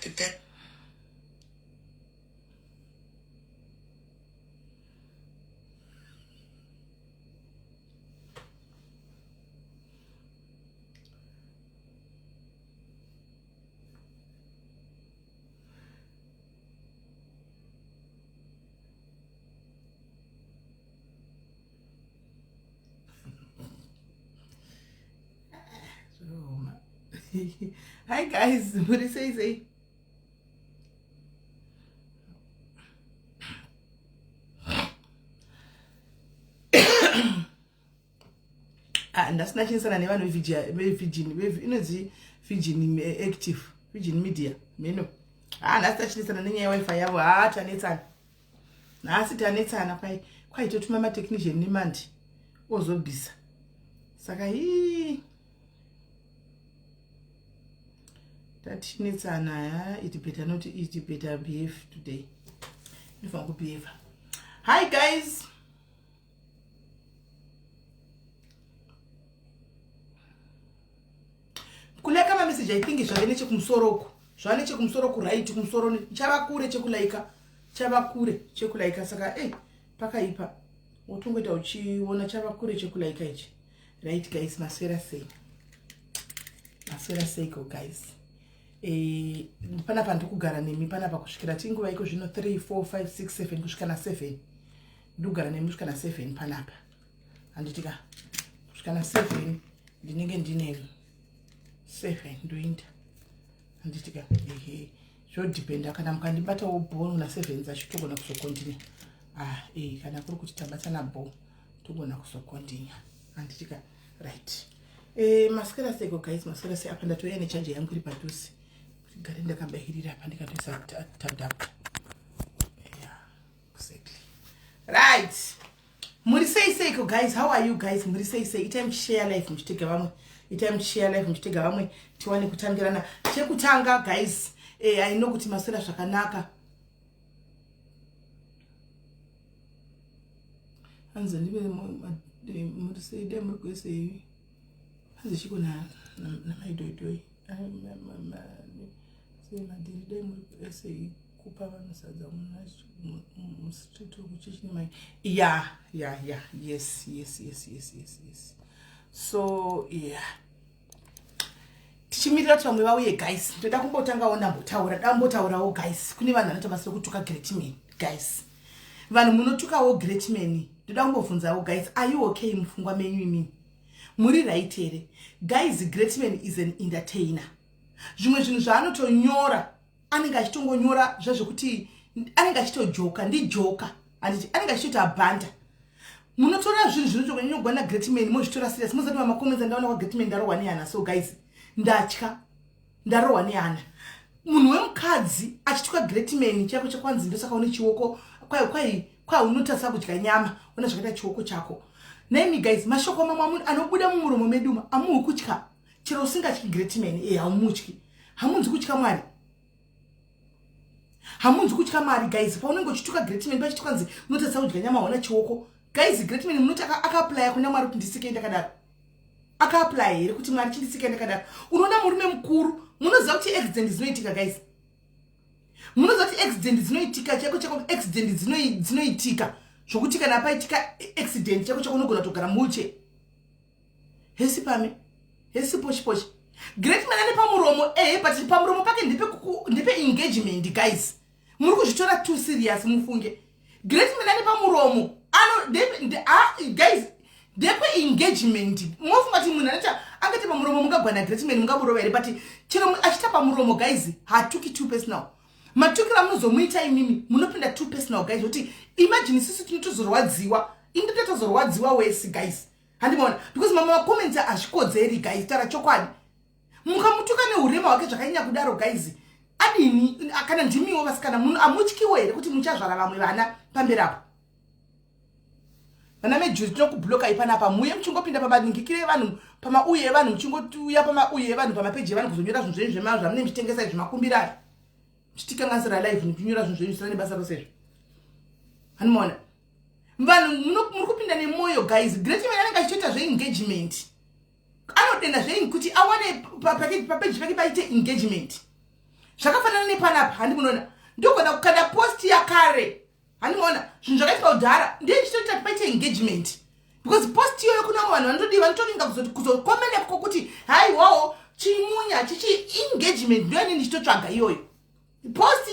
Happy birthday. Hi guys, muri sei sei? Ah, ndasina chinesana nevanhu vevirgin inonzi virgin eh, active virgin media meno ah nhasi tachinesana nenyaya yewifi yavo haa ah, tanetsana nhasi tanetsana kwai kwai totuma matechnician nemandi ozobvisa saka hii tatinetsana ha it better not it better behave today ndinofanira kubehave hi guys Kulaika mamessage I think zvave nechekumusoro uku zvava nechekumusoro kuright kumusoro chava kure chekulaika chava kure chekulaika saka e pakaipa wotongoita uchiona chava kure chekulaika ichi right guys maswera sei maswera seiko guys e, panapa ndikugara nemi panapa kusvikira tinguva iko zvino 3 4 5 6 7 kusvika na 7 ndikugara nemi kusvika na 7 panapa handiti ka kusvika na 7 ndinenge ndine 7 ndoinda handiti ka ehe zvodhipenda kana mukandibatawo bho na 7 dzacho togona kuzokontinya ah e kana kuri kuti tabatana bho togona kuzokontinya handiti ka right e, maswera seiko guys maswera sei apa ndatouya nechaja yangu iri padhuze gare ndakabahirira apa ndikatoisa tadapta yeah exactly right muri sei seiko guys how are you guys muri sei sei itai muchishare life muchitega vamwe itai muchishare life muchitega vamwe tiwane kutambirana chekutanga guys eh, i know kuti maswera zvakanaka hanzi ndive muri sei dai muri kwese hanzi chiko namaidoidoi sei madhiri dai muri kwese kupa vanhu sadza mustreet kuchechi nemai ya ya ya yes yes yes yes yes yes so yeah tichimirira kuti vamwe vauye guys ndoda kumbotangawo ndambotaura dambotaurawo guys kune vanhu vanoita basa rekutuka great man guys vanhu munotukawo great man ndoda kumbobvunzawo guys are you okay mupfungwa menyu imini muri right here guys great man is an entertainer zvimwe zvinhu zvaanotonyora anenge achitongonyora zvezvekuti anenge achitojoka ndijoka handiti anenge achitoita abhanda munotora zvinhu zvinotonyogwa nagreat man mozvitora serious mozati mamacomments andaona kwagreat man ndarohwa nehana so guys ndatya ndarohwa nehana munhu wemukadzi achituka great man chako chakwanzi ndosaka une chioko kwai kwai kwai unotarisa kudya nyama ona zvakaita chioko chako naimi guys mashoko mamwe anobuda mumuromo medu amuhi kutya chero usingatyi great man e haumutyi hamunzi kutya mwari hamunzi kutya mwari guys paunenge uchituka great man pachiti kwanzi unotadza kudya nyama hauna chioko guys great man munoti akaaplya kuna mwari kuti ndisikei ndakadaro akaaplya here kuti mwari chindisikei ndakadaro unoona murume mukuru munoziva kuti accident dzinoitika guys munoziva kuti accident dzinoitika chako chako accident dzinoitika zvokuti kana paitika accident chako chako unogona kutogara muwheelchair hesi pame hesi poshi poshi great man ane pamuromo ehe but pamuromo pake ndepe engagement guys muri kuzvitora too serious mufunge great man ane pamuromo ano ah, guys ndekwe engagement mofunga kuti munhu anoita angati pamuromo mungagwana great man mungamurova here but chero achiita pamuromo guys hatuki too personal matukiro amunozomuita imimi munopinda too personal guys kuti imagine sisi tinotozorwadziwa ini ndotozorwadziwa wesi guys handimaona because mamwe macomments hazvikodzeri guys tara chokwadi mukamutuka neurema hwake zvakanyanya kudaro guys adini kana ndimiwo vasikana munhu amutyiwo here kuti muchazvara vamwe vana pamberi apo vana mejuzi tinokublokai panapa muye muchingopinda pamaningikire evanhu pamauye evanhu muchingotiuya pamauye evanhu pamapeji evanhu kuzonyora zvinhu zvenyu zvema zvamunenge muchitengesa izvi makumbirari muchitikanganisira live muchinyora zvinhu zvenyu zvisina nebasa rose izvo hanimaona vanhu muri kupinda nemwoyo guys great man anenge achitoita zveengagement anodenda zvei kuti awane papeji pake paite engagement Zvakafanana nepanapa, handi munoona ndogona kukanda post yakare, handimaona zvinhu zvakaitika kudhara, ndechitoita kuti paite engagement, because post iyoyo kuna vamwe vanhu vanotodii, vanotovinga kuzokomenda kokuti haiwawo chimunya chichi engagement. Ndoyani ndichitotsvaga iyoyo post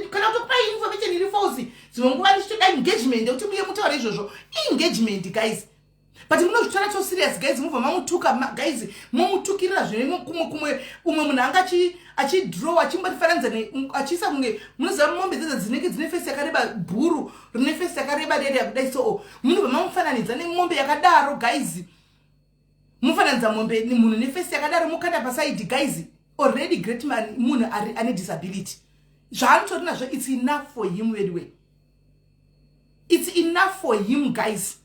kana kutokupai information iri false. Dzimwe nguva ndichitoda engagement yekuti muye mutaure izvozvo, engagement, guys. But munozvitora so serious, guys. Mubva mamutuka, guys, momutukirira zvine kumwe kumwe. Umwe munhu anga achidraw, achimbotifananidza, achiisa kunge munoziva mombe dzedza dzinenge dzine face yakareba, bhuru rine face yakareba rere yakudai. So munobva mamufananidza nemombe yakadaro, guys. Mufananidza mombe, munhu neface yakadaro, mukanda paside. Guys, already Great Man munhu ane disability. Zvaanotori nazvo, it's enough for him anyway, it's enough for him, guys.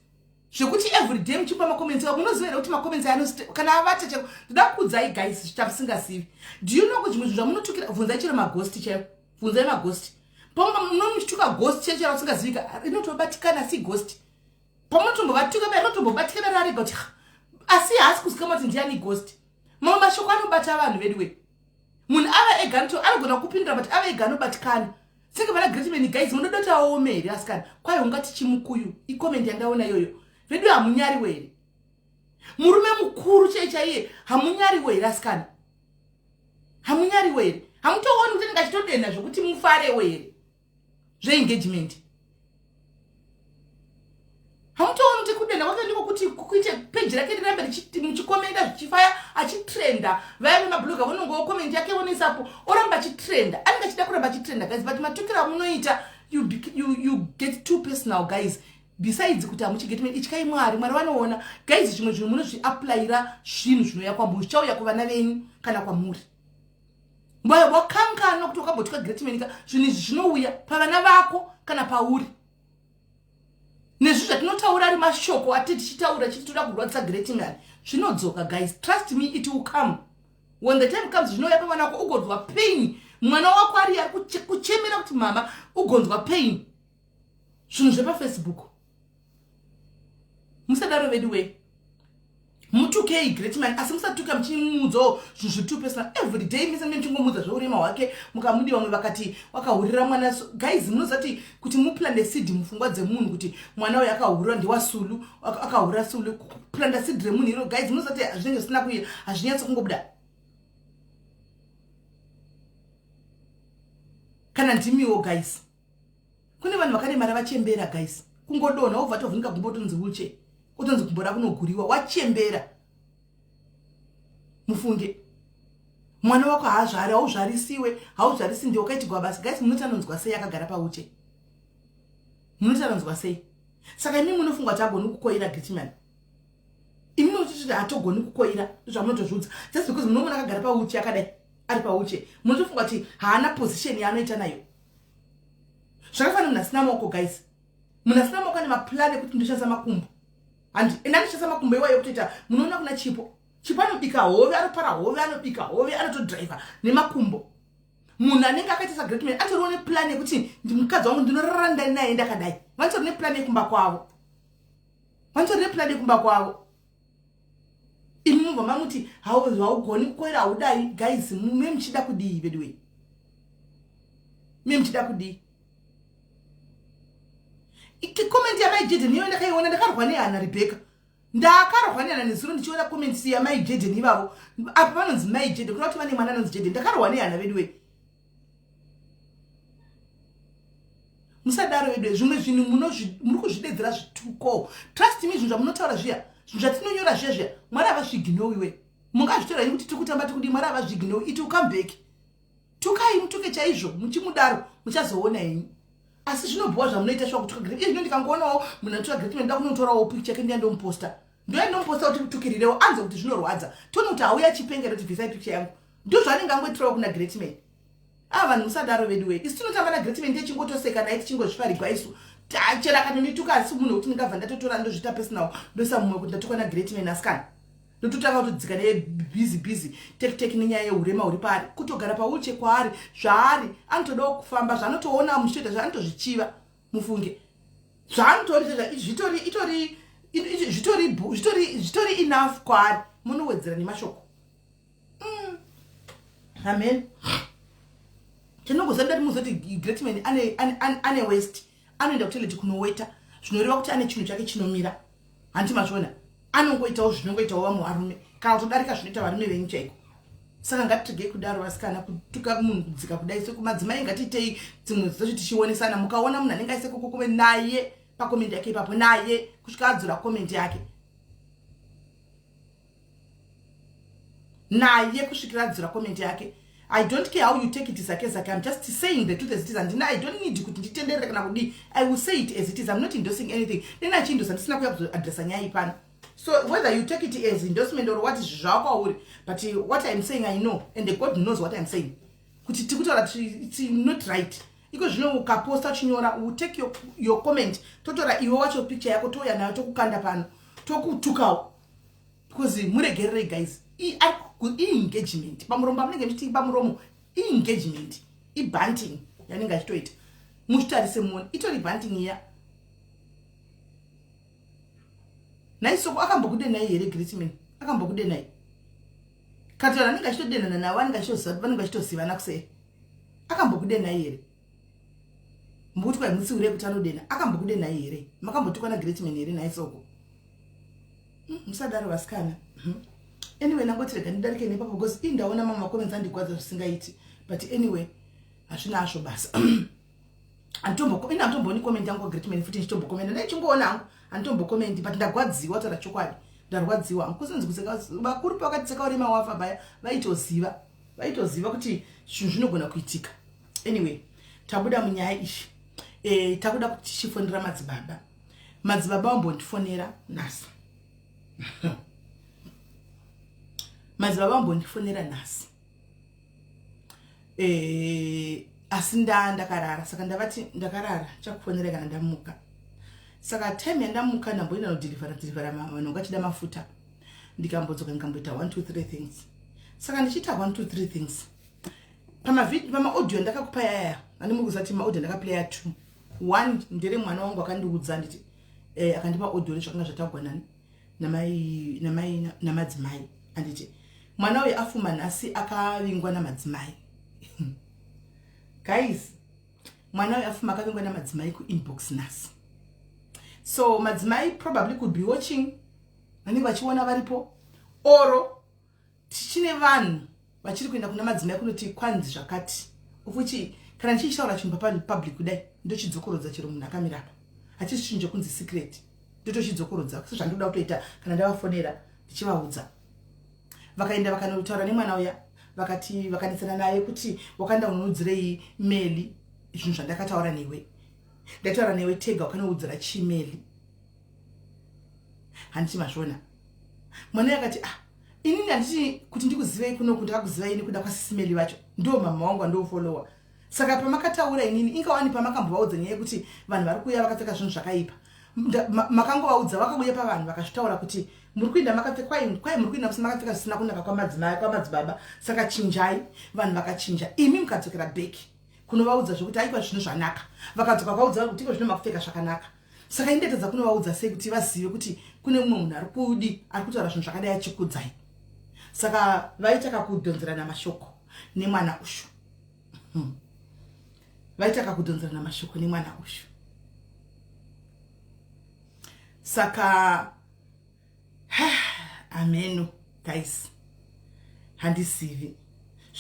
Zvekuti everyday muchipa macomments, munoziva here kuti macomments kana avata chako? Ndoda kuudzai, guys, zvichamusingazivi. Do you know kuti zvimwe zvinhu zvamunotukira, bvunzai chero maghost chaivo, bvunzai maghost. Munomuchituka ghost chaicho usingazivika, inotobatikana si ghost. Pamunotombovatuka ba, rinotombobatikana, rarega kuti asi haasi kuzikama kuti ndiani ghost. Mamwe mashoko anobata vanhu vedu we. Munhu ava ega anogona kupindura, but ava ega anobatikana. Senge vana Greatman, guys, munoda kuti aome here, asikana? Kwai ungati chimukuyu, icomment yandaona iyoyo. Vedu, hamunyariwo here? Murume mukuru chai chaiye, hamunyariwo here, asikana? Hamunyariwo here? Hamutooni kuti anenge achitodenha zvokuti mufarewo here zveengagement? Hamutooni kuti kudenha kwake ndiko kuti kuite peji rake rirambe muchikomenda, zvichifaya, achitrenda? Vaya vemabloga vonongowo comment yake vonoisapo, oramba achitrenda. Anenge achida kuramba achitrenda, guys. But matukiro amunoita, you get too personal, guys. Besides kuti hamuchigetime, ityai Mwari. Mwari vanoona, guys. Zvimwe zvinhu munozviapplyira, zvinhu zvinouya kwamuri, zvichauya kuvana venyu kana kwamuri. Wakanganwa kuti wakambotuka Greatman. Zvinhu izvi zvinouya pavana vako kana pauri. Nezvi zvatinotaura ari mashoko ati tichitaura chiti toda kurwadzisa Greatman, zvinodzoka, guys. Trust me, it will come when the time comes. Zvinouya pamwana wako, ugonzwa pain. Mwana wako ari ari kuchemera kuti mama, ugonzwa pain. Zvinhu zvepaFacebook, musadaro vedu wei. Mutukei Greatman, asi musatuka muchimuudzawo zvinhu zviri too personal every day. Mise muchingomudza zveurema hwake, mukamudi vamwe vakati wakahurira mwana. Guys, munozati kuti muplante seed mupfungwa dzemunhu kuti mwana uyu akahurira, ndewasulu, akahurira sulu. Kuplanta seed remunhu iro, guys, munozati zvinenge zvisina kuya, hazvinyatso kungobuda. Kana ndimiwo, guys, kune vanhu vakaremara vachembera, guys. Kungodonha wobva tovhunika gumbo, otonzi wheelchair, otonzi gumbo rakunoguriwa, wachembera. Mufunge mwana wako haazvari, hauzvarisiwe, hauzvarisi, ndiwe wakaitigwa basa. Guys, munoti anonzwa sei akagara pawheelchair? Munoti anonzwa sei? Saka imi munofunga kuti agoni kukoira Greatman? Imi munototi hatogoni kukoira, zvamunotozviudza, just because munomuona akagara pawheelchair, akadai ari pawheelchair, munotofunga kuti haana position yaanoita nayo. Zvakafanira munhu asina maoko, guys. Munhu asina maoko ane maplan ekuti ndoshandisa makumbo, handi ende anoshandisa makumbo iwayo kutoita. Munoona kuna Chipo, Chipo anobika hove, anopara hove, anobika hove, anotodhiraivha nemakumbo. Munhu anenge akaita saGreatman atoriwo neplan yekuti mukadzi wangu ndinorara naye ndakadai. Vanotori neplan yekumba kwavo, vanotori neplan yekumba kwavo. Imi mubva mamuti haugoni kukoira, haudai. Guys, mume muchida kudii vedu wei? Me muchida kudii? Comment yamai Jeden iyo ndakaiona, ndakarwa nehana. Rebecca, ndakarwa nehana nezuro ndichiona comment yamai Jeden ivavo. Apa vanonzi mai Jeden, kuda kuti vane mwana anonzi Jeden. Ndakarwa nehana vedu wei. Musadaro vedu. Zvimwe zvinhu muri kuzvidedzera zvituko. Trust me, zvinhu zvamunotaura zviya, zvinhu zvatinonyora zviya zviya, Mwari havazviignowiwe. Mungazvitora ini kuti tiri kutamba, tiri kudii? Mwari havazviignowi. It will come back. Tukai, mutuke chaizvo, muchimudaro muchazoona henyu. Asi zvinobhowa zvamunoita shuwa, kutuka Great. Izvino ndikangoonawo munhu anotuka Greatman, nda kunotorawo picture yake, ndiya ndomuposta, ndoya ndomuposta kuti mutukirirewo, anze kuti zvinorwadza. Tione kuti hauya chipengera kuti bvisai picture yangu. Ndo zvaanenge angoitirawo kuna Greatman. A ah, vanhu musadaro vedu wei. Isu tinotamba naGreatman, tichingotoseka naye, tichingozvifarigwa isu. Chero akatondituka, asi munhu wekuti ndingabva ndatotora ndozviita personal, ndoisa mumwe kuti ndatukwa naGreatman, asikana, ndototanga kutodzika nebhizi bhizi tek tek nenyaya yeurema huri paari, kutogara pawheelchair kwaari. Zvaari anotodawo kufamba, zvaanotoona muchitoita zvaanotozvichiva. Mufunge zvaanotori zvitori itori zvitori zvitori zvitori enough kwaari, munowedzera nemashoko. Amen. Chandinongoziva ndati muzoti Greatman ane west, anoenda kutoilet kunoweta, zvinoreva kuti ane chinhu chake chinomira. Handiti mazviona? Anongoitawo zvinongoitawo vamwe varume, kana kutodarika zvinoita varume venyu chaiko. Saka ngatiregei kudaro vasikana, kutuka munhu kudzika kudai. Sekumadzimai, ngatiitei dzimwe dzacho tichionesana. Mukaona munhu anenge aise kokokome, naye pacomment yake ipapo, naye kusvika adzora comment yake, naye kusvikira adzora comment yake. I don't care how you take it, zake zake. I'm just saying the truth as it is. Handina, I don't need kuti nditenderere kana kudii. I will say it as it is. I'm not endorsing anything. Dena achiendosa, ndisina kuya kuzoadresa nyaya ipano. So whether you take it as endorsement or what, zvakwauri, but what I'm saying, I know and God knows what I'm saying, kuti tikutaura it's not right. Iko zvino ukaposta uchinyora, will take your comment, totora iwe wacho picture yako, touya nayo, tokukanda pano, tokutukawo, because muregererei guys, iengagement pamuromo pamunenge muchiti pamuromo, iengagement, ibanting yanenge achitoita. Muchitarise muone, itori banting iya. Naisoko akambokudenai here? Greatman akambokudenai? Kati vanhu anenge achitodenana navo, vanenge vachitozivana kusei. Akambokudenai here? Mbuti kwai mutsiurei kuti anodena. Akambokudenai here? Makambotukwa naGreatman here naisoko? Musadaro vasikana. Anyway, ndangoti rega ndidarike nepapo because ii ndaona mamwe macomments andigwadza zvisingaiti. But anyway, hazvina hazvo basa. Ine handitombooni comment yangu kwaGreatman futi ndichitombokomenda, ndaichimboona hangu, handitombokomendi, but ndagwadziwa. Taura chokwadi, ndarwadziwa hangu. Kusinzi kuseka vakuru pavakati tseka urema wafa paya, vaitoziva, vaitoziva kuti zvinhu zvinogona kuitika. Anyway, tabuda munyaya iyi. Takuda kuti tichifonera madzibaba. Madzibaba vambondifonera nhasi. Madzibaba vambondifonera nhasi, asi ndakarara, saka ndavati ndakarara, chakufonera kana ndamuka. Saka time yandamuka, ndamboenda nodhilivhara dhilivhara vanhu vangachida mafuta, ndikambodzoka, ndikamboita 1 2 3 things. Saka ndichiita 1 2 3 things, pamaaudio ndakakupa yaya, ani muri kuziva kuti maaudio ndakaplaya 2. One ndere mwana wangu akandiudza, nditi akandipa audio rezvakanga zvataugwa nani, namai namai namadzimai. Anditi mwana uyu afuma nhasi akavingwa namadzimai? Guys, mwana uyu afuma akavingwa namadzimai kuinbox nhasi. So madzimai probably could be watching, vanenge vachiona varipo, oro tichine vanhu vachiri kuenda kuna madzimai kunoti kwanzi zvakati, of which kana ndichichitaura chinhu papublic kudai, ndochidzokorodza chero munhu akamira apa. Hachisi chinhu chekunzi secret, ndotochidzokorodza sezvandinoda kutoita. Kana ndavafonera ndichivaudza, vakaenda vakanotaura nemwana uya, vakati vakanetsana naye kuti wakaenda unoudzirei Meli zvinhu zvandakataura newe? Ndataura newe tega, wakanoudzira chimeli? Handiti mazviona? Mwana uyo akati, "Ah, inini handiti kuti ndikuzivei kunoku, ndakakuzivai nekuda kwasisimeli vacho, ndo mama wangu andofolowa. Saka pamakataura inini ingawani, pamakambovaudza nyaya yekuti vanhu vari kuuya vakapfeka zvinhu zvakaipa, makangovaudza, vakauya pavanhu vakazvitaura kuti muri kuenda makapfeka, kwai muri kuenda makapfeka zvisina kunaka kwamadzimai, kwamadzibaba, saka chinjai." Vanhu vakachinja, imi mukadzokera back kunovaudza zvekuti aikwa zvinhu zvanaka, vakadzoka kwaudza kuti iko zvino makupfeka zvakanaka. Saka indetedza kunovaudza sei kuti vazive kuti kune mumwe munhu ari kudi, ari kutaura zvinhu zvakadai achikudzai? Saka vaita kakudhonzerana mashoko nemwana ushu. Vaita kakudhonzerana mashoko nemwana ushu. Saka ameno guys, handisivi.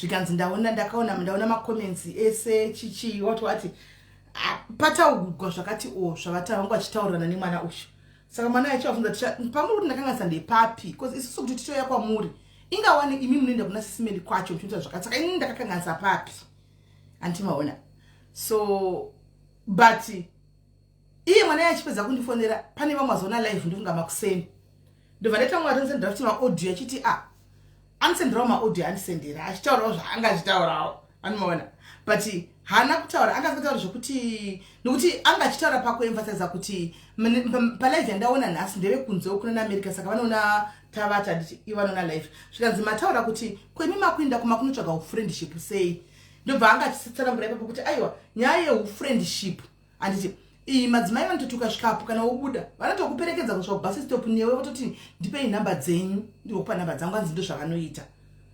Zvikanzi ndaona, ndakaona, ndaona macomments ese chichi wati wati, pataugwa zvakati o zvavata vangu vachitaurirana nemwana uyu. Saka mwana achivabvunza, "Pamuri kuti ndakanganisa ndepapi? Because isusu kuti titouya kwamuri, ingawani imi munoenda kuna sisimeli kwacho muchinoita zvakati, saka inini ndakakanganisa papi?" Andimaona. So but iye mwana iye achipedza kundifonera, pane vamwe vazoona live, ndifunga makuseni, ndobva ndaita mumwe atondisendera futi maaudio achiti a anisenderawo maaudio, andisendera achitaurawo zvaanga achitaurawo, anomaona. But haana kutaura, anga asingatauri zvokuti, nokuti anga achitaura pakuemphasiza kuti palive yandaona nhasi ndevekunze kuna naAmerica, saka vanoona tavata, nditi ivo vanoona live. Zvikanzi mataura kuti kwemi makuenda kuma kunotsvaga ufriendship sei? Ndobva anga achitsanangura ipapo kuti aiwa, nyaya yeufriendship, handiti iyi madzimai vanototi ukasvikapo, kana wobuda, vanotokuperekedza kusvika kubus stop newe, vototi ndipei nhamba dzenyu, ndikokupa nhamba dzangu. Anzi ndo zvavanoita.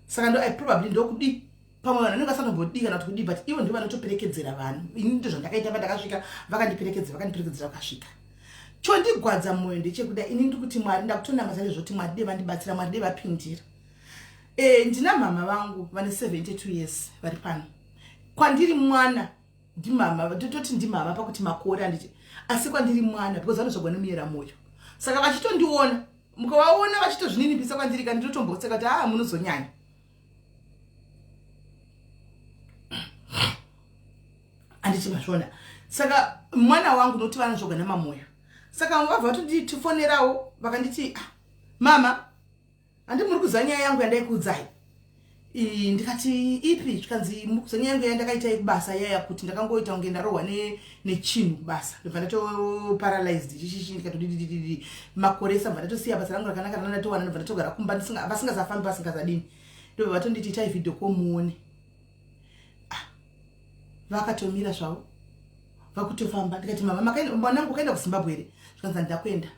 Saka ndo I probably ndokudi. Pamwe vanhu vanenge vasanombodii kana kuti kudii, but ivo ndivo vanotoperekedzera vanhu. Ini ndo zvandakaita pandakasvika, vakandiperekedzera, vakandiperekedzera vakasvika. Chondigwadza mwoyo ndechekuda ini ndiri kuti Mwari, ndakutonamata nezvoti Mwari dei vandibatsira, Mwari dei vapindira. E, ndina mama vangu vane 72 years vari pano. Kwandiri mwana ndimama, tototi ndimama pakuti makore handiti, asi kwandiri mwana because vanozvagwa nemuyera mwoyo. Saka vachitondiona, mukavaona vachitozvininipisa kwandiri ka, ndinotomboseka kuti haa, munozonyanya. Handiti mazviona? Saka mwana wangu nokuti vanozvogwa namamoyo. Saka vabva vatondifonerawo vakanditi, ah, mama, handi muri kuziva nyaya yangu yandaikuudzai? Ndikati, ipi? Zvikanzi, muri kuziva nyaya yangu yandakaita yekubasa yaya, kuti ndakangoita kunge ndarohwa nechinhu kubasa, ndobva ndatoparalysed chichichi, ndikatodidididi makore esa, bva ndatosiya basa rangu rakanaka randatowana, ndobva ndatogara kumba vasingazafambi vasingazadini. Ndobva vatonditi, itai video call muone. Ah, vakatomira zvavo vakutofamba. Ndikati, mama, mwanangu ukaenda kuZimbabwe here? Zvikanzi, handakuenda,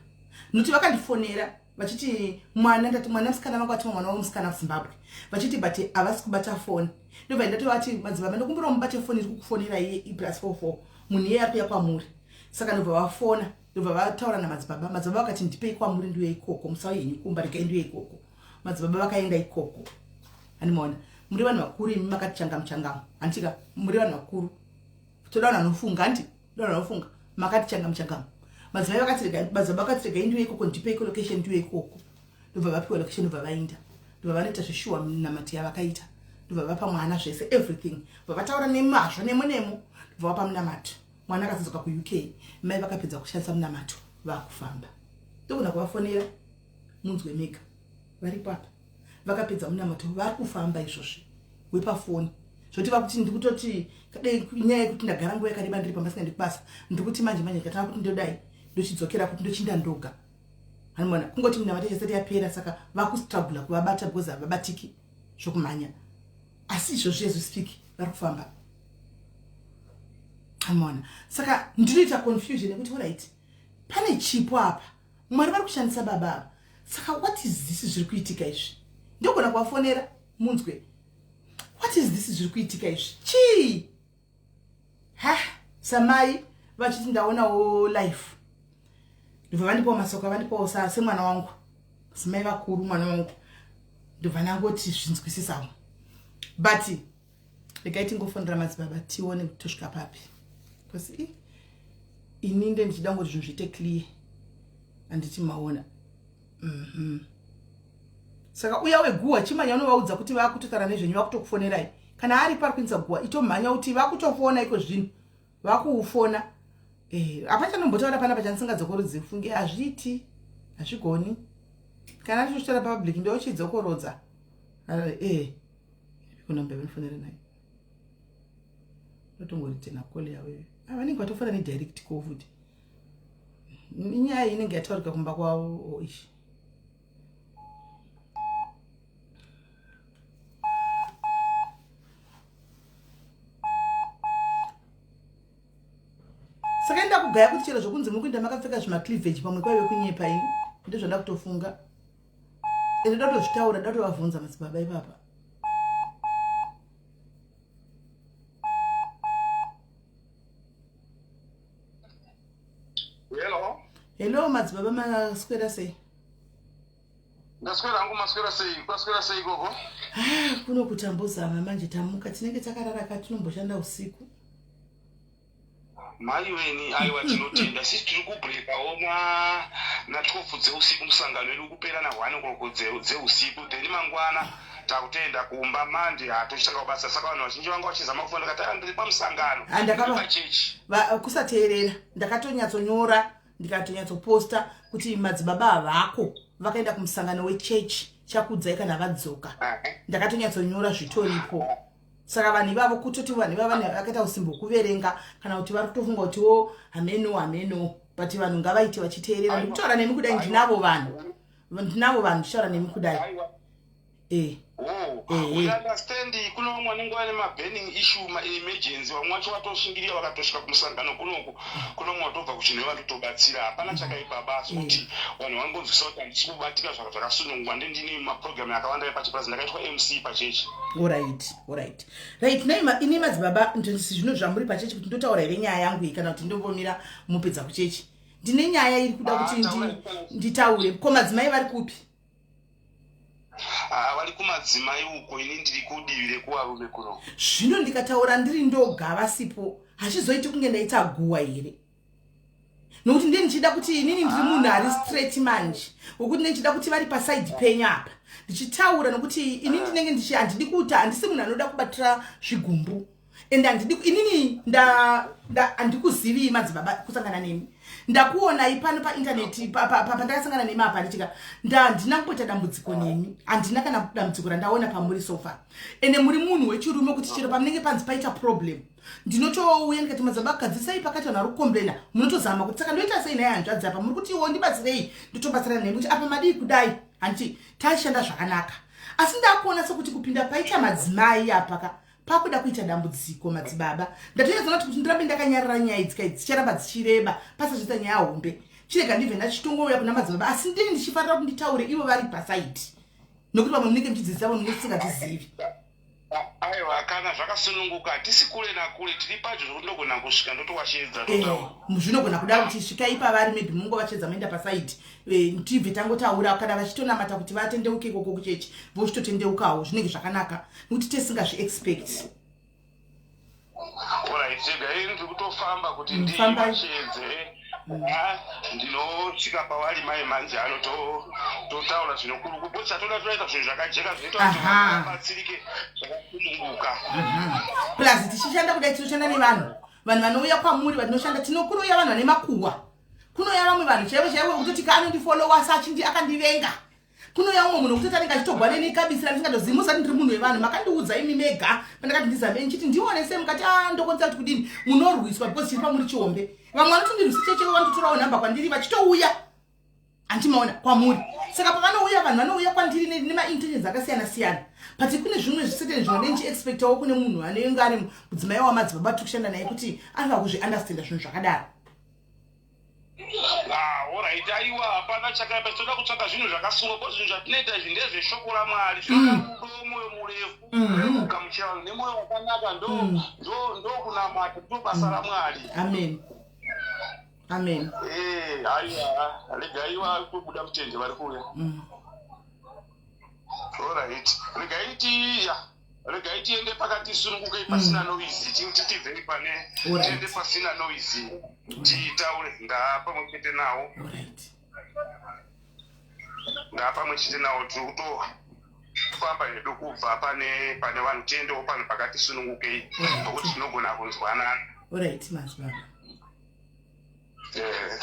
nokuti vakandifonera vachiti mwana, ndati mwana musikana vangu atuma mwana womusikana kuZimbabwe, vachiti but havasi kubata foni. Ndobva ndatovati, madzibaba, ndokumbirawo mubate foni iri kukufonera iye i+44, munhu iye ari kuya kwamuri. Saka ndobva vafona, ndobva vataura namadzibaba. Madzibaba vakati, ndipei kwamuri, ndiuye ikoko, musauye henyu kumba, regai ndiuye ikoko. Madzibaba vakaenda ikoko. Handimaona muri vanhu vakuru imi, makati changamu changamu, handitika? Muri vanhu vakuru, toda vanhu vanofunga, handi toda vanhu vanofunga. Makati changamu changamu. Madzimai vakati regai, madzibaba vakati regai ndiuye ikoko, ndipeiko location ndiuye ikoko. Ndobva vapiwa location, ndobva vaenda, ndobva vanoita zveshuwa minamati yavakaita, ndobva vapa mwana zvese, everything, bva vataura nemazvo nemo nemo, ndobva vapa munamato. Mwana akazodzoka kuUK, mai vakapedza kushandisa munamato, vakufamba. Ndogona kuvafonera munzwe mega, varipo apa. Vakapedza munamato, vari kufamba izvozvi wepafoni. Zvoti vakuti ndikutoti kadai nyaya yekuti ndagara nguva yakareba ndiri pamba singaendi kubasa, ndikuti manje manje ndikatanga kuti ndodai ndochidzokera kuti ndochinda ndoga, hanimona kungoti minamato isati yapera. Saka vakustrugula kuvabata because havabatiki zvokumhanya, asi izvozvi as we speak vari kufamba, hanimona. Saka ndinoita confusion yekuti alright, pane chipo apa, Mwari vari kushandisa baba ava, saka what is this zviri kuitika izvi? Ndogona kuvafonera munzwe. What is this zviri kuitika izvi? Chii? Ha, samai vachiti ndaonawo life, ndobva vandipawo masoko avandipawo semwana wangu, simai vakuru, mwana wangu, ndobva ndangoti zvinzwisisawo. But regai tingofonera madzibaba tione kuti tosvika papi, because ini nde ndichida ngoti zvinhu zviite clear, handiti maona? Saka uya weguhwa, chimanya unovaudza kuti vakutotaura nezvenyu, vakutokufonerai. Kana ari pari kuindisa guhwa, itomhanya kuti vakutofona iko zvino, vakuufona. Apa chanombotaura panapa chandisingadzokorodzeri funge, hazviiti, hazvigoni. Kana ndichochitaura papublic ndochidzokorodza. Kunamba vanofonera nayo, ndotongoritena call yavo iyoyo. Vanenge vatofona nedirect call futi, inyaya inenge yataurika kumba kwavo. Ishi, saka enda kugaya kuti chero zvokunzi muri kuenda makapfeka zvimacleavage, pamwe kwaive kunyepa. Ini ndozvanda kutofunga, ende ndatozvitaura, ndatovavhunza madzibaba ipapa. Hello. Hello madzibaba, maswera sei? Ndaswera hangu, maswera sei? Kwaswera sei ikoko? Ah, kuno kutambozama manje, tamuka, tinenge takarara ka, tinomboshanda usiku. Mai weni, aiwa, tinotenda. Sisi tiri kubreakawo na 12 dzeusiku, musangano wedu kupera na 1 o'clock dzeusiku, then mangwana takutoenda kumba mandi, hatochitanga kubasa. Saka vanhu vazhinji vanga vachizama kufona, ndikati aiwa, ndiri pamusangano. Ah, pachechi. Kusateerera, ndakatonyatsonyora, ndikatonyatsoposta kuti madzibaba havako, vakaenda kumusangano wechechi, chakudzai kana vadzoka. Ndakatonyatsonyora, zvitoripo. Saka vanhu ivavo, kutoti vanhu ivavo vakaita usimbo hwekuverenga, kana kuti vari kutofunga kutiwo hameno hameno, but vanhu ngavaite vachiteerera. Ndikutaura nemi kudai, ndinavo vanhu, ndinavo vanhu, ndichitaura nemi kudai. Eh. Oh, we understand kuno vamwe vanenge vane maburning issue maemergency, vamwe vacho vatoshingirira vakatosvika kumusangano kunoku, kuno vamwe vatobva kuchinhu vanotobatsira. Hapana chakaipa basi kuti vanhu vangonzwisa kuti handisi kubatika zvakasunungwa. Ndendine maprogramu akawanda epachipurazi, ndakaitwa MC pachechi. Alright, alright, right. Nei ini madzibaba, zvino zvamuri pachechi, kuti ndotaura here nyaya yangu iyi kana kuti ndombomira mupedza kuchechi? Ndine nyaya iri kuda kuti nditaure. Ko madzimai vari kupi? Ah, vari kumadzimai uko, ini ndiri kudivi rekuvarume kuno. Zvino ndikataura ndiri ndoga vasipo, hazvizoiti kunge ndaita guwa here? Nokuti ndiye ndichida kuti inini ndiri munhu ari straight manje, wekuti ndichida kuti vari pasaidi penyu apa ndichitaura, nokuti ini ndinenge ndichi handidi kuita, handisi munhu anoda kubatira zvigumbu, and handidi inini handikuzivii madzibaba. Kusangana nemi, ndakuonai pano paintaneti pandakasangana nemi apa, ndichika handina kumboita dambudziko nemi, handina kana dambudziko randaona pamuri so far. Ende muri munhu wechirume kuti chero pamunenge panzi paita problem, ndinotouya ndikati, "Madzibaba, gadzisai pakati, vanhu vari kucomplaina." Munotozama kuti, "Saka ndoita sei naye hanzvadzi apa? Muri kutiwo ndibatsirei." Ndotobatsirana nemi kuti apa madii kudai, handiti tashanda zvakanaka. Asi ndakuona sekuti kupinda paita madzimai apa ka, pakuda kuita dambudziko madzibaba. Ndatoyedzana kuti ndirambe ndakanyarara, nyaya idzi kai dzicharamba dzichireba, pasazviita nyaya hombe. Chirega ndibve ndachitongouya kuna madzibaba, asi ndini ndichifarira kuti nditaure ivo vari pasaidi, nokuti vamwe munenge muchidzidzisa, vamwe munenge tisingadzizivi. Aiwa, kana zvakasununguka, hatisi kure nakure, tiri padyo zvokuti ndogona kusvika ndotowashedza. Zvinogona kuda kuti svikai pavari, maybe mungovachedza moenda pasaidi, tibve tangotaura. Kana vachitonamata kuti vatendeuke ikoko kuchechi, vochitotendeukawo, zvinenge zvakanaka nekuti tesingazviexpect. Alright, rega ini ndiri kutofamba kuti Fambai. ndivashedze. Ndinosvika pavari mai manje ano, totaura zvinokuru because chatoda toita zvinhu zvakajeka zvinoita kuti vanhu vabatsirike zvakasununguka. Plus tichishanda kudai, tinoshanda nevanhu, vanhu vanouya kwamuri vatinoshanda, tinokunouya vanhu vane makuhwa, kunouya vamwe vanhu chaivo chaivo kutoti ka anondifolowa sachindi akandivenga, kunouya umwe munhu wekutoti anenge achitogwa neni kabisira ndisingatozivi. Musati ndiri munhu wevanhu, makandiudza imi mega pandakati ndizame ndichiti ndione sei, mukati a ndokonzera kuti kudini. Munorwiswa because chiri pamuri chihombe. Vamwe vanotondirwisa cheche, vanototorawo nhamba kwandiri vachitouya, handimaona kwamuri. Saka pavanouya vanhu vanouya kwandiri nemaintentions akasiyana siyana, but kune zvimwe zvicertain zvinode ndichiexpectawo kune munhu anenge ari mudzimai wamadzibaba tiri kushanda naye kuti anofanira kuzviunderstanda zvinhu zvakadaro. Ah, alright, aiwa, hapana chakaipa. Tinoda kutsvaga zvinhu zvakasunga because zvinhu zvatinoita izvi ndezveshoko raMwari, zvinoda rudo, mwoyo murefu, kugamuchira vanhu nemwoyo wakanaka, ndo kunamata, ndo basa raMwari. Amen, amen. Eh, aiwa, regai vakubuda mutende, vari kuuya. Alright, regai ti ya regai tiende pakati sunungukei pasina noise, titibvei pane tiende pasina noise titaure. Ndaa pamwe chete nawo. Ndaa pamwe chete nawo, tiri kutofamba hedu kubva pane vanhu, tiendewo panhu pakati sunungukei nokuti tinogona kunzwanana. Alright madzibaba. Eh.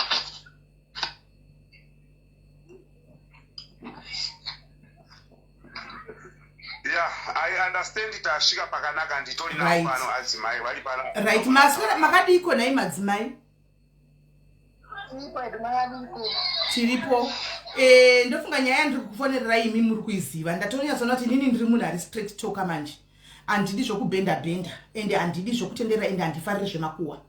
Yeah, I understand, tasvika pakanaka, nditori navo pano adzimai vari pano. Right, maswera, makadiko nhai madzimai? Tiripo. Ndofunga nyaya yandiri kufonererai imi muri kuiziva. Ndatonyatsoona kuti inini ndiri munhu ari straight talker manje, handidi zvokubhenda bhenda, ende handidi zvokutenderera, ende handifariri zvemakuhwa.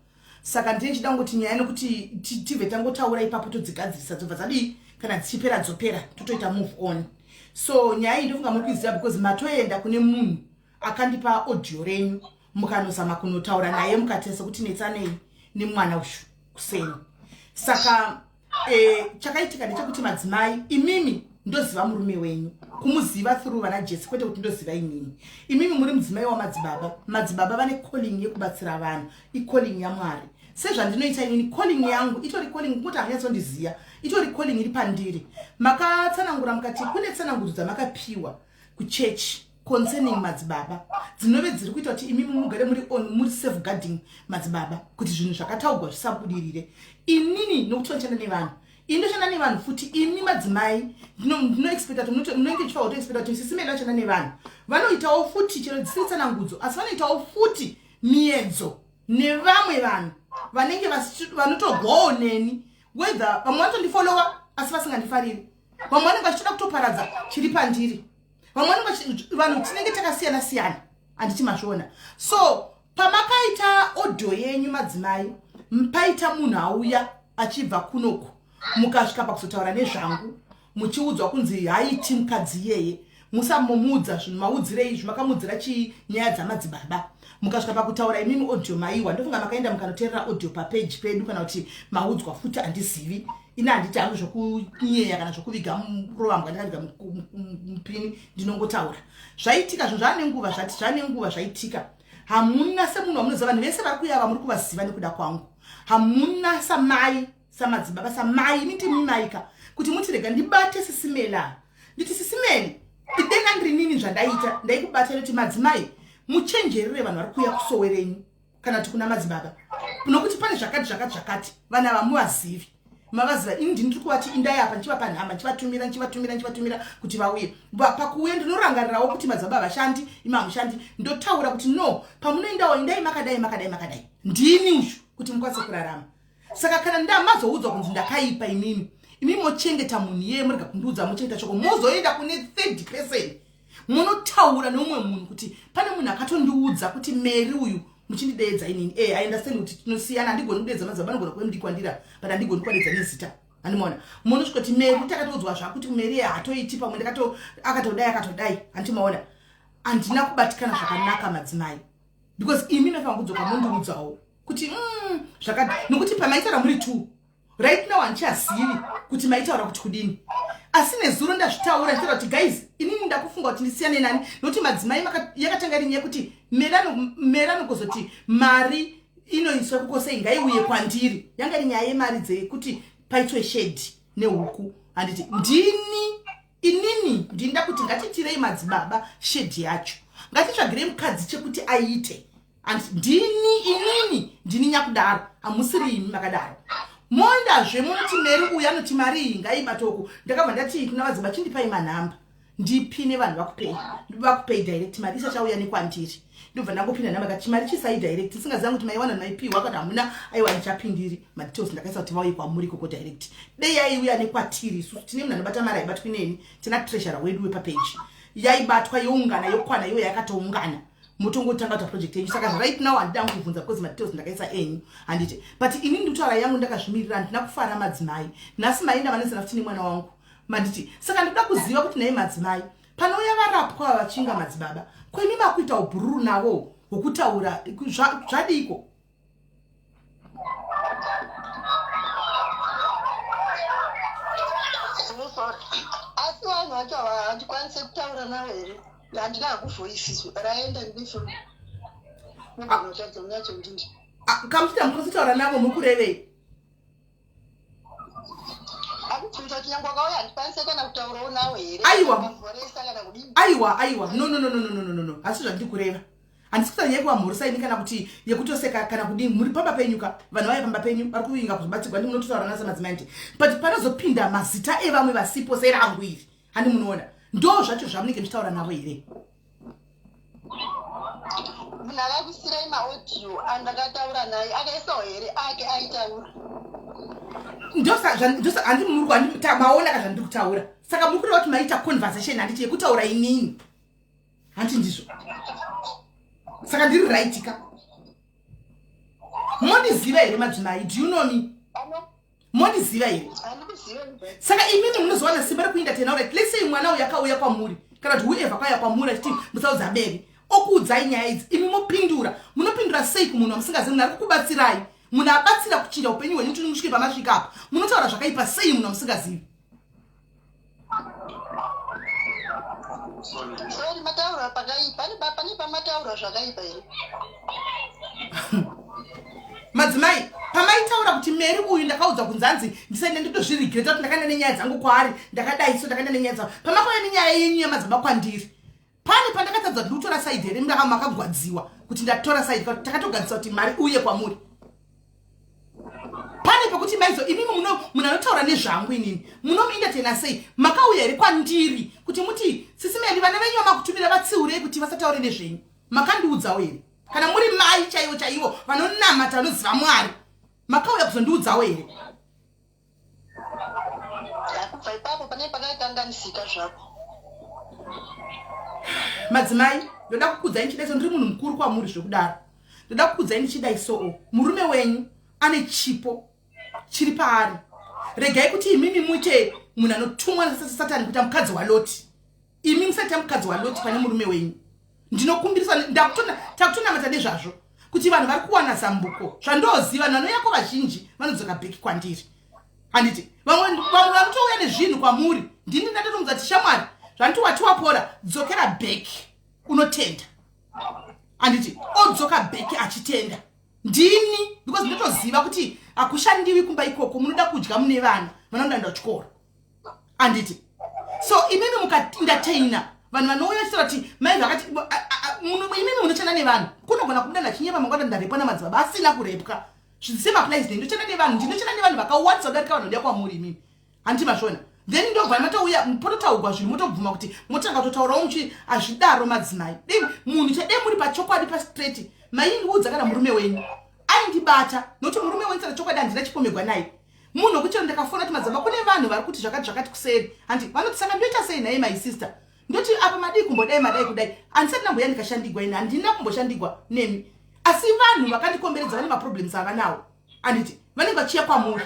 Saka ndine chida kungoti nyaya nekuti tibve tangotaura ipapo, todzigadzirisa, dzobva dzadii, kana dzichipera dzopera, totoita move on. So nyaya iyi ndofunga muri kuiziva because matoenda kune munhu akandipa audio renyu, mukanozama kunotaura naye, mukatesa kuti netsanei nemwana uyu kuseni. Saka chakaitika ndechekuti madzimai imimi, ndoziva murume wenyu, kumuziva through vana Jesi, kwete kuti ndoziva imimi. Imimi muri mudzimai wamadzibaba. Madzibaba vane calling yekubatsira vanhu, icalling yaMwari, sezvandinoita inini. Calling yangu itori calling, kungoti hamunyatsondiziva, itori calling iri pandiri. Makatsanangura mukati kune tsanangudzo dzamakapiwa kuchechi concerning madzibaba, dzinove dziri kuita kuti imimi mugare muri on, muri safeguarding madzibaba kuti zvinhu zvakataugwa zvisabudirire. Inini nokuti vanoshanda nevanhu, ini ndoshanda nevanhu futi. Imi madzimai ndinoexpecta kuti munenge chifanira kutoexpecta kuti sisi medu vanoshanda nevanhu, vanoitawo futi chero dzisiri tsanangudzo, asi vanoitawo futi miedzo nevamwe vanhu vanenge vanotogwawo neni, whether vamwe vanotondifolowa asi vasingandifariri, vamwe vanenge vachitoda kutoparadza chiri pandiri. Vamwe vanenge vanhu tinenge takasiyana siyana, handiti mazviona? So pamakaita audio yenyu madzimai, paita munhu auya achibva kunoku, mukasvika pakuzotaura nezvangu, muchiudzwa kunzi haiti mukadzi iyeye, musamomuudza zvinhu. Maudzirei izvi? Makamuudzira chii nyaya dzamadzibaba? Mukasvika pakutaura imimi audio maiwa, ndofunga makaenda mukanoteerera audio papeji pedu, kana kuti maudzwa futi, handizivi. Ini handiti hangu zvokunyeya kana zvokuviga rovambwa ndakaviga mupini. Ndinongotaura zvaitika. Zvinhu zvane nguva, zvati zvane nguva zvaitika. Hamuna semunhu wamunoziva, vanhu vese vari kuya vamuri kuvaziva nekuda kwangu, hamuna samai, samadzibaba, samai, ini ndimimaika kuti muti rega ndibate Sisimela, nditi Sisimeli idenga ndiri nini. Zvandaita ndaikubata nekuti madzimai muchenjerere vanhu vari kuuya kusowe renyu kana kuti kuna madzibaba, nokuti pane zvakati zvakati zvakati. Vanhu ava muvazivi, mavaziva. Ini ndini tiri kuvati indai apa, ndichivapa nhamba, ndichivatumira, ndichivatumira, ndichivatumira kuti vauye. Pakuuya ndinorangarirawo kuti madzibaba vashandi, imi hamushandi. Ndotaura kuti no, pamunoendawo indai makadai, makadai, makadai, ndini uyu, kuti mukwanise kurarama. Saka kana ndamazoudzwa kunzi ndakaipa, imimi imi mochengeta munhu iyeye, murega kundiudza, mochengeta shoko, mozoenda kune third person, munotaura neumwe munhu kuti pane munhu akatondiudza kuti Mary uyu, muchindideedza inini. I understand kuti tinosiyana, handigoni kudeedza madzibaba, anogona kuve mudikwandira, but handigoni kuvadeedza nezita, handimaona? Munosvika kuti Mary takatoudzwa zvakuti Mary haatoiti, pamwe ndakato akatodai, akatodai, handimaona? Handina kubatikana zvakanaka madzimai, because imi mafanira kudzoka mondiudzawo kuti zvakati, nokuti pamaitaura muri two, right now handichazivi kuti maitaura kuti kudini. Asi nezuro ndazvitaura, ndichitaura kuti guys, inini ndakufunga kuti ndisiyane nani, nokuti madzimai yakatanga iri nyaya yekuti Merano kuzoti mari inoiswa kukosei ngaiuye kwandiri. Yanga iri nyaya yemari dzekuti paitwe shedhi nehuku, handiti? Ndini inini ndinda kuti ngatiitirei madzibaba shedhi yacho, ngatitsvagirei mukadzi chekuti aite. And ndini inini ndini nyakudaro, hamusiri imi makadaro. Moendazve munoti Mary uyu anoti mari iyi ngaibate uku. Ndakabva ndati kuna vadzibaba, chindipai manhamba ndipine vanhu vakupei, vakupei direct, mari isachauya nekwandiri. Ndobva ndangopinda nhamba, kati mari chisai direct, ndisingaziva kuti maiwana maipiwa kana hamuna. Aiwa, ndichapindiri madetails ndakaisa kuti vauye kwamuri ikoko direct. Dei yaiuya nekwatiri isusu, tine munhu anobata mari, haibatwi neni, tina treasurer wedu wepapeji, yaibatwa youngana yokwana iwo yakatoungana, motongotanga kuita project yenyu. Saka right now handida kubvunza because madetails ndakaisa enyu, handiti? But ini ndikutaura yangu ndakazvimirira. Handina kufara madzimai. Nhasi maenda vanetsana futi nemwana wangu, manditi? Saka ndikuda kuziva kuti nhai madzimai, panouya varapwa vachinga madzibaba, ko imi makuita ubhururu navo hwokutaura zvadiko? Asi vanhu vacho handikwanise kutaura navo here? Handina hakuvhoisiswa raenda ndifo. Kamuchita mukwanisa kutaura navo, muri kurevei? Akubvunza kuti nyangwe akauya handikwanise kana kutaurawo nawo here? Aiwa. Kamhoresa kana kudini? Aiwa, aiwa, no, no, no, no, no, no, no, no, hasi zvandiri kureva. Handisi kutaura nyaya yekuvamhoresa ini kana kuti yekutoseka kana kudini. Muri pamba penyu ka, vanhu vaya pamba penyu vari kuvinga kuzobatsirwa, ndi munototaura nasa madzimai ndi, but panozopinda mazita evamwe vasipo serangu iri, handi munoona? Ndo zvacho zvamunenge muchitaura navo here? Munhu akakusirai maaudio andakataura naye akaisawo here ake aitaura? Handi maona ka zvandiri kutaura? Saka muri kureva kuti maita conversation, handiti, yekutaura inini, handiti ndizvo? Saka ndiri right ka? Mondiziva here madzimai? Do you know me? Mondiziva here? Handikuziva. Saka imimi munozowana simba rekuinda tena, right? Let's say mwana uyu akauya kwamuri, kana kuti whoever akauya kwamuri achiti musaudza beri, okuudzai nyaya idzi, imi mopindura. Munopindura sei kumunhu wamusingazivi, munhu ari kukubatsirai, munhu abatsira kuchinja upenyu hwenyu kuti musvike pamasvika apa? Munotaura zvakaipa sei munhu wamusingazivi? Sorry, mataura pakaipa, pane pamataura zvakaipa here? Madzimai, pamaitaura kuti Mary uyu ndakaudza kunzanzi ndisaenda, ndotozviregreta kuti ndakaenda nenyaya dzangu kwaari, ndakadai, so ndakaenda nenyaya dzangu. Pamakauya nenyaya yenyu yamadzibaba kwandiri, pane pandakatadza kuti ndikutora side here? Mndaka makagwadziwa kuti ndatora side, takatogadzisa kuti mari uye kwamuri. Pane pekuti maizo imimi muno munhu anotaura nezvangu inini munomuentertaina sei? Makauya here kwandiri kuti muti Sisimeli, vana venyu vamakutumira vatsiurei kuti vasataure nezvenyu? Makandiudzawo here? Kana muri mai chaivo chaivo vanonamata, vanoziva Mwari, makauya kuzondiudzawo here? Kubva ipapo pane pakaikanganisika zvako. Madzimai, ndoda kukudzai ndichidai so. Ndiri munhu mukuru kwamuri zvekudaro. Ndoda kukudzai ndichidai soo. Murume wenyu ane chipo chiri paari. Regai kuti imimi muite munhu anotumwa nasatani kuita mukadzi waLoti. Imi musaita mukadzi waLoti pane murume wenyu. Ndinokumbirisa, takutonamata nezvazvo kuti vanhu vari kuwana zambuko. Zvandoziva, vanhu vanouyako vazhinji vanodzoka back kwandiri, handiti? Vamwe vanotouya nezvinhu kwamuri. Ndini ndatotomudza kuti, "Shamwari, zvanoti wati wapora, dzokera back unotenda," handiti? Odzoka back achitenda. Ndini, because ndinotoziva kuti hakushandiwi kumba ikoko. Munoda kudya, mune vana vanoenda chikoro, handiti? So imimi mukaentertaina vanhu vanouya vachitaura kuti mai vakati, imimi munoshanda nevanhu. Kunogona kubuda ndachinyepa mangwana, ndarepwa namadzibaba asina kurepwa. Same applies ne ndoshanda nevanhu. Ndinoshanda nevanhu vakawandisa kudarika vanhu vanoda kwamuri imimi, handiti? Mazvona? Then ndobva matouya pototaurwa zvinhu, motobvuma kuti motanga kutotaurawo muchi. Hazvidaro, madzimai. Dei munhu chadei muri pachokwadi, pastraight. Maindiudza kana murume wenyu aindibata, nokuti murume wenyu, sana chokwadi, handina chipomegwa naye. Munhu wekuti chero ndakafona kuti, "Madzibaba, kune vanhu vari kuti zvakati zvakati kuseri," handi? Vanoti, "Saka ndoita sei nhaye, my sister?" Ndoti, "Apa madii kumbodai, madai kudai." Handisati ndamboya ndikashandigwa ini. Handina kumboshandigwa nemi, asi vanhu vakandikomberedza vane maproblems avanawo, handiti? Vanenge vachiya kwamuri.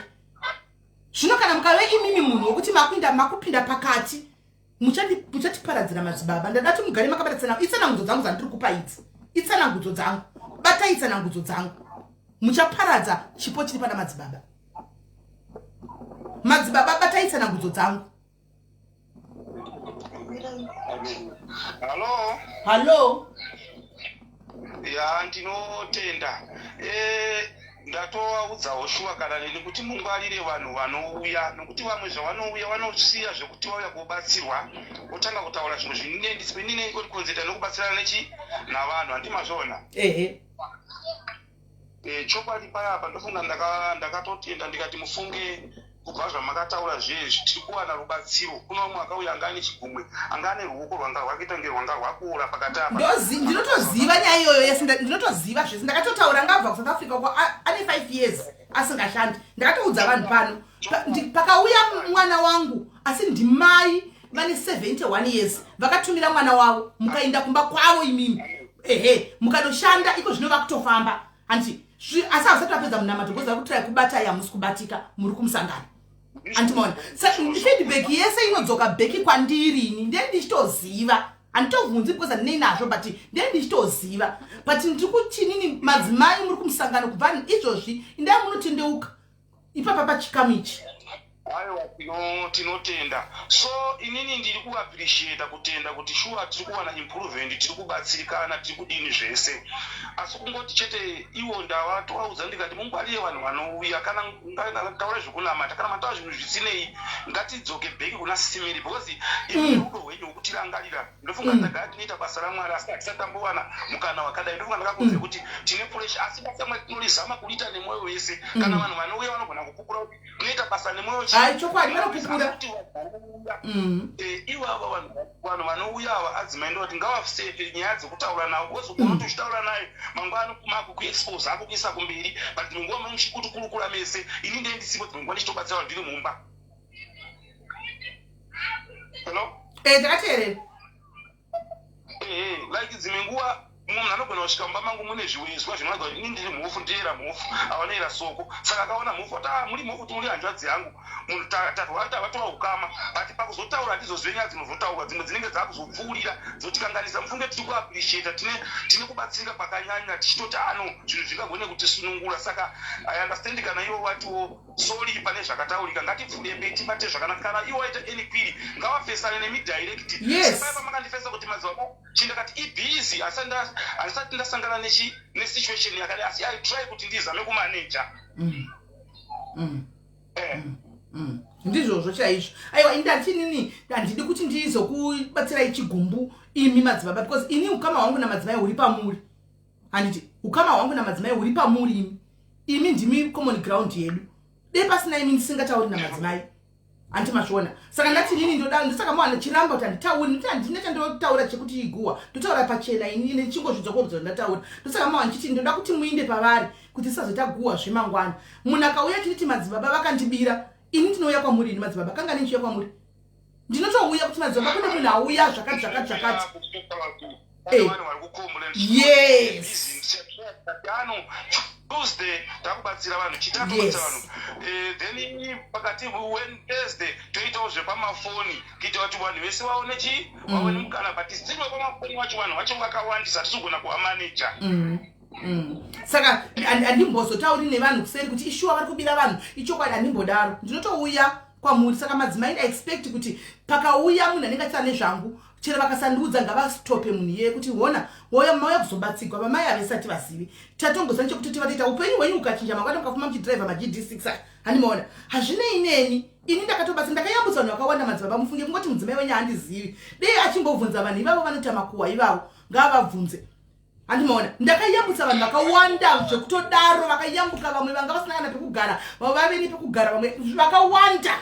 Zvino kana mukave imimi munhu wekuti makuinda makupinda pakati, muchatiparadzira madzibaba. Ndada kuti mugare makabata tsanangudzo. Itsanangudzo dzangu dzandiri kupa idzi, itsanangudzo dzangu. Batai itsanangudzo dzangu. Muchaparadza chipo chiri pana madzibaba. Madzibaba, batai tsanangudzo dzangu. Hallo. Hallo. Ya, ndinotenda. Ndatovaudzawo shuwa kana neni kuti mungwarire vanhu vanouya, nokuti vamwe zvavanouya vanosiya zvekuti vauya kubatsirwa, votanga kutaura zvinhu zvinene kutikonzeta nokubatsirana nechi navanhu, handimazvona? Ehe. Chokwadi payapa ndofunga ndakatotenda ndikati, mufunge, kubva zvamakataura zvezvi tiri kuwana rubatsiro. Kuna vamwe akauya anga ane chigumwe, anga ane ruoko rwanga rwakaita kunge rwanga rwakura pakati apa. Ndinotoziva nyaya iyoyo yese. Ndinotoziva zvese. Ndakatotaura, ngabva kuSouth Africa uko, ane 5 years asingashandi. Ndakatoudza vanhu pano. Pakauya mwana wangu, asi ndimai vane 71 years vakatumira mwana wavo, mukaenda kumba kwavo imimi, ehe, mukanoshanda iko zvino vakutofamba, handiti? Asi havasati vapedza munamato because vari kutry kubatai, hamusi kubatika, muri kumusangano, handimaona? Feedback yese inodzoka back kwandiri ini. Ndiye ndichitoziva, handitovhunzi because handinei nazvo, but ndiye ndichitoziva. But ndiri kuti nini, madzimai muri kumusangano, kubva izvozvi indai munotendeuka ipapa pachikamu ichi. Aiwa, tinotenda. So inini ndiri kuappreciata, kutenda kuti shuwa tiri kuwana improvement, tiri kubatsirikana, tiri kudini zvese. Asi kungoti chete ivo ndavatovaudza ndikati, mungwarire vanhu vanouya. Kana taura zvekunamata, kana mataura zvinhu zvisinei, ngatidzoke back kuna Sis Melly, because imi rudo hwenyu hwekutirangarira, ndofunga tagara tinoita basa raMwari, asi hatisati tambowana mukana wakadai. Ndofunga ndakakunze kuti tine pressure, asi basa ramwari tinorizama kuriita nemwoyo wese. Kana vanhu vanouya vanogona kupupura kuti tinoita basa nemwoyo. Hai, chokwadi, vanopupura. Kuti vanouya, ivava vanhu vanouya ava, adzimai, ndovati ngavasefe nyaya dzekutaura navo, because unoti uchitaura naye mangwana makukuexpose, akukuisa kumberi. But dzimwe nguva muchikutokurukura mese, ini ndee ndisipo, dzimwe nguva ndichitobatsira vanhu ndiri mumba. Hello? Eh, takateerera. Ehe, like dzimwe nguva mumwe munhu anogona kusvika mumba mangu mune zviwezwa zvinoratidza kuti ini ndiri mhofu, ndiyera mhofu, avanoera soko. Saka akaona mhofu ati, "Ah, muri mhofu, muri hanzvadzi yangu." Munhu tatova ukama, but pakuzotaura hatizozive nyaya dzinozotaurwa. Dzimwe dzinenge dzakuzopfuurira, dzotikanganisa. Mufunge, tiri kuappreciata, tine kubatsirika kwakanyanya, tichitoti ano zvinhu zvingagone kutisunungura. Saka I understand kana ivo vatiwo sorry pane zvakataurika, ngatipfuure mberi, tibate zvakanaka. Kana ivo waita any query, ngavafesane nemi direct. Sepaya pamakandifesa kuti madzibaba chindakati ibhizi, handisati ndasangana nesituation yakadai, asi I try kuti ndizame kumaneja. Ndizvozvo chaizvo. Aiwa, ini ndati inini handidi kuti ndizokubatsirai chigumbu imi madzibaba, because ini ukama hwangu namadzimai huri pamuri, handiti? Ukama hwangu namadzimai huri pamuri imi. Imi ndimi common ground yedu. Dei pasina imi, ndisingatauri namadzimai, handiti? Mazviona? Saka ndati inini ndoda, ndosaka mawana chiramba kuti handitauri, nekuti handina chandotaura chekuti iguwa. Ndotaura pachena ini ndichingozvidzokorudza ndataura. Ndosaka mawana ndichiti ndoda kuti muinde pavari kuti sisazoita guhwa zvemangwana. Munhu akauya achinditi madzibaba vakandibira, ini ndinouya kwamuri. Ini madzibaba kanga ndichiuya kwamuri. Ndinotouya kuti madzibaba, kune munhu auya zvakati zvakati zvakati. Yes. Tuesday takubatsira vanhu, Chitatu batsira vanhu, then pakati Wednesday toitawo zvepamafoni kuita kuti vanhu vese vaone chi vaone mukana, but still vepamafoni vacho, vanhu vacho vakawandisa, tisigona kuvamaneja. Saka handimbozotauri nevanhu kuseri kuti ishuwa vari kubira vanhu. Ichokwadi, handimbodaro. Ndinotouya kwamuri. Saka madzimai, ndaexpect kuti pakauya munhu anenge achitaura nezvangu, chero vakasandiudza, ngavastope munhu iyeye kuti hona woya, mauya kuzobatsigwa. Vamai havesati vazivi tatongoziva nechekuti tivatoita upenyu hwenyu hukachinja mangwana, mukafuma muchidhiraivha maGD6 aya, handimaona, hazvinei neni. Ini ndakatobatsa, ndakayambutsa vanhu vakawanda, madzibaba. Mufunge kungoti mudzimai wenyu handizivi, dei achimbobvunza vanhu ivavo vanoita makuhwa ivavo, ngavabvunze. Handimaona, ndakayambutsa vanhu vakawanda zvekutodaro, vakayambuka. Vamwe vanga vasina kana pekugara, vamwe vave nepekugara, vamwe vakawanda.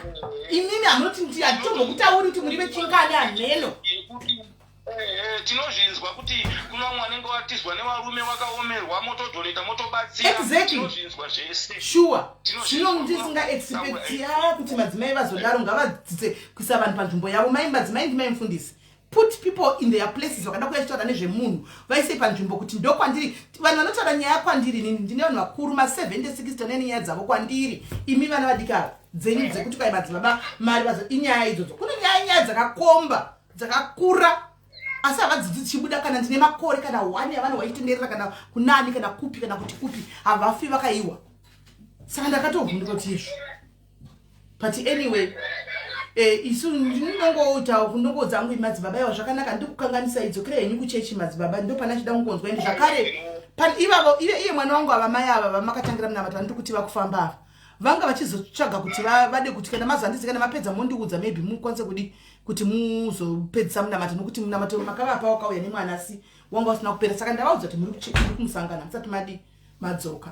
Inini hamunoti handitombokutauri kuti muri vechingani, hanheno. Tinozvinzwa kuti kuna vamwe vanenge vatizwa nevarume, vakaomerwa, motodonata, motobatsira. Tinozvinzwa zvese. Sure, zvino ndisinga expect ya kuti madzimai vazodaro. Ngavadzidze kuisa vanhu panzvimbo yavo. Mai madzimai, ndimai mufundisi, put people in their places. Vakada kuya chitaura nezvemunhu, vaisei panzvimbo kuti ndokwandiri. Vanhu vanotaura nyaya kwandiri, nini ndine vanhu vakuru ma70, 69 nyaya dzavo kwandiri. Imi vana vadiki ava, dzenyu dzekuti kwai madzibaba mari vazo, inyaya idzodzo. Kune nyaya dzakakomba, dzakakura, asi havadzidzi dzichibuda. Kana ndine makore kana one yavanhu vachitenderera kana kunani kana kupi kana kuti kupi, havafi vakaiwa. Saka ndakatovhunduka kuti izvo, but anyway, isu ndinongoitawo kunongodza angu. Madzibaba, iwa zvakanaka, ndikukanganisa. Idzokera henyu kuchechi, madzibaba. Ndo pana chida kungonzwa. Ende zvakare ivavo, iye mwana wangu, ava mai ava vamakatangira munamato, vandiri kuti vakufamba ava, vanga vachizotsvaga kuti vade kuti kana mazandizi, kana mapedza mondiudza, maybe mukwanise kudi kuti muzopedzisa munamato, nokuti munamato makavapa wakauya nemwana, asi wanga usina kupera. Saka ndavaudza kuti muri kumusangana musati madi madzoka.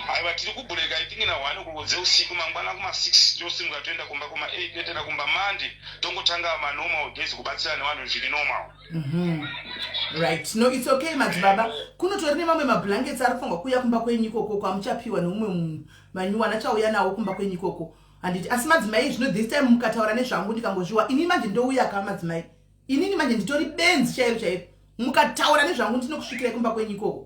Aiwa, tiri kubreaka, I think na1 o'clock dzeusiku. Mangwana kuma6 tosimuka, toenda kumba kuma8, toenda kumba. Mande tongotanga manormal days kubatsira nevanhu zviri normal. Right, no, it's okay, madzibaba. Kunotori nemamwe mablankets ari kufanirwa kuuya kumba kwenyu ikoko, kwamuchapiwa neumwe munhu manyuwana achauya nawo kumba kwenyu ikoko, handiti? Asi madzimai, zvino this time mukataura nezvangu, ndikangozviwa ini manje ndouya ka. Madzimai, inini manje nditori benzi chairo chairo. Mukataura nezvangu, ndinokusvikirai kumba kwenyu ikoko.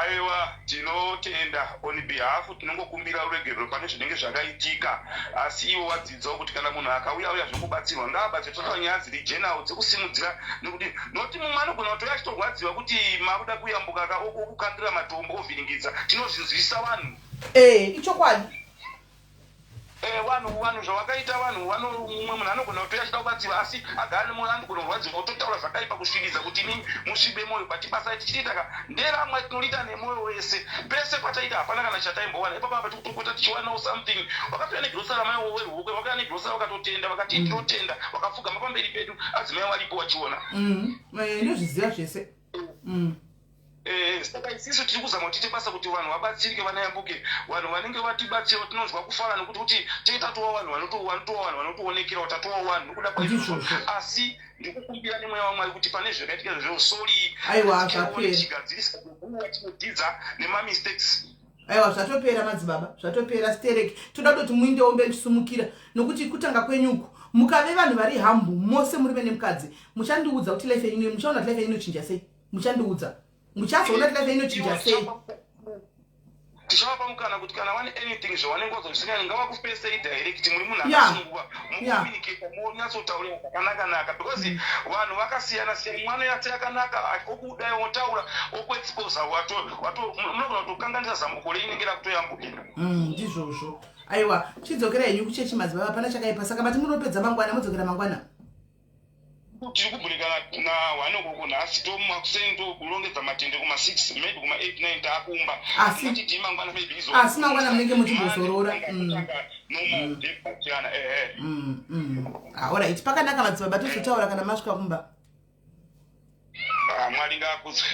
Aiwa, tinotenda. On behalf, tinongokumbira ruregerero pane zvinenge zvakaitika, asi ivo vadzidzawo kuti kana munhu akauya uya zvekubatsirwa, ngaabatsire. Totaura nyaya dziri general dzekusimudzira, nekuti noti mumwe anogona kutouya achitorwadziwa kuti makuda kuyambuka ka, okukandira matombo, ovhiringidza. Tinozvinzwisisa vanhu. Ee, ichokwadi. Vanhu zvavakaita vanhu vano, mumwe munhu anogona kutouya achida kubatsirwa, asi agara nemwoyo, anogona kurwadziwa, ototaura zvakaipa kusvibidza kuti imi musvibe mwoyo. But basa tichiita ka nderamwe, tinoriita nemwoyo wese. Pese pataita hapana kana chataimbowana. Ipapo apa tikutopota tichiwanawo something. Vakatouya negrocery, mai werwukwe vakauya negrocery, vakatotenda, vakati tinotenda, vakapfugama pamberi pedu, adzimai varipo vachiona. Ndozviziva zvese. Saka isisu tiri kuzama kuti tiite basa kuti vanhu vabatsirike, vanayambuke. Vanhu vanenge vatibatsira, tinonzwa kufara nokuti kuti tenge tatova vanhu vanotova vanhu vanotoonekera kuti tatova vanhu nokuda kwaizvozvo. Ndizvozvo. Asi ndikukumbira nemweya waMwari kuti pane zvakaitika izvozvo, sorry. Aiwa, zvapera. Tichigadzirisa kuguva, tinodzidza nemamistakes. Aiwa, zvatopera, madzibaba, zvatopera sterek. Toda kutoti muindewo mberi chisumukira, nokuti kutanga kwenyuku mukave vanhu vari hambu mose, murume nemukadzi, muchandiudza kuti life yenyu, muchaona kuti life yenyu inochinja sei. Muchandiudza, muchazoona kuti life yenyu inochinja sei. Tichavapa mukana kuti kana vane anything zvavanenge vazozvisingani, ngavakufesei direct. Muri munhu akasununguka, mucommunicate, monyatsotaurira zvakanaka-naka, because vanhu vakasiyana siyana. Mwana yatse yakanaka, okudai wotaura, okuexposa, munogona kutokanganisa zambuko reinenge rakutoyambukira. Ndizvozvo. Aiwa, chidzokera henyu kuchechi, madzibaba, hapana chakaipa. Saka mati munopedza mangwana, modzokera mangwana? Tiri kubreaka na1 o'clock nhasi, tomakuseni tokurongedza matende kuma6, maybe kuma8, 9 taakumba. Ngatidii mangwana maybe izo Asi mangwana munenge muchimbozorora. Normal day kubatsirana, ehe. Ah, alright, pakanaka, madzibaba. Tozotaura kana masvika kumba. Ah, Mwari ngaakudzwe.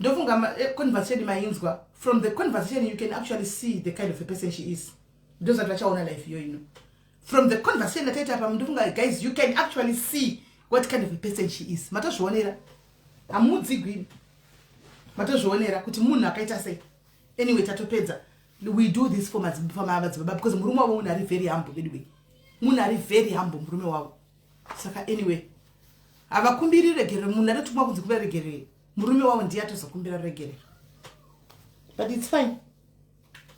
Ndofunga conversation mainzwa. From the conversation you can actually see the kind of a person she is. Ndozati vachaona life iyo ino. From the conversation yataita apa, ndofunga guys, you can actually see what kind of a person she is. Matozvionera, hamudzigwi, matozvionera kuti munhu akaita sei. Anyway, tatopedza. We do this for madzibaba because murume wavo munhu ari very humble veduwe, munhu ari very humble murume wavo. Saka anyway, havakumbiri regerero. Munhu atotumwa kunzi kumbira regerero, murume wavo ndiye atozokumbira regerero, but it's fine,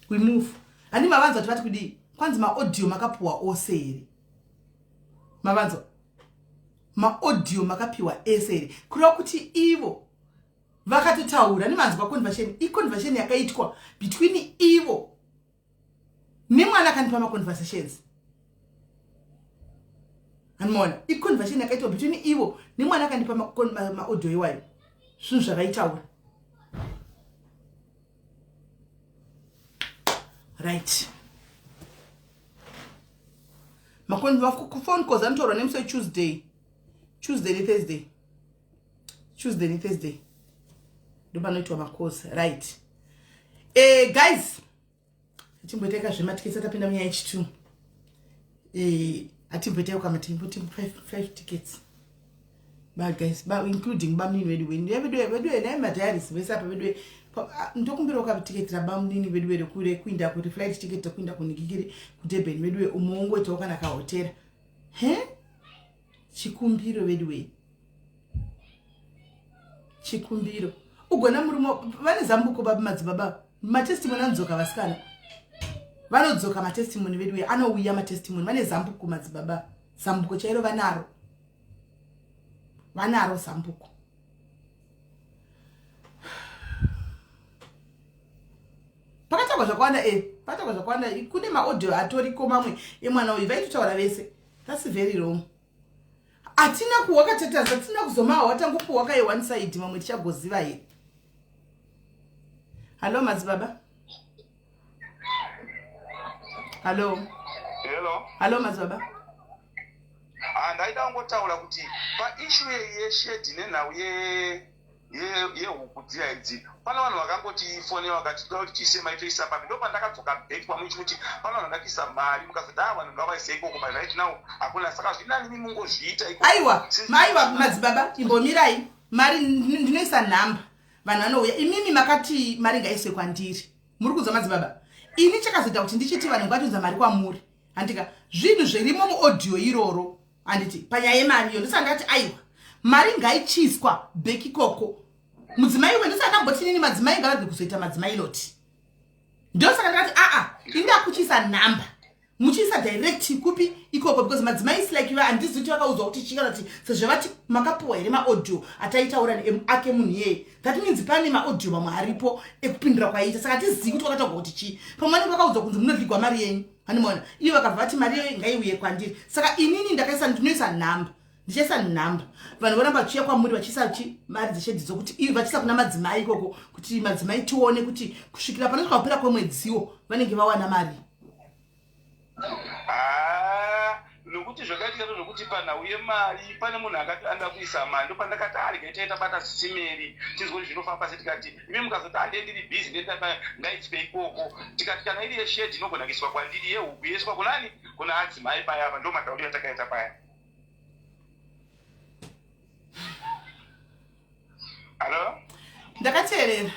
we move. Handi mavanzwa kuti vati kudii? Kwanzi maaudio makapuwa ose here? Mavanzwa, maaudio makapiwa ese here? Kureva kuti ivo vakatotaura nemanzwa conversation, iconversation yakaitwa between ivo nemwana akandipa maconversations. Anomaona, iconversation yakaitwa between ivo nemwana akandipa maaudio iwayo, zvinhu zvavaitaura. Right, maphone calls anotaurwa nemusi weTuesday, Tuesday neThursday, Tuesday neThursday ndopanoitwa macalls. Right, guys, atimboitaika zvematickets. Atapinda munyaya yechi2, atimboitaika kamatimboti five tickets ba guys, ba including bamunini vedu vedu naye madiaries vese apa vedu. Ndokumbirawo katiketi rabamunini vedu rekure kuinda kuti flight ticket rekuinda kunikikiri kuDurban vedu, umwe ungoitawo kana kahotera he. Chikumbiro vedu wei, chikumbiro. Ugona murume vane zambuko baba, madzibaba, matestimony anodzoka. Vasikana vanodzoka matestimony vedu wei, anouya matestimony. Vane zambuko madzibaba, zambuko chairo vanaro, vanaro zambuko. Pakataurwa zvakawanda, pakataurwa zvakawanda. Kune maaudio atoriko mamwe emwana uyu, vaitotaura vese. That's very wrong. Hatina kuwakatataza, hatina kuzomawa, tangopuwa kai one side, mamwe tichagoziva here? Hallo madzibaba, hallo. Hello. Hallo madzibaba. Ah, ndaida kungotaura kuti paissue yeshed nenhau yehuku dziya idzi, pane vanhu vakangoti fone vakati toda kuti tiise mari, toisa papi? Ndo pandakadzoka back pamwe kuti pane vanhu vakaisa mari, mukazoti a vanhu ngavaise ikoko, but right now hakuna, saka zvinani mi mungozviita ikoko. Aiwa, aiwa madzibaba, imbomirai. Mari ndinoisa nhamba, vanhu vanouya. Imimi makati mari ngaiswe kwandiri, muri kunzwa madzibaba? Ini chakazoita kuti ndichiti vanhu ngavatunza mari kwamuri, handika zvinhu zvirimo muaudio iroro, handiti? Panyaya yemari iyo ndosaka ndakati aiwa, mari ngaichiswa back ikoko. Mudzimai we, ndosaka ndamboti nini madzimai ngavabve kuzoita madzimai loti. Ndosaka ndakati aa, indakuchisa nhamba, muchiisa direct kupi? Ikoko, because madzimai is like handizi kuti vakaudzwa kuti chii kana kuti sezvo vati makapuwa here maaudio ataitaura ake munhu iyeye. That means pane maaudio mamwe aripo ekupindura kwaiita, saka hatizivi kuti wakataurwa kuti chii. Pamwe vanenge vakaudzwa kunzi munodligwa mari yenyu, handimaona? Iyo vakabva vati mari iyoyo ngaiuye kwandiri. Saka inini ndakaisa, ndinoisa nhamba, ndichaisa nhamba, vanhu voramba vachiuya kwamuri vachiisa chi mari dzeshed dzokuti vachiisa kuna madzimai ikoko, kuti madzimai tione kuti kusvikira panosvika kupera kwemwedziwo vanenge vawana mari. Ah, nokuti zvakaitika ndezvokuti panhau yemari pane munhu akati anoda kuisa mari, ndopandakati arega taita bata sisimeri tinzwe kuti zvinofamba sei. Tikati imi mukazoti ande ndiri busy, ngaiswe ikoko. Tikati kana iri yeshed inogona kuiswa kwandiri, yehuku yoiswa kunani? Kuna adzimai paya. Apa ndo matauriro atakaita paya. Hallo. Ndakateerera.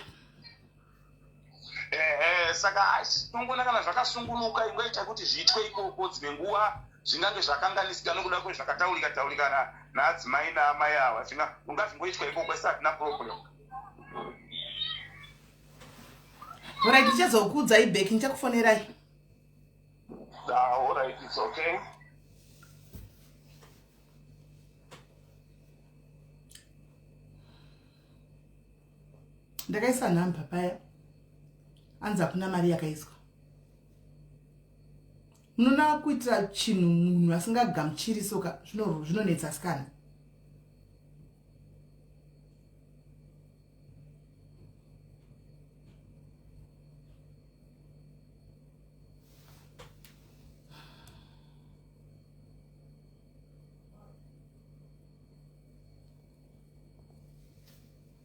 Ehe, saka tongoona kana zvakasungunuka, ingoita kuti zviitwe ikoko. Dzimwe nguva zvingange zvakanganisika nokuda kwezvakataurika taurika naadzimai naamai ava, ungazvingoitwa ikoko, isi hatina problem. Alright, ndichazokuudzai back, ndichakufonerai. Ah, alright, it's okay. Ndakaisa nhamba paya, anzi hakuna mari yakaiswa. Munoona, kuitira chinhu munhu asingagamuchiri soka zvinonetsa asikana.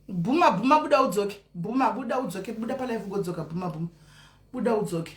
Bhuma bhuma, buda udzoke. Bhuma, buda udzoke, buda palive ugodzoka. Bhuma bhuma, buda udzoke.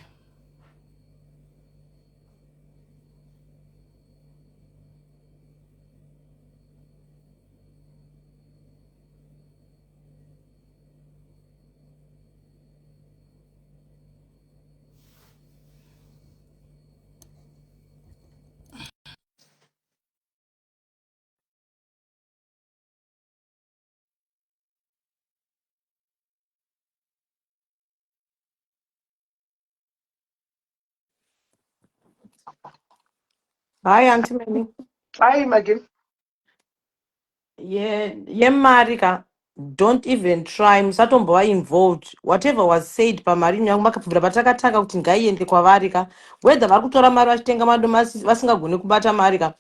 Hi, Auntie Mary. Hi, Maggie. Yeah, yemari ka. Don't even try. Musatombova involved. Whatever was said pamari nyangu makabvira patakatanga kuti ngaiende kwavari ka. Whether vari kutora mari vachitenga madomasi vasingagoni kubata mari ka.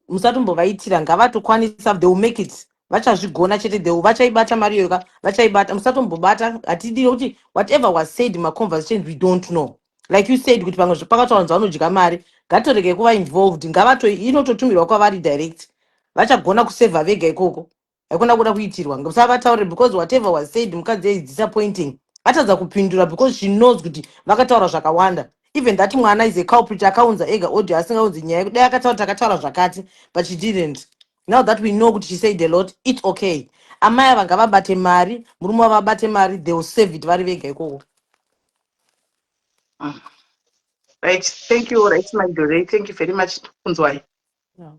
Musatombovaitira, ngavatokwanisa, they will make it. Vachazvigona chete, they will vachaibata mari iyoyo ka. Vachaibata, musatombobata. Hatidi kuti whatever was said in my conversations, we don't know. Like you said kuti pamwe pakataura vanodya mari, ngatorege kuva involved, ngavato inototumirwa kwavari direct. Vachagona kusevha vega ikoko, haikona kuda kuitirwa. Musavataurire because whatever was said, mukadzi is disappointing, atadza kupindura because she knows kuti vakataura zvakawanda. Even that mwana is a culprit, akaunza ega audio asingaunzi nyaya. Dai akataura takataura zvakati, but she didn't. Now that we know kuti she said a lot, it's okay. Amai ava ngavabate mari, murume wavabate mari, they will save it vari vega ikoko. Right, thank you. Right, Magdore, thank you very much. Kunzwai. Yeah.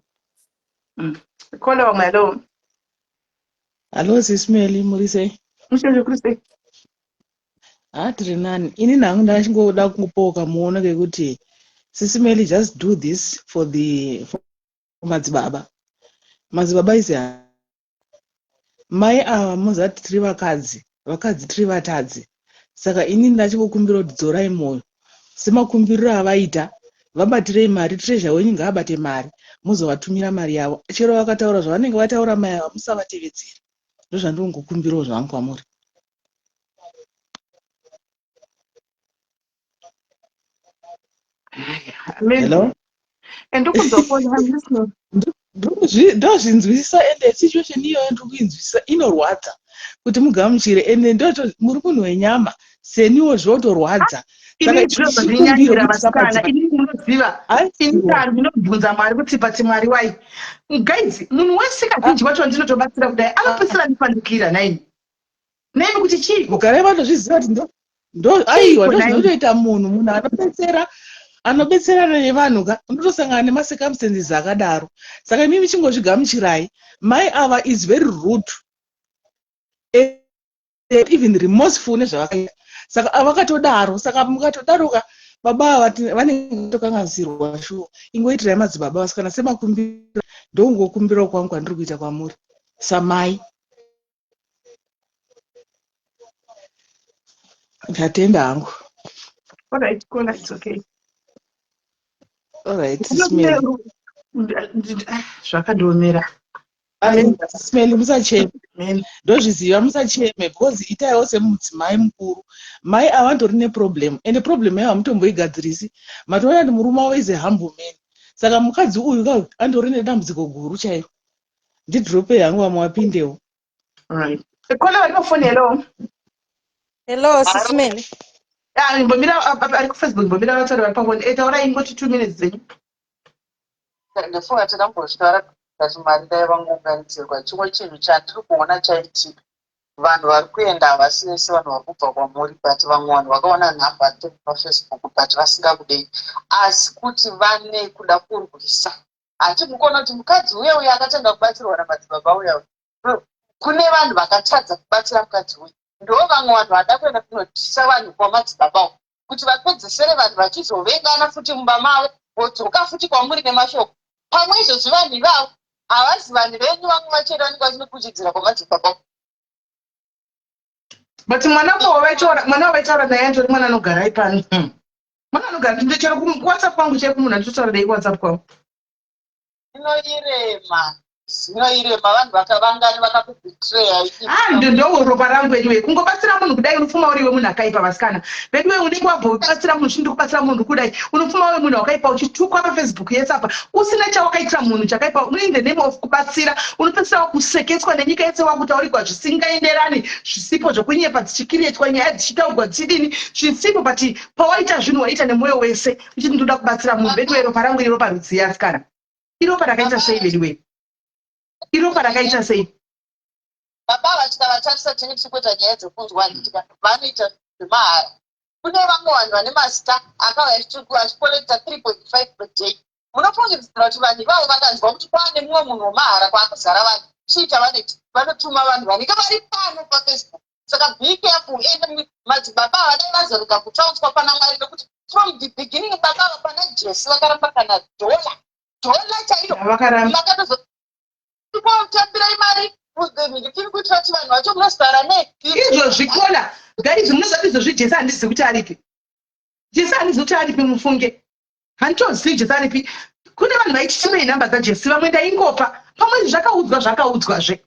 Caller wamwe, hello. Hallo, Sis Melly, muri sei? Mushezve, kuri sei? Ha, tiri nani. Ini nhangu ndachingoda kungopawo kamuono kekuti, Sis Melly, just do this for madzibaba. Madzibaba isi mai ava, muzati tiri vakadzi, vakadzi tiri vatadzi. Saka ini ndachingokumbira kuti dzorai mwoyo semakumbiriro avaita, vabatirei mari. Treasure wenyu ngaabate mari, muzovatumira mari yavo. Chero vakataura zvavanenge vataura mai ava, musavatevedzera. Ndozvandingokumbirawo zvangu kwamuri. Amen. Hello? And ndikunzwa phone, I'm listening. Ndozvinzwisisa, ende situation iyoyo ndiri kuinzwisisa, inorwadza kuti mugamuchire, ende ndoto muri munhu wenyama seniwo, zvotorwadza. Saka Ini zvino chikumbiro zvandinyangira kuti vasikana, samadzibaba ini munoziva, ini aiwa ndinobvunza Mwari kuti, but Mwari wai guys, munhu wese kazhinji wacho wandinotobatsira kudai anopedzisira andipandukira naini naimi kuti chiiko? Mugare vanozviziva kuti ndo aiwa Chiiko naimi? Ndozvinotoita munhu anobetsera, anobetserana nevanhu ka, unotosangana nemacircumstances akadaro. Saka imimi chingozvigamuchirai. Mai ava is very rude and even remorseful nezvavakaita, saka vakatodaro. Saka mukatodaroka, baba ava vanenge vatokanganisirwa shuwa. Ingoitirai madzibaba, vasikana, semakumbiro. Ndokungokumbirawo kwangu kwandiri kuita kwamuri samai. Ndatenda hangu. Alright, caller, it's okay. Alright, Sis Melly. Zvakandiomera. Amen. Sis Melly, musacheme. Amen. Ndozviziva, musacheme because itaiwo semudzimai mukuru. Mai ava ndori neproblem, ende problem yavo hamutomboigadzirisi. Matoona kuti murume wavo is a humble man, saka mukadzi uyu ka andori nedambudziko guru chairo. Ndidrope hangu, vamwe vapindewo. Alright, caller vari pafoni, hello. Hello, Sis Melly. Ah, mbomira ari kuFacebook, mbomira vatauri vari pafoni. Taurai, ingoti 2 minutes dzenyu. Ndofunga takambozvitaura kuti mari dai vangounganidzirwa. Chimwe chinhu chandiri kuona chaitika, vanhu vari kuenda havasi vese vanhu vari kubva kwamuri, but vamwe vanhu vakaona nhamba paFacebook but vasingakudei, asi kuti vane kuda kurwisa. Hati mukuona kuti mukadzi uya uya akatanga kubatsirwa namadzibaba uya uya, kune vanhu vakatadza kubatsira mukadzi uyu, ndo vamwe vanhu vada kuenda kunotisa vanhu kwamadzibaba uku kuti vapedzesere vanhu vachizovengana futi mumba mavo, vodzoka futi kwamuri nemashoko. Pamwe izvozvi vanhu ivavo havazi vanhu venyu, vamwe vachero vanenge vachinokuchidzira kwamadzibaba uku. But mwana wavaitaura, mwana wavaitaura naye andori mwana anogara ipano. Mwana anogara ndechero kuWhatsApp kwangu chaiko, munhu anditotaura naye kuWhatsApp kwangu. Zvinoirema, zvinoirema. Vanhu vakavangani vakakubetreya? Ah, ndo ropa rangu. Anyway, kungobatsira munhu kudai, unopfuma uriwe munhu akaipa. Vasikana veduwe, unenge wabhobatsira munhu, chindi kubatsira munhu kudai, unopfuma uri munhu wakaipa, uchitukwa paFacebook yese apa usina chawakaitira munhu chakaipa. In the name of kubatsira, unopedzisira wakusekeswa nenyika yese, wakutaurigwa zvisingaenderani, zvisipo, zvokunyepa, dzichikirietwa nyaya, dzichitaurwa dzichidini, zvisipo. But pawaita zvinhu, waita nemwoyo wese uchiti ndoda kubatsira munhu. Veduwe, ropa rangu iropa rudziya, asikana? Iropa rakaita sei, veduwe? Iropa rakaita sei? Baba ava tikavatarisa, tinenge tiri kuita nyaya dzekunzwa, handitika vanoita zvemahara. Kune vamwe vanhu vane mazita akauya achicollecta 3.5 per day. Munofungidzira kuti vanhu ivavo vakanzwa kuti kwaane mumwe munhu wemahara kwaakuzara vanhu, chii chavanoita? Vanotuma vanhu vanenge vari pano paFacebook. Saka be careful. Ende madzibaba ava dai vazorega kutsautswa pana Mwari, nekuti from the beginning baba ava pana Jesi vakaramba kana dhola, dhola chairo. Vakaramba. Makatozotambirai mari tiri kuitira kuti vanhu vacho munozara nei. Izvozvi kola, guys, munoziva kuti izvozvi Jesi handizivi kuti aripi. Jesi handizivi kuti aripi, mufunge. Handitozivi Jesi aripi. Kune vanhu vaiti namba dzaJesi, vamwe ndaingopa. Pamwe zvakaudzwa, zvakaudzwazve.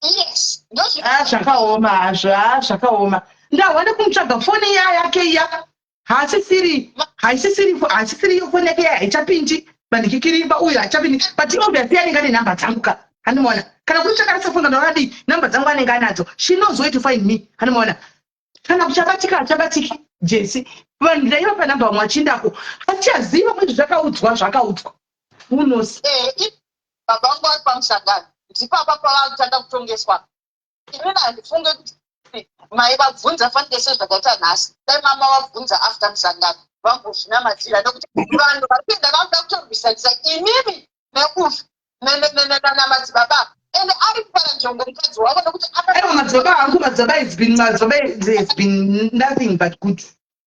Yes. Ah, zvakaoma hazvo. Ah, zvakaoma. Ndahwa nekumutsvaga, foni iya yake iya haasisiri, haisisiri, haisisiri iyo foni yake iya, haichapindi manhikikirimba uyo, haichapindi. But obviously anenge ane namba dzangu ka, handimaona? Kana kuri chakarasa foni kana wakadii, namba dzangu anenge anadzo. She knows where to find me, handimaona? Kana kuchabatika hachabatiki Jesi. Vanhu ndaivapa namba, vamwe vachiendako, hatichaziva mwezvi. Zvakaudzwa, zvakaudzwa, who knows? Baba vangu vari pamusangano, ndipapa pavakutanga kutongeswa. Inini handifunge kuti mai vabvunza fanike sezvakaita nhasi. Dai mama vabvunza after musangano, vambozvinamatira, nekuti vanhu vari kuenda vakuda kutorwisanisa imimi neufi namadzibaba, ende ari kupara njongo mukadzi wavo nekuti Aiwa, madzibaba hangu, madzibaba has been, madzibaba has been nothing but good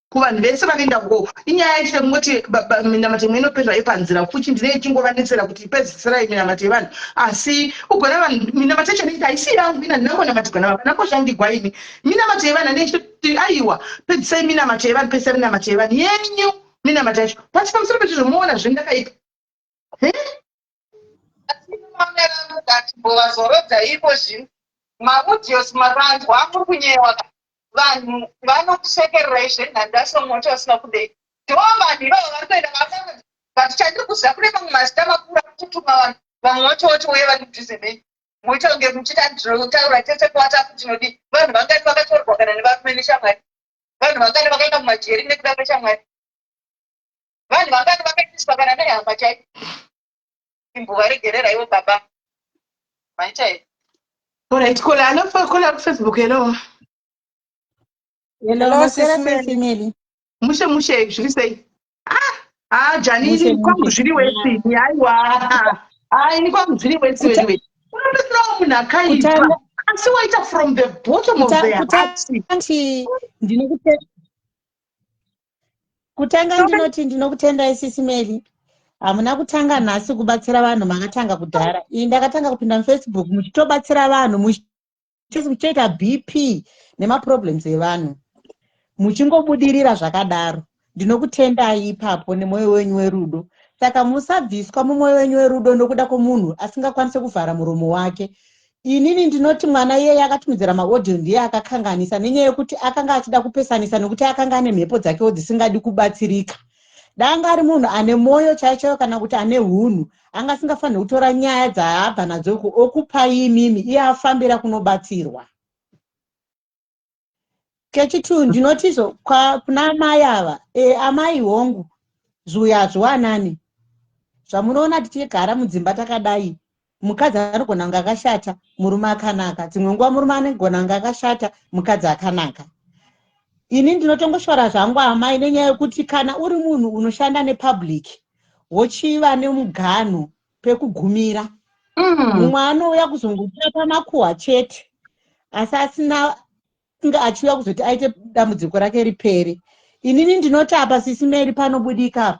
kuvanhu vese vanoenda ko. Inyaya yacho yekungoti minamato imwe inopedzwa yepanzira fuchi, ndine ichingovanetsera kuti pedzisirai minamato yevanhu, asi ugona vanhu minamato yacho inenge haisi yangu ina, ndinangonamatirwa nababa, ndangoshandigwa ini. Minamato yevanhu ane ichitoti aiwa, pedzisai minamato yevanhu, pedzisai minamato yevanhu yenyu, minamato yacho. But pamusoro pezvizvo munoona zve ndakaipa. Mbovazorodza iko zvino maaudios makanzwa amuri kunyewa, vanhu vanokusekererai zvenhandaso moto vasina kudei. Ndo vanhu ivavo vari kuenda vaa, but chandiri kuziva, kune mamwe mazita makuru akutotuma vanhu. Vamwe vacho votouya vari mudhuze menyu, moita kunge muchita taura tese kuWhatsApp tinodi. Vanhu vangani vakatorwa kana nevarume neshamwari? Vanhu vangani vakaenda mumajeri nekuda kweshamwari? Vanhu vangani vakaitiswa kana nehama chaipo? Imbovaregereraiwo baba, maita here? Alright, kola anofa, kola kuFacebook, hello. Hello, Hello, maswera Sis Mary. sei, Mary? Mushe mushe, zviri sei? Ah, Jani. Mushe, Ini kwangu mushe. zviri wesi. Aiwa, ah, ini kwangu zviri wesi. Wewe unopedzisirawo munhu akaipa, asi waita from the bottom of the heart. Kutanti kutanga ndinoti ndinokutendai, Sisi Mary. Hamuna kutanga nhasi kubatsira vanhu, makatanga kudhara. Iyi ndakatanga kupinda muFacebook muchitobatsira vanhu, muchitoita BP nemaproblems evanhu, muchingobudirira zvakadaro. Ndinokutendai ipapo nemwoyo wenyu werudo. Saka musabviswa mumwoyo wenyu werudo nokuda kwomunhu asingakwanisi kuvhara muromo wake. Inini ndinoti mwana iyeye akatumidzira maaudio ndiye akakanganisa, nenyaya yekuti akanga achida kupesanisa, nekuti akanga ane mhepo dzakewo dzisingadi kubatsirika. Danga ari munhu ane mwoyo chaiyo chaiyo kana kuti ane hunhu, anga asingafaniri kutora nyaya dzaabva nadzo uku okupai imimi, iye afambira kunobatsirwa. Kechitu ndinotizvo kuna amai ava, amai, hongu, zviuya hazviwanani. Zvamunoona tichigara mudzimba takadai, mukadzi anogona kunge akashata, murume akanaka. Dzimwe nguva murume anogona kunge akashata, mukadzi akanaka. Ini ndinotongoshora zvangu amai nenyaya yekuti kana uri munhu unoshanda nepublic, wochiva nemuganhu pekugumira. Mumwe anouya kuzongotapa makuhwa chete, asi asina kunge achiuya kuzoti aite dambudziko rake ripere. Inini ndinoti apa, Sisi Mary, panobudika apa,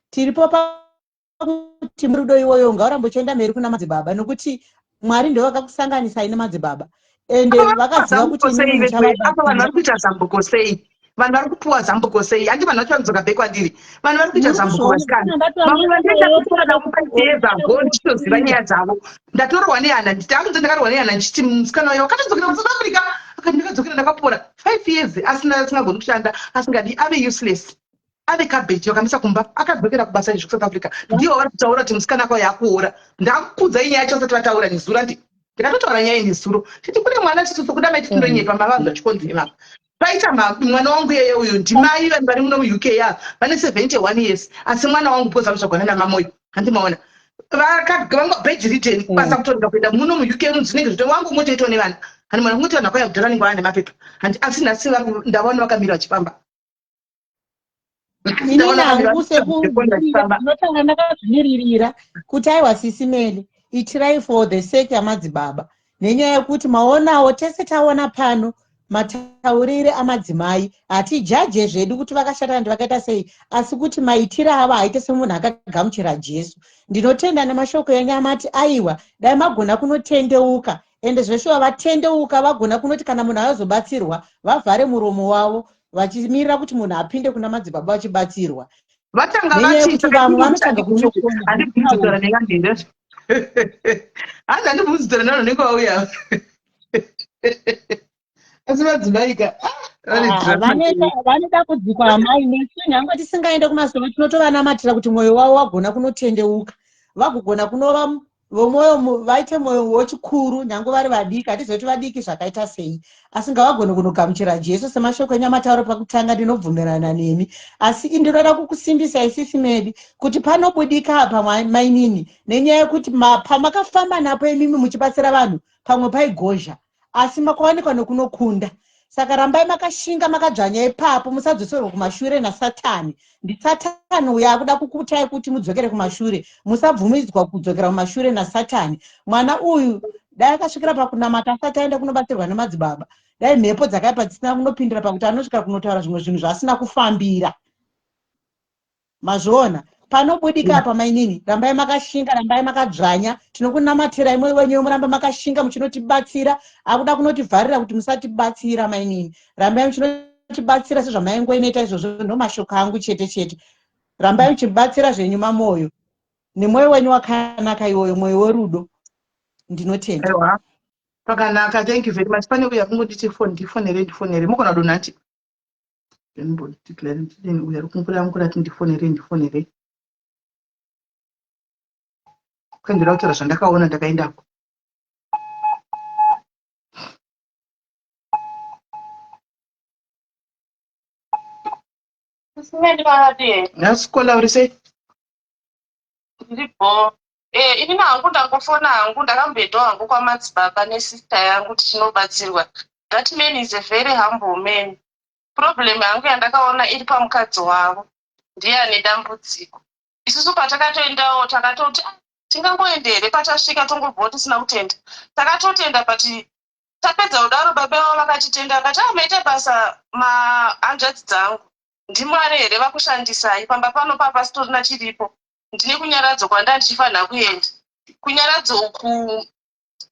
tiripo pakuti murudo iwoyo ngaurambe uchienda mberi kuna madzibaba, nokuti Mwari ndo vakakusanganisai nemadzibaba, ende vakaziva kuti imimi. Apa vanhu vari kuita zambuko sei? Vanhu vari kupuwa zambuko sei? Handi vanhu vacho vanodzoka back kwandiri. Vanhu vari kuita zambuko, vasikana. Vamwe vandienda kutora navo 5 years ago, ndichitoziva nyaya dzavo. Ndatorwa nehana, nditakunzi ndakarwa nehana, ndichiti musikana uyo wakatodzokera kuSouth Africa, akati ndakadzokera ndakapora. 5 years asina, asingagoni kushanda, asingadi, ave useless, ave cabbage, vakamisa kumba. Akadzokera kubasa izvi kuSouth Africa. Ndivo vari kutaura kuti musikana akauya akuora. Ndakukudza inyaya yacho vasati vataura nezuro. Andi ndakatotaura nyaya nezuro titi kune mwana chitsotso kuda maiti tindonyepa mavanhu vachikonzi ivava paita mwana wangu yeye uyu. Ndimai vanhu vari muno muUK ya vane 71 years, asi mwana wangu because vanotsvagwana namamoyo, handimaona vanga bedridden, basa kutorega kuenda muno muUK dzinenge zvito wangu ungotoitwa nevana, handimaona? Kungoti vanhu vakauya kudhara vanenge vava nemapepa, handi? Asi nhasi ndavaona vakamira vachifamba. Inini hangu sekundinotanga ndakazvimiririra kuti aiwa, Sisi Mary, itirai for the sake yamadzibaba, nenyaya yekuti maonawo tese taona pano. Mataurire amadzimai, hatijaje zvedu kuti vakashata kandi vakaita sei, asi kuti maitiro avo haite semunhu akagamuchira Jesu. Ndinotenda nemashoko enyu amati aiwa, dai magona kunotendeuka. Ende zveshuwa vatendeuka, vagona kunoti kana munhu azobatsirwa vavhare muromo wavo vachimirira kuti munhu apinde kuna madzibaba vachibatsirwa. Vatanga Nenyaya vati yekuti vamwe vanotanga kuchokona. Handibvunzi kutaura nevanhu, hanzi handibvunzi kutaura nevanhu vanenge vauya, asi madzimai ka vane Ah, drama. Vanoda kudzikwa amai. Nesu nyange tisingaende kumasowe, tinovanamatira kuti mwoyo wavo wagona kunotendeuka, vagogona kunova vomwoyo vaite mwoyo wechikuru nyange vari vadiki. Hatizoti vadiki zvakaita sei, asi ngavagone kunogamuchira Jesu semashoko enyu amatauro pakutanga. Ndinobvumirana nemi, asi ndinoda kukusimbisa isisi medi kuti panobudika apa, mainini, nenyaya yekuti pamakafamba napo imimi muchibatsira vanhu, pamwe paigozha, asi makawanikwa nokunokunda. Saka rambai makashinga, makadzvanya ipapo, musadzoserwa kumashure naSatani. NdiSatani uyo akuda kukutai kuti mudzokere kumashure. Musabvumidzwa kudzokera kumashure naSatani. Mwana uyu dai akasvikira pakunamata asati aenda kunobatsirwa nemadzibaba, dai mhepo dzakaipa dzisina kunopindira pakuti anosvika kunotaura zvimwe zvinhu zvaasina kufambira. Mazviona panobudika apa, mainini? Rambai makashinga, rambai makadzvanya. Tinokunamatirai mwoyo wenyu, muramba makashinga muchinotibatsira. Akuda kunotivharira kuti musatibatsira, mainini. Rambai muchinotibatsira sezvamaingoinoita izvozvo. Ndo mashoko angu chete chete. Rambai muchibatsira zvenyu mamwoyo, nemwoyo wenyu wakanaka iwoyo, mwoyo werudo. Ndinotenda. Aiwa, pakanaka, thank you very much. Pane uya kungonditi foni, ndifonere, ndifonere, mugona kudonati uya ari kungura ati ndifonere, ndifonere. Kandira kutaura zvandakaona ndakaendako. Nhasikola uri sei? Ndiripo. Ini hangu ndangofona hangu, ndakamboendawo hangu kwamadzibaba nesister yangu tichinobatsirwa. That man is a very humble man. Problem yangu yandakaona iri pamukadzi wavo, ndiye ane dambudziko. Isusu patakatoendawo takatoti, "Ah, tingangoenda here?" Patasvika tongobvawo tisina kutenda. Takatotenda, but tapedza kudaro baba vavo vakatitenda, vakati, "Ah, maita basa mahanzvadzi dzangu. NdiMwari here vakushandisai pamba pano papasitorina chiripo. Ndine kunyaradzo kwanda ndichifanira kuenda kunyaradzo uku.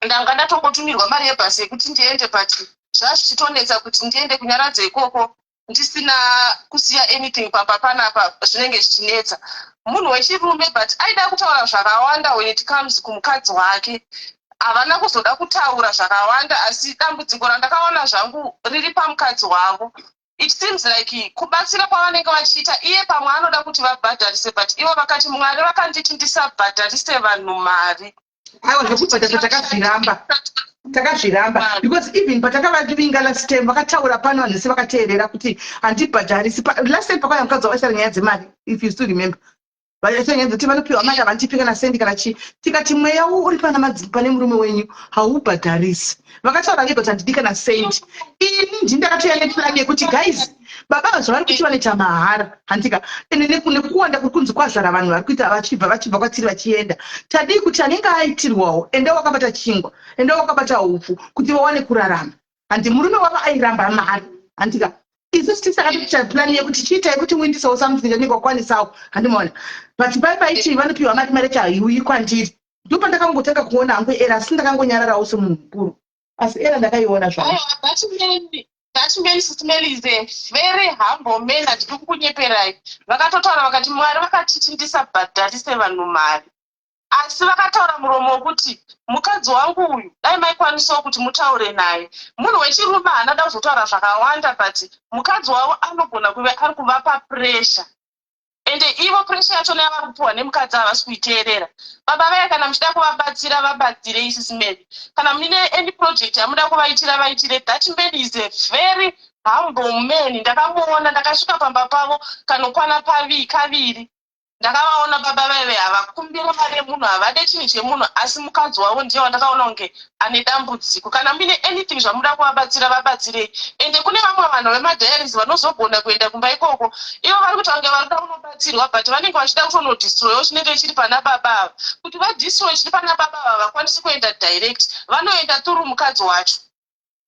Ndanga ndatongotumirwa mari yebhasi yekuti ndiende, but zvazvichitonetsa kuti ndiende kunyaradzo ikoko ndisina kusiya anything pamba panapa. Zvinenge zvichinetsa." Munhu wechirume, but aida kutaura zvakawanda when it comes kumukadzi wake. Havana kuzoda kutaura zvakawanda, asi dambudziko randakaona zvangu riri pamukadzi wavo. It seems like kubatsira kwavanenge vachiita, iye pamwe anoda kuti vabhadharise, but ivo vakati, "Mwari vakanditi ndisabhadharise vanhu mari." Aiwa, zvekubhadharisa takazviramba, takazviramba, because even patakavavinga last time vakataura pano, vanhu vese vakateerera kuti handibhadharisi. Last time pakauya mukadzi wavaitaura nyaya dzemari, if you still remember, vaita nyaya dzekuti vanopiwa mari, havandipi kana sendi kana chii. Tikati mweya uri pana pane murume wenyu haubhadharisi. Vakataura vega kuti handidi kana sendi. Ini ndini ndakatouya neplan yekuti guys, baba zvavari kuti vanoita mahara, handika? Ende nekuwanda kuri kunzi kwazara vanhu vari kuita vachibva kwatiri vachienda, tadii kuti anenge aitirwawo, enda wakabata chingwa, enda wakabata upfu, kuti vawane kurarama. Handi murume wavo airamba mari, handika? Isusu tisakatoita plan yekuti chiitai kuti muindisawo something chanenge wakwanisawo, handimaona? But pai paiti vanopiwa mari, mari yacho haiuyi kwandiri. Ndo pandakangotanga kuona hangu error, asi ndakangonyararawo semunhu mukuru, asi error ndakaiona zvangu. Aiwa, that man, Sister Mary, is a very humble man. Handidi kukunyeperai. Vakatotaura vakati Mwari vakatiti ndisabhadharise vanhu mari, asi vakataura muromo wekuti mukadzi wangu uyu dai maikwanisawo kuti mutaure naye. Munhu wechirume haana da kuzotaura zvakawanda, but mukadzi wavo anogona kuve ari kuvapa pressure, ende ivo pressure yachona yavari kupiwa nemukadzi havasi kuiteerera. Baba vaya, kana muchida kuvabatsira, vabatsirei, Sis Mary. Kana muine any project yamuda kuvaitira, vaitire. That man is a very humble man. Ndakamuona, ndakasvika pamba pavo kanokwana pavi kaviri. Ndakavaona baba vaive havakumbire mari yemunhu, havade chinhu chemunhu, asi mukadzi wavo ndiye wandakaona kunge ane dambudziko. Kana muine anything zvamuda kuvabatsira, vabatsirei. Ende kune vamwe vanhu vemadiaries vanozogona kuenda kumba ikoko. Ivo vari kuti vange vari kuda kunobatsirwa, but vanenge vachida kutonodestroyawo chinenge chiri pana baba ava. Kuti vadestroy chiri pana baba ava, vakwanisi kuenda direct, vanoenda through mukadzi wacho.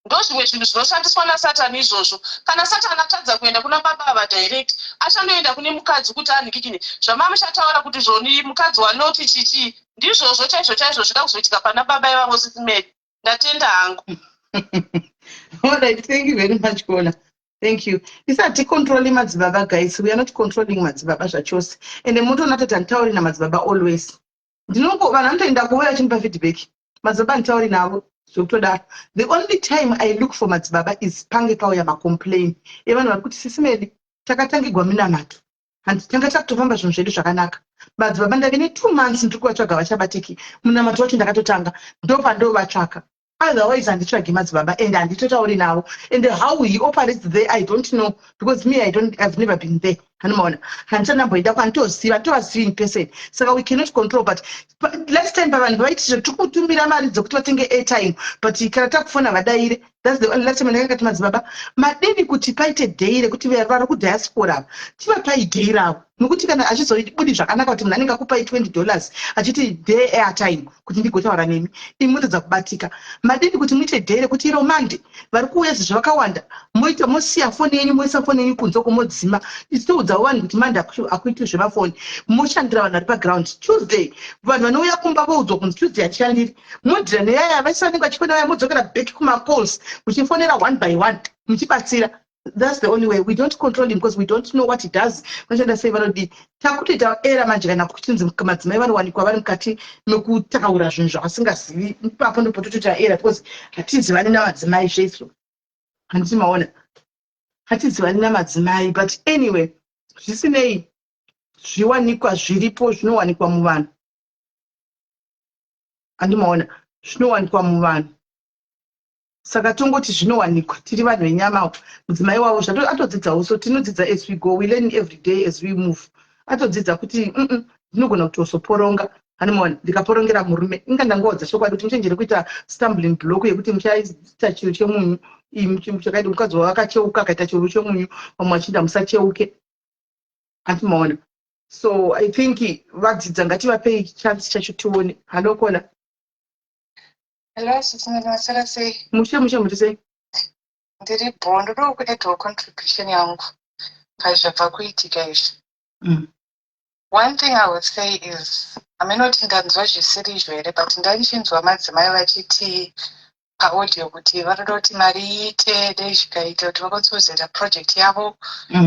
Ndozvimwe zvinhu zvinoshandiswa nasatani izvozvo. Kana satani atadza kuenda kuna baba ava direct, achanoenda kune mukadzi kuti anhikikini. Zvamamuchataura kuti zvoni mukadzi waLoti chichii, ndizvozvo chaizvo chaizvo zvida kuzoitika pana baba ivavo sisi Mary. Ndatenda hangu. All right, thank you very much, Kola. Thank you. Isa haticontroli madzibaba guys. We are not controlling madzibaba zvachose. Ende motoona toti handitauri namadzibaba always. Ndinongo vanhu vanotoenda kuuya vachinipa feedback. Madzibaba handitauri navo zvekutodaro. The only time I look for madzibaba is pange pauya macomplain evanhu vari kuti sisi Meli takatangigwa minamato. Hanzi tanga takutofamba zvinhu zvedu zvakanaka. Madzibaba ndave ne 2 months ndiri kuvatsvaga vachabatiki. Munamato wacho ndakatotanga. Ndopandovatsvaka. Otherwise handitsvagi madzibaba and handitotauri navo. And how he operates there I don't know because me I don't, I've never been there. Hanomaona handichandamboenda kwanditoziva handitovazivi in person. Saka we cannot control but last time pavanhu vaiti zve tiri kutumira mari dzekuti vatenge airtime but kana takufona vadaire. That's the only last time ndakati madzibaba madini kuti paite day rekuti vari kudiaspora ava tivapai day ravo nokuti kana achizobudi zvakanaka kuti munhu anenge akupai 20 dollars achiti day airtime kuti ndigotaura nemi imi motadza kubatika madini kuti muite day rekuti iro mande vari kuuya zizvo vakawanda moita mosiya foni yenyu moisa foni yenyu kunze uko modzima ichitoudzawo vanhu kuti mande akuiti zvemafoni moshandira vanhu vari paground tuesday vanhu vanouya kumba voudzwa kunzi tuesday hatishandiri modhira neyaya vese vanenge vachifona vaya modzokera back kumacalls muchifonera one by one muchibatsira that's the only way. We don't control him because we don't know what he does. Vanoshanda sei vanodii takutoita era manje kana kuchinzi madzimai vanowanikwa vari mukati mekutaura zvinhu zvavasingazivi ipapo ndopototoita era because hatizivani navadzimai zvesu handiti maona hatizivani namadzimai but anyway zvisinei zviwanikwa zviripo zvinowanikwa muvanhu andimaona zvinowanikwa muvanhu saka tongoti zvinowanikwa tiri vanhu venyama mudzimai wavo atodzidzawo so tinodzidza as we go we learn every day as we move atodzidza kuti ndinogona kutozoporonga anomaona ndikaporongera murume inga ndangoodza chokwadi kuti muchenjere kuita stumbling block yekuti muchaita chiro chemunyu chakaita mukadzi wavo akacheuka akaita chiro chemunyu vamwe vachinda musacheuke andimaona so i think vadzidza ngativapei chance chacho tione hallo kola Hello, sisi masara sei? Mushe mushe muri sei? Ndiri bho, ndoda kuedhawo contribution yangu pazvabva kuitika izvi. One thing I would say is, haminoti ndanzwa zvisiri izvo here, but ndaichinzwa madzimai vachiti paaudio kuti vanoda kuti mari iite dei zvikaita kuti vakwanise kuzoita project yavo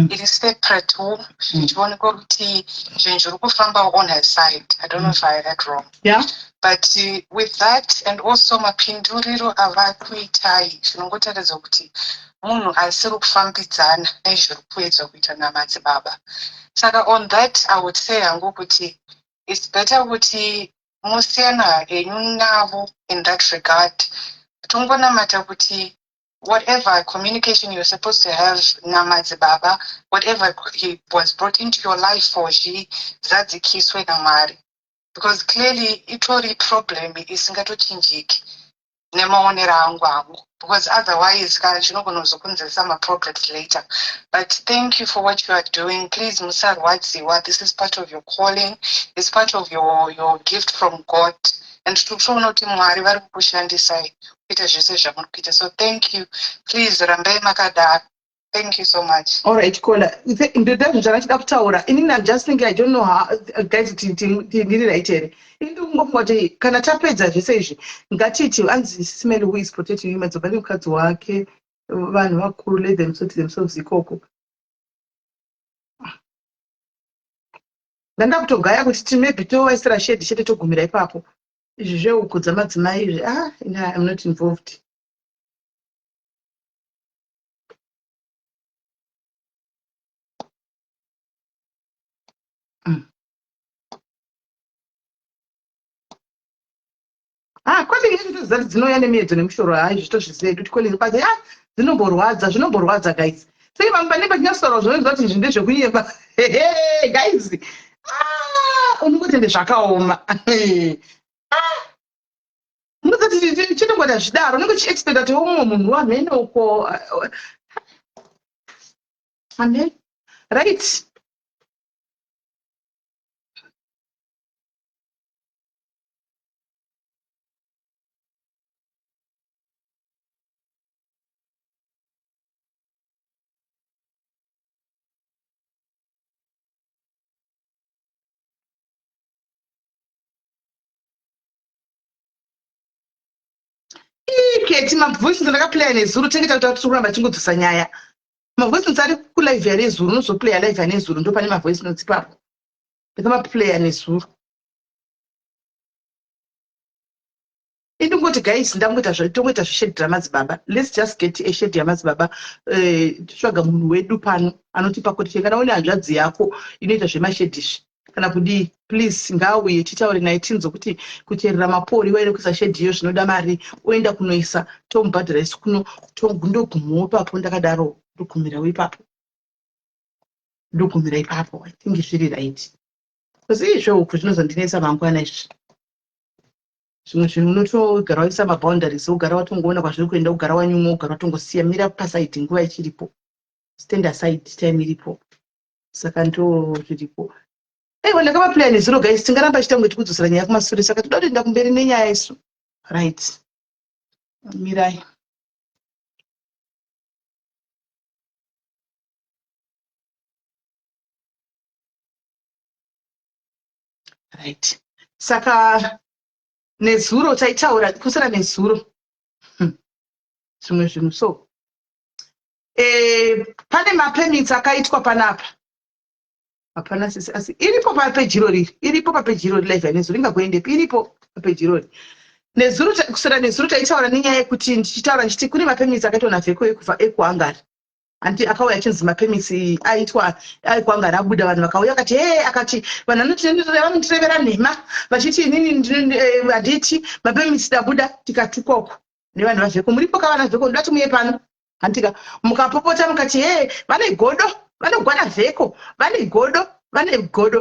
iri separate wo zvichionekwa kuti zvinhu zviri kufamba on her side. I don't know if I heard wrong. But with that and also mapinduriro avakuitai zvinongotaridza kuti munhu asiri kufambidzana nezviri kuedzwa kuita namadzibaba. Saka on that I would say hangu kuti it's better kuti musiyana henyu navo in that regard. Tongonamata kuti whatever communication you're supposed to have namadzibaba, whatever he was brought into your life for, zvizadzikiswe naMwari. Because clearly itori problem isingatochinjiki nemaonero angu angu. Because otherwise ka zvinogona kuzokonzeresa maproblems later. But thank you for what you are doing. Please musarwadziwa. This is part of your calling. It's part of your gift from God. And tiri kutoona kuti Mwari vari kukushandisai kuita zvese zvamuri kuita. So thank you. Please rambai makadaro. Thank you so much. All right, Kola. Ndoda zvinhu zvandachida kutaura. Inini I'm just thinking, I don't know how, guys, ndiri right here. Ini ndikungofunga kuti kana tapedza zvese izvi, ngatiti anzi Simeli who is protecting you, madzibaba nemukadzi wake, vanhu vakuru, let them sort themselves ikoko. Ndanda kutogaya kuti maybe tovaisira shedi chete togumira ipapo. Izvi zvehuku dzamadzimai izvi, ini I'm not involved. Calling yacho toziva kuti dzinouya nemiedzo nemishoro, hai zvitozviziva hedu kuti calling, but dzinomborwadza, zvinomborwadza guys. Sei vamwe pane pachinyatsitaura zvinoziva kuti izvi ndezvekunyeba. Hehe, guys. Unongoti ende zvakaoma. Unozoti chinongoita zvidaro, unenge uchiexpecta kuti umwe munhu wamhene uko. Amen. Right. Keti mavoice notes ndakaplaya nezuro tenge takuta kuti kuramba tichingodzosa nyaya. Mavoice notes ari kulive yanezuro unozoplaya live yanezuro ndopane mavoice notes ipapo. Ndakamaplaya nezuro. Indingoti guys ndangoita zva tongoita zveshedhi ramadzibaba. Let's just get a shade yamadzibaba eh titsvaga munhu wedu pano anotipa kuti kana une hanzvadzi yako inoita zvemashedhi izvi kana kudii please ngaauye titaure naye tinzwe kuti kucherera mapori waire kuisa shedhi iyo zvinoda mari oenda kunoisa tomubhadhara isu kuno ndogumawo ipapo ndakadaro ndogumirawo ipapo ndogumira ipapo i think zviri right bcause izvo uku zvinozondinetsa mangwana izvi zvimwe zvinhu unotogara waisa maboundaries wogara watongoona kwazviri kuenda wogara wanyumwa wogara watongosiya mira pasaidi nguva ichiripo stand aside time iripo saka ndo zviripo aiwa ndakavaplaya nezuro guys tingaramba tichita kunge tikudzosera nyaya kumasure saka toda kutoenda kumberi nenyaya isu right mirai right saka nezuro taitaura kusera nezuro zvimwe zvinhu so e, pane mapermits akaitwa panapa hapana sisi asi iripo papeji irori iripo papeji irori live yanezuro ingagoendepi iripo papeji irori nezuro kusera nezuro taitaura nenyaya yekuti ndichitaura ndichiti kune mapermits akaitwa navheko ekubva ekuhungary hanti akauya achinzi mapermits aitwa aikuhungary abuda vanhu vakauya akati he akati vanhu vanotirevera nhema vachiti inini eh, handiti mapermits dabuda tikatukwa uku nevanhu vavheko muripo ka vana vheko ndoda timuye pano hantika mukapopota mukati hee vane godo vanogwana vheko vane godo vane godo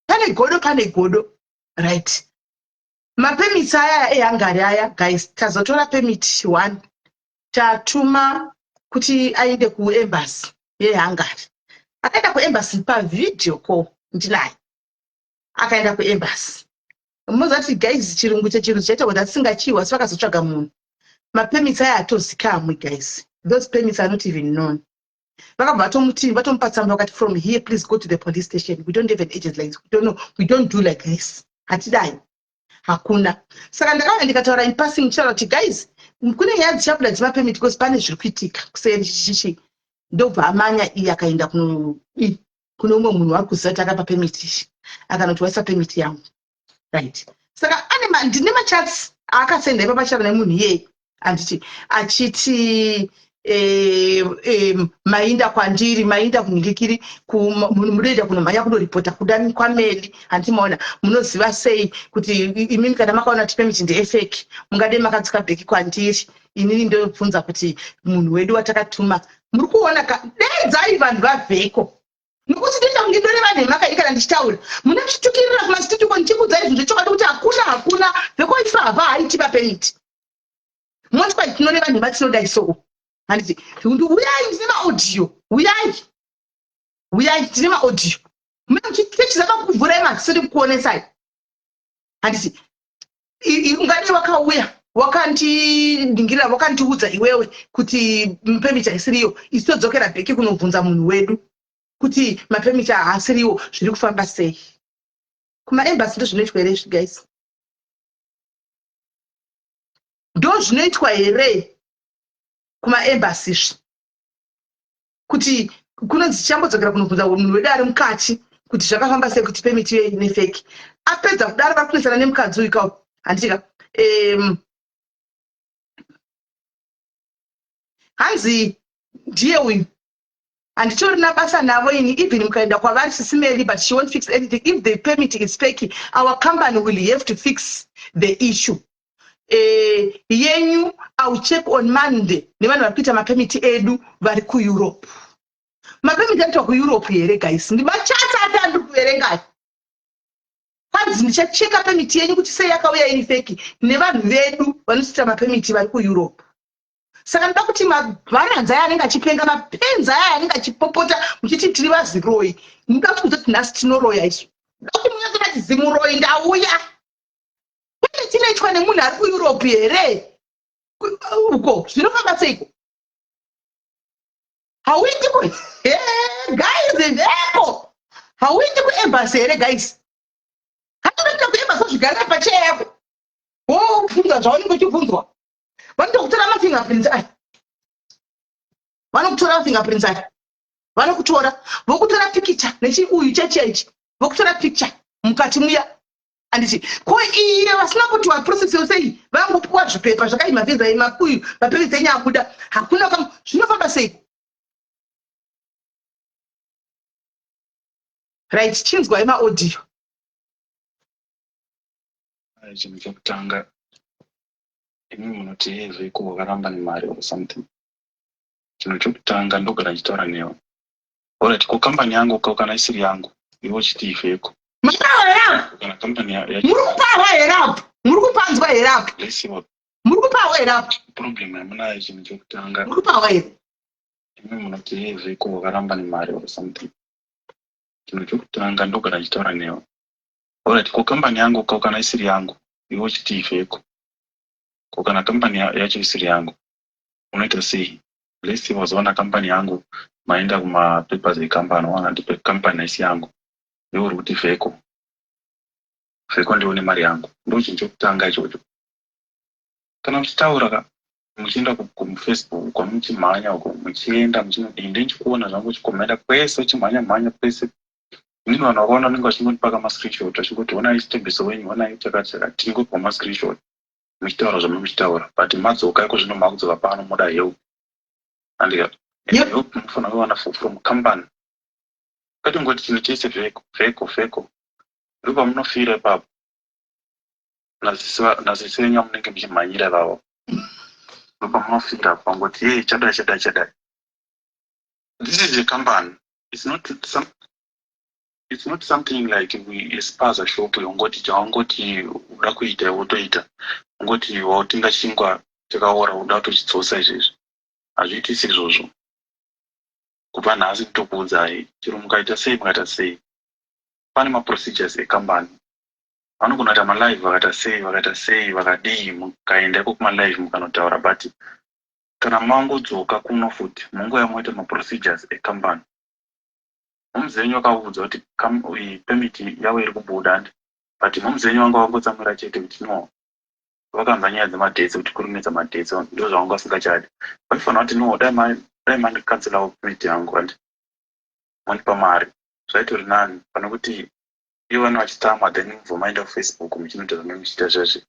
pane godo pane godo right mapemitsi aya ehangari aya guys tazotora pemit one tatuma kuti aende kuembassy yehangari akaenda kuembassy pavideo call ndinaye akaenda kuembassy Munoziva kuti guys chirungu chechirungu chaita kuti asingachiwa asi vakazotsvaga munhu. Mapermits aya hatozikamwi guys. Those permits are not even known. Vakabva vatomuti vatomupa tsamba vakati from here please go to the police station. We don't have an agent like this. We don't know. We don't do like this. Hatidai. Hakuna. Saka ndakauya ndikataura in passing ndichitaura kuti guys kune nyaya dzichabuda dzemapermit because pane zviri kuitika kuseri chichichi ndobva amanya iye akaenda kuno kune umwe munhu wari kuziva kuti akapa permit ishi akanoti waisa permit yangu right saka ane ndine machats aakasenda ipa pachara nemunhu iyeye anditi achiti e, e, mainda kwandiri mainda kunhingikiri munoenda kunomhanya kunoripota kuda kwameli handiti maona munoziva sei kuti imimi kana makaona kuti permit ndeyefeki mungadei makadzoka bheki kwandiri inini ndobvunza kuti munhu wedu watakatuma muri kuona ka dedzai vanhu vabveko nokuti ndoita kunge ndoreva nhema kai kana ndichitaura mune muchitukirira kumasitutuko ndichikuudzai zvinhu zvechokwadi kuti hakuna hakuna veko ifava haiti vapeniti moti kwai tinoreva nhema tinodai soo handiti huyai ndine maaudio huyai huyai ndine maaudio mune muchitechizama kuvhurai maziso ndikukuonesai handiti ungadai wakauya wakandiningirira wakandiudza iwewe kuti pemicha isiriyo isu todzokera bheki kunobvunza munhu wedu kuti mapemicha haasiriwo zviri kufamba sei kumaembasi ndo zvinoitwa here izvi guys ndo zvinoitwa here kumaembasi izvi kuti kunonzi tichambodzokera kunobvunza munhu wedu ari mukati kuti zvakafamba sei kuti pemiti iyoyi nefeki apedza kudaro vari kunesana nemukadzi uyu kau handitika um, hanzi ndiye uyu handitorina basa navo ini even mukaenda kwavari sisimeli but she won't fix anything if the permit is fake our company will have to fix the issue eh, yenyu ill check on monday nevanhu vari kuita mapemiti edu vari kueurope mapemiti anoitwa kueurope here guys ndimachata ati andiri kuverengayo kwanzi ndichacheka pemiti yenyu kuti sei yakauya iri feki nevanhu vedu vanotoita mapemiti vari kueurope saka ndoda kuti mabharanzi aya anenge achipenga mapenzi aya anenge achipopota muchiti tiri vaziroyi muda kuti kuzoti nhasi tinoroya isu ndoda kuti munyatsoda chizimuroyi ndauya Kwete chinoitwa nemunhu ari kuEurope here? Uko zvinofamba seiko? Hauindi ku guys ndeko. Hauindi kuembassy here guys? Hanotoenda kuembassy wozvigarira pacheya yako wobvunza zvaunenge uchibvunzwa. Vanotokutora mafingerprints aya, vanokutora mafingerprints aya, vanokutora vokutora pikicha nechiuyu chechiya ichi, vokutora picture mukati muya, handiti? Ko iye vasina kuti waprocess yose iyi, vangopiwa zvipepa zvakaima visa makuyu mapiritsi enyu abuda, hakuna kam zvinofamba sei? Right, chinzwai maaudio. Chinhu chekutanga, imi munoti vheko wakaramba nemari or something. Chinhu chokutanga, ndogara ndichitaura newe. Alright, ko kambani yangu ko kana isiri yangu, iwe uchiti ivheko? Mapahwa here apo? Kana kambani Muri kupahwa here apo? Muri kupanzwa here apo? Let's see what Muri kupahwa here apo? problem yamunayo. Chinhu chokutanga, Muri kupahwa here? imi munoti vheko wakaramba nemari or something. Chinhu chokutanga, ndogara ndichitaura newe. Alright, ko kambani yangu ko kana isiri yangu, iwe uchiti ivheko? Ko kana kambani yacho isiri yangu, unoita sei? Let's say wazowana kambani yangu, maenda kumapapers ekambani, wawana kuti kambani haisi yangu, iwe uri kuti vheko, vheko ndione mari yangu. Ndo chinhu chokutanga ichocho. Kana muchitaura ka, muchienda kuFacebook kwamuchimhanya uko, muchienda muchinodii, ndechikuona zvangu uchikomenda kwese, uchimhanya mhanya kwese. Inini vanhu vakaona vanenge vachingondipaka mascreenshot, vachingoti honai Sithembiso wenyu, honai chakati chakati. Tichingopiwa mascreenshot muchitaura zvamuri muchitaura, but madzoka iko zvino, makudzoka pano, moda help, andika? Help munofanira kuiwana from company, kwete ngoti chinhu chese vheko, vheko, vheko. Ndo pamunofira ipapo nasisi venyu amunenge muchimhanyira ivavo. Ndo pamunofira pangoti ye chadai, chadai, chadai. This is a company. It's not something like we spaza shop yongoti chaungoti uda kuita wotoita, ungoti wautenga chingwa chakaora uda kutochidzosa. Izvezvi hazviitisi izvozvo. Kubva nhasi nditokuudzai, chero mukaita sei, mukaita sei, pane maprocedures ekambani. Vanogona kuita malive, vakaita sei, vakaita sei, vakadii, mukaenda iko kumalive mukanotaura, but kana mangodzoka kuno futi, munguva yamoita maprocedures ekambani. Mumzi wenyu vakaudza kuti permit yavo iri kubuda, andi? But mumzi wenyu vanga vangotsamwira chete kuti no, vakanzwa nyaya dzemadates, kuti kurumidza madates, ndo zvavanga vasingachadi. Vaifanira kuti no, dai mandikanselawo permit yangu, andi, mondipa mari, zvaitori nani pane kuti ivo vane vachitsamwa, then mubva maenda kuFacebook muchinoita zvamunenge muchiita zvezvi,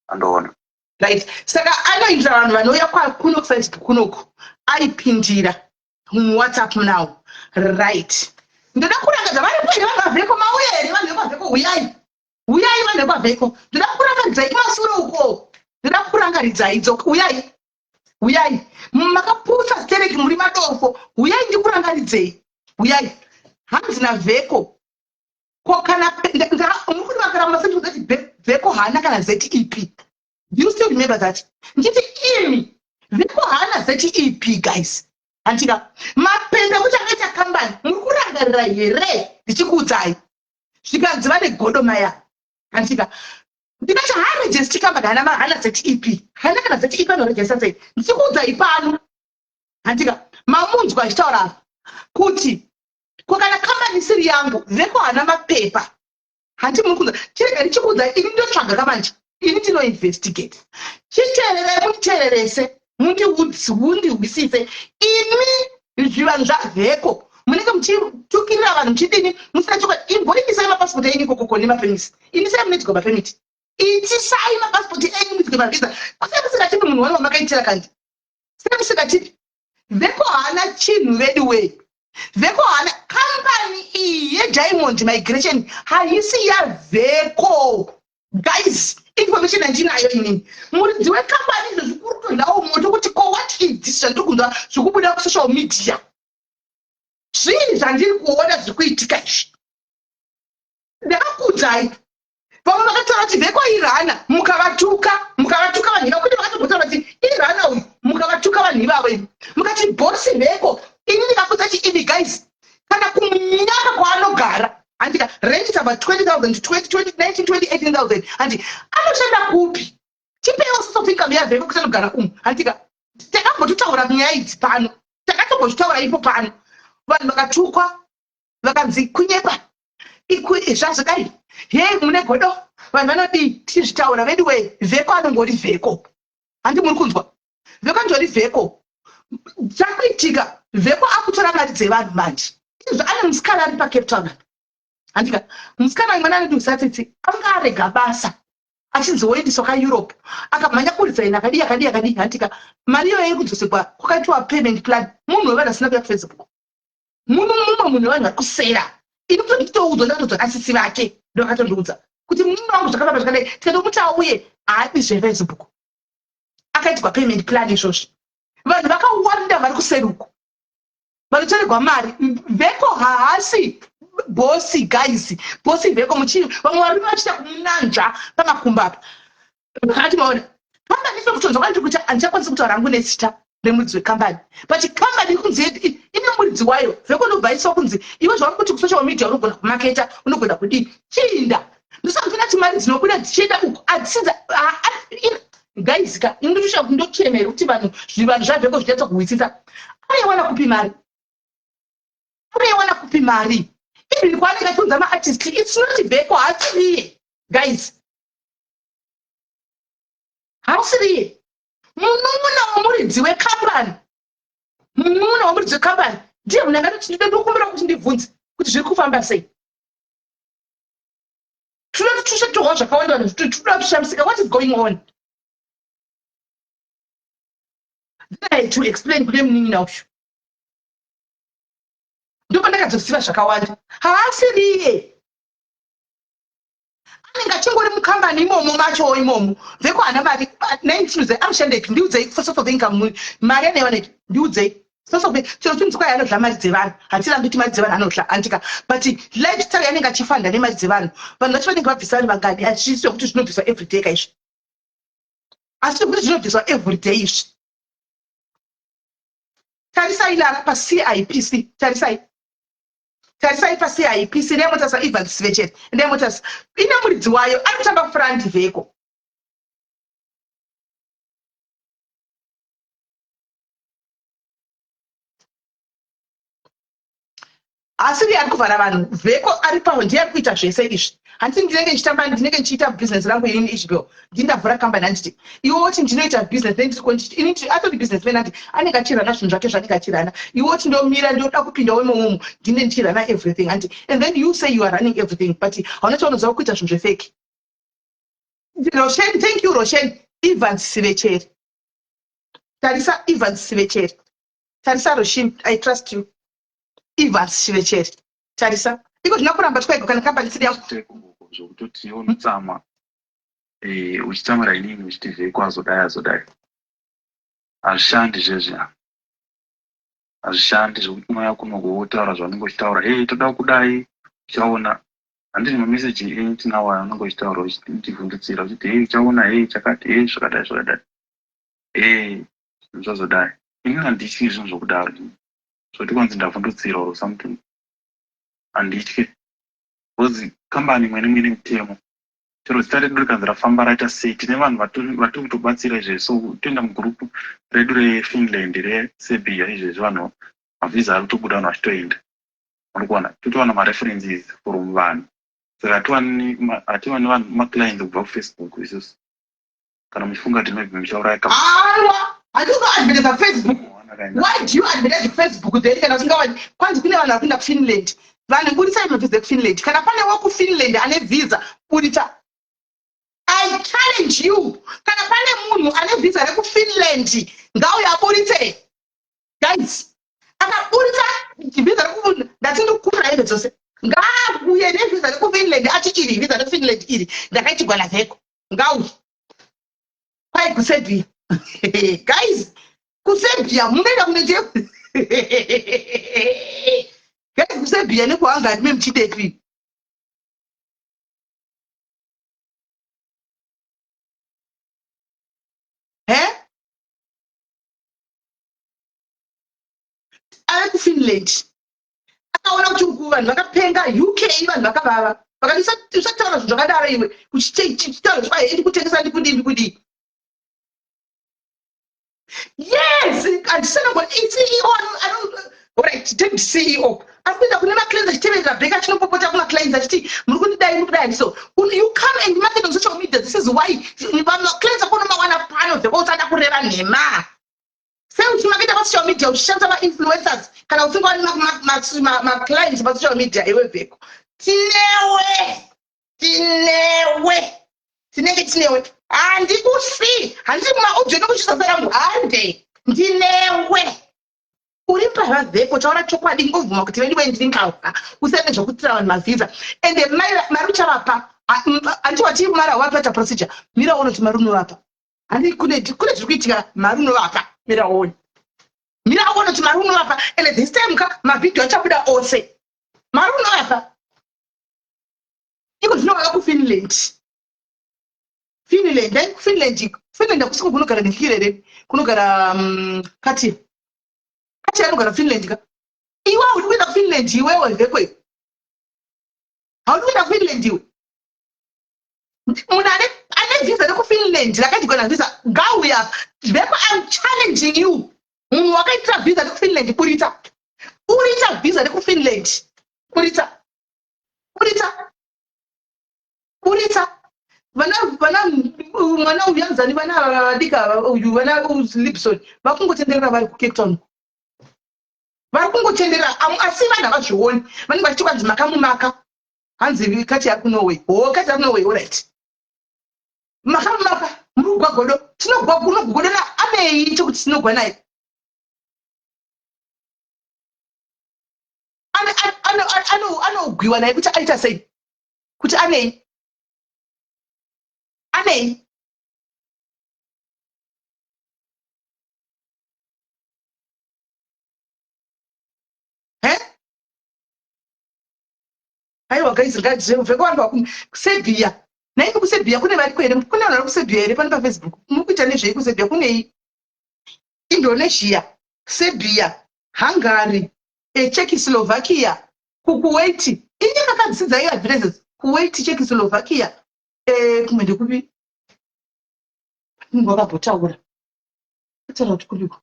andoona. Right, saka anoitira vanhu vanouya kuno kuFacebook kunoku, aipindira muWhatsApp now. Right, ndoda kurangadza varipo here vanhu vavheko? Mauya here vanhu vekwavheko? Huyai, huyai vanhu vekwavheko. Ndoda kurangaridzai kumasure uko, ndoda kurangaridzai. Dzoka, uyai, uyai. Makapusa stereki, muri madofo. Uyai ndikurangaridzei, uyai. Hanzi navheko, ko kana muri kuti vakaramba sendikuti vheko haana kana ZEP? Do you still remember that? Nditi imi vheko haana ZEP, guys, handika? Mapenda kuti akaita kambani, muri kurangarira here ndichikuudzai? Zvikanzi vane godo maya, handika? Ndikati haarejesti kambani, hana ZEP, hana kana ZEP, anorejesta sei? Ndichikuudzai pano, handika? Mamunzwa achitaura apa kuti ko kana kambani isiri yangu, veko hana mapepa, handi? Muri kunza? Chirega ndichikuudzai, ini ndotsvaga kamanje, ini ndinoinvestigate. Chiteererai, munditeererese, mundihwisise. Imi zvivanhu zvavheko munenge muchitukirira vanhu muchidini musina chokwadi. Imboimisai mapasipoti enyu ikokoko nemapemisi. Imisai munedyiwa mapemiti, itisai mapasipoti enyu mudye mavhisa. Kusai musingatipi munhu wani wamakaitira kandi, sei musingatipi? Veko haana chinhu vedu wei, veko haana kambani iyi yeDiamond Migration, haisi yavheko, guys. Information yandinayo inini, muridzi wekambani izvo zvikuru kutondawo moto kuti ko what is this zvandiri kunzwa zvikubuda kusocial media? Zvii zvandiri kuona zviri kuitika izvi? Ndakakuudzai, vamwe vakataura kuti vheko irana, mukavatuka, mukavatuka vanhu ivavo, kuti vakatombotaura kuti irana uyu, mukavatuka vanhu ivavo, imi mukati bosi vheko, ini ndikakudza kuti imi guys, kana kumunyaka kwaanogara, handika, rent is about 20 000, 20 20 19 20 18 000, handi? Anoshanda kupi? Tipeiwo source of income yavheko kuti anogara umu, handika? Takambototaura nyaya idzi pano, takatombozvitaura ipo pano. Vanhu vakatukwa, vakanzi kunyepa. Zvazodai hei, mune godo, vanhu vanodii tichizvitaura veduwee. Vheko anongori vheko, handi muri kunzwa? Vheko anongori vheko. Chakuitika, vheko akutora mari dzevanhu manje. Izvo ane musikana ari paCape Town apa, handika? Musikana mwana anoti usatsitsi, anga arega basa achinzi woendeswa kaEurope, akamhanya kuresign, akadii akadii akadii, handika? Mari iyoyo iri kudzosekwa, kwakaitwa payment plan. Munhu wevanhu asina kuya kuFacebook, muno mumwe munhu wevanhu vari kusera. Ini kutoti nditoudzwa, ndakatoudzwa nasisi vake, ndovakatondiudza kuti murume wangu zvakafamba zvakadai. Tikatomuti auye, haadi zveFacebook. Akaitirwa payment plan. Izvozvi vanhu vakawanda vari kuseri uku vanotorerwa mari. Vheko haasi bosi, guys. Bosi Vheko muchii, vamwe varume vachiita kumunanzva pamakumbo apa. Ati maona kambani ife kutonzwa kwandiri kuti handichakwanisi kutaura hangu nezita remuridzi wekambani, but kambani iri kunzi ine muridzi wayo Vheko. Ndobva iswa kunzi iwe zvauri kuti kusocial media unogona kumaketa, unogona kudii, chiinda. Ndosaka kuti mari dzinobuda dzichienda uku adzisidza. Guys ka, ndochemera kuti vanhu, zvivanhu zvaVheko zvichatsa kuhwisisa. Anoiwana kupi mari? Anoiwana kupi mari? Even kwaanenge achiunza maartist, it's not Vheko, haasiriye guys, haasiriye. Munun'una wemuridzi wekambani, munun'una wemuridzi wekambani ndiye munhu angatoti ndokumbira kuti ndibvunze kuti zviri kufamba sei. Tinoda tusvetohwa zvakawanda, vanhu tinoda kushamisika, what is going on? Then I had to explain kune munin'ina uyu, ndopandakazoziva zvakawanda. Haasiriye, anenge achingori mukambani imomo macho imomo. Vheko hana mari. Naintiudzei anoshandepi? Ndiudzei source of income, mari anaiwanepi? Ndiudzei source of. Chero chinzi kwai anodla mari dzevanhu, hatirambi kuti mari dzevanhu anodla, andika? But lifestyle yanenge achifanda nemari dzevanhu, vanhu vacho vanenge vabvisa vari vangani? Hazvisi zvekuti zvinobviswa everyday kaizvi, asi zvekuti zvinobviswa everyday izvi. Tarisai lara paCIPC, tarisai, tarisai paCIPC nemotarisa Evans Sivecheri, nemotarisa ine muridzi wayo ari kutamba front Vheko. Asiri ari kuvhara vanhu, Vheko ari paho, ndiye ari kuita zvese izvi. Handiti ndinenge ndichitamba, ndinenge ndichiita business rangu inini Ishbel, ndindavhura kambani, handiti? Iwe woti ndinoita business, ini atori businessman, handi? Anenge achirana zvinhu zvake zvaanenge achirana. Iwe woti ndomira, ndoda kupindawo imomomo, ndine ndichirana everything, handi? And then you say you are running everything, but hauna chaunoziva kuita zvinhu zvefake. Roshen, thank you Roshen. Evans Sivecheri, tarisa. Evans Sivecheri, tarisa. Roshin, I trust you. Evans Sivecheri, tarisa. Iko zvina kuramba twaiko kana kambani isiri yangu. Zvokutoti unotsama, uchitsamwira inini, uchiti Vheko azodai azodai, hazvishandi zvezvi, hazvishandi. Zvokuti unouya kunoko wotaura zvaunenge uchitaura, hei, toda kudai, uchaona. Handiti mameseji enyu tinawo aya, unenge uchitaura uchitivhundutsira uchiti hei, uchaona, hei, chakati, hei, zvakadai zvakadai, hei, zvinhu zvazodai. Inini handityi zvinhu zvokudaro, zvoti kwanzi ndavhundutsira or something, handityi, because kambani imwe nemwe ine mutemo. Chero zita redu rikanzi rafamba raita sei, tine vanhu vatiri kutobatsira izvezvi. So toenda mugurupu redu reFinland, reSerbia izvezvi, vanhu mavhisa ari kutobuda, vanhu vachitoenda. Muri kuona, totowana mareferences from vanhu. Saka hatiwani vanhu, maclients kubva kuFacebook isusu. Kana muchifunga kuti maybe muchauraya Aiwa, handisi kuadvertisa Facebook. Why do you advertise Facebook then kana usingawani? Kwanzi kune vanhu vari kuenda kuFinland. Vanhu, budisai mavhisa ekuFinland. Kana pane wekuFinland ane visa, budita. I challenge you, kana pane munhu ane visa rekuFinland, ngauye aburitse. Guys, akaburitsa visa reku, ndati ndikukura hembe dzose. Ngauye nevhisa rekuFinland, ati iri visa reFinland iri ndakaitigwa naVheko. Ngauye. Kwai kuSerbia, guys, kuSerbia munoenda kunoite, guys, kuSerbia nekuHungary memuchidepi? He, ave kuFinland, akaona kuti uku vanhu vakapenga, UK vanhu vakavava, vakati usataura zvinhu zvakadaro iwe, uchitaura kuti kwai ndikutengesa, ndikudii, ndikudii. Yes, handisana. CEO, alright, take CEO. Ari kuenda kune maclients achiteverera back, achinopopota kumaclients achiti muri kundidai, muri kudai. So you come and market on social media. This is why maclients ako unomawana pano. Vheko, usada kureva nhema. Sei uchimaketa pasocial media uchishandisa mainfluencers kana usingawani maclients pasocial media? Iwe Vheko, tinewe, tinewe, tinenge tinewe. Handikusi, handisi mumaaudio nokuchisa serangu. Hande, ndinewe. Uri mbavha, Vheko. Taura chokwadi, ngobvuma kuti vedu ndiri mbavha. Usane zvokutira vanhu mavhisa. Ende mari uchavapa, handiti? Wati mari hauvapi, aita procedure. Mira uone kuti mari unovapa. Handi kune zviri kuitika? Mari unovapa. Mira uone, mira uone kuti mari unovapa. Ende this time ka, mavhidhio achabuda ose. Mari unovapa. Iko zvino vava kuFinland. Finland, ai, kuFinland. Finland hakusiko kunogara nekirere, kunogara Katia. Katia anogara Finland ka. Iwe haudi kuenda kuFinland iwewe, Vhekwe. Haudi kuenda kuFinland iwe. Munhu ane visa rekuFinland rakaitwa navisa ngauya. Vhekwe, I'm challenging you. Munhu wakaitira visa rekuFinland, burita, burita visa rekuFinland. Burita, burita, burita. Vana, vana, mwana uyu anzani? Vana ava vadika uyu, vana Lipson, vakungotenderera vari kuCape Town, vari kungotenderera. Asi vanhu havazvioni. Vanenge vachiti kwanzi makamumaka. Hanzi kati ari kuNorway. Ho, kati ari kuNorway. Alright, makamumaka, muri kugwa godo. Tinogwa, unogodo anei chekuti tinogwa naye? Anogwiwa naye kuti aita sei? Kuti anei, anei? He, aiwa guys, ngadzivheko. Vanhu vakuSerbia naimi, kuSerbia kune variko here? Kune vanhu vari kuSerbia here pano paFacebook? Muri kuita nezvei kuSerbia? Kunei? Indonesia, Serbia, Hungary, Czechoslovakia, kuKuwait. Ini kakadzidza iaddresses Kuwait, Czechoslovakia, kumwe ndekupi? Wakambotaura, ataura kuti kupiko?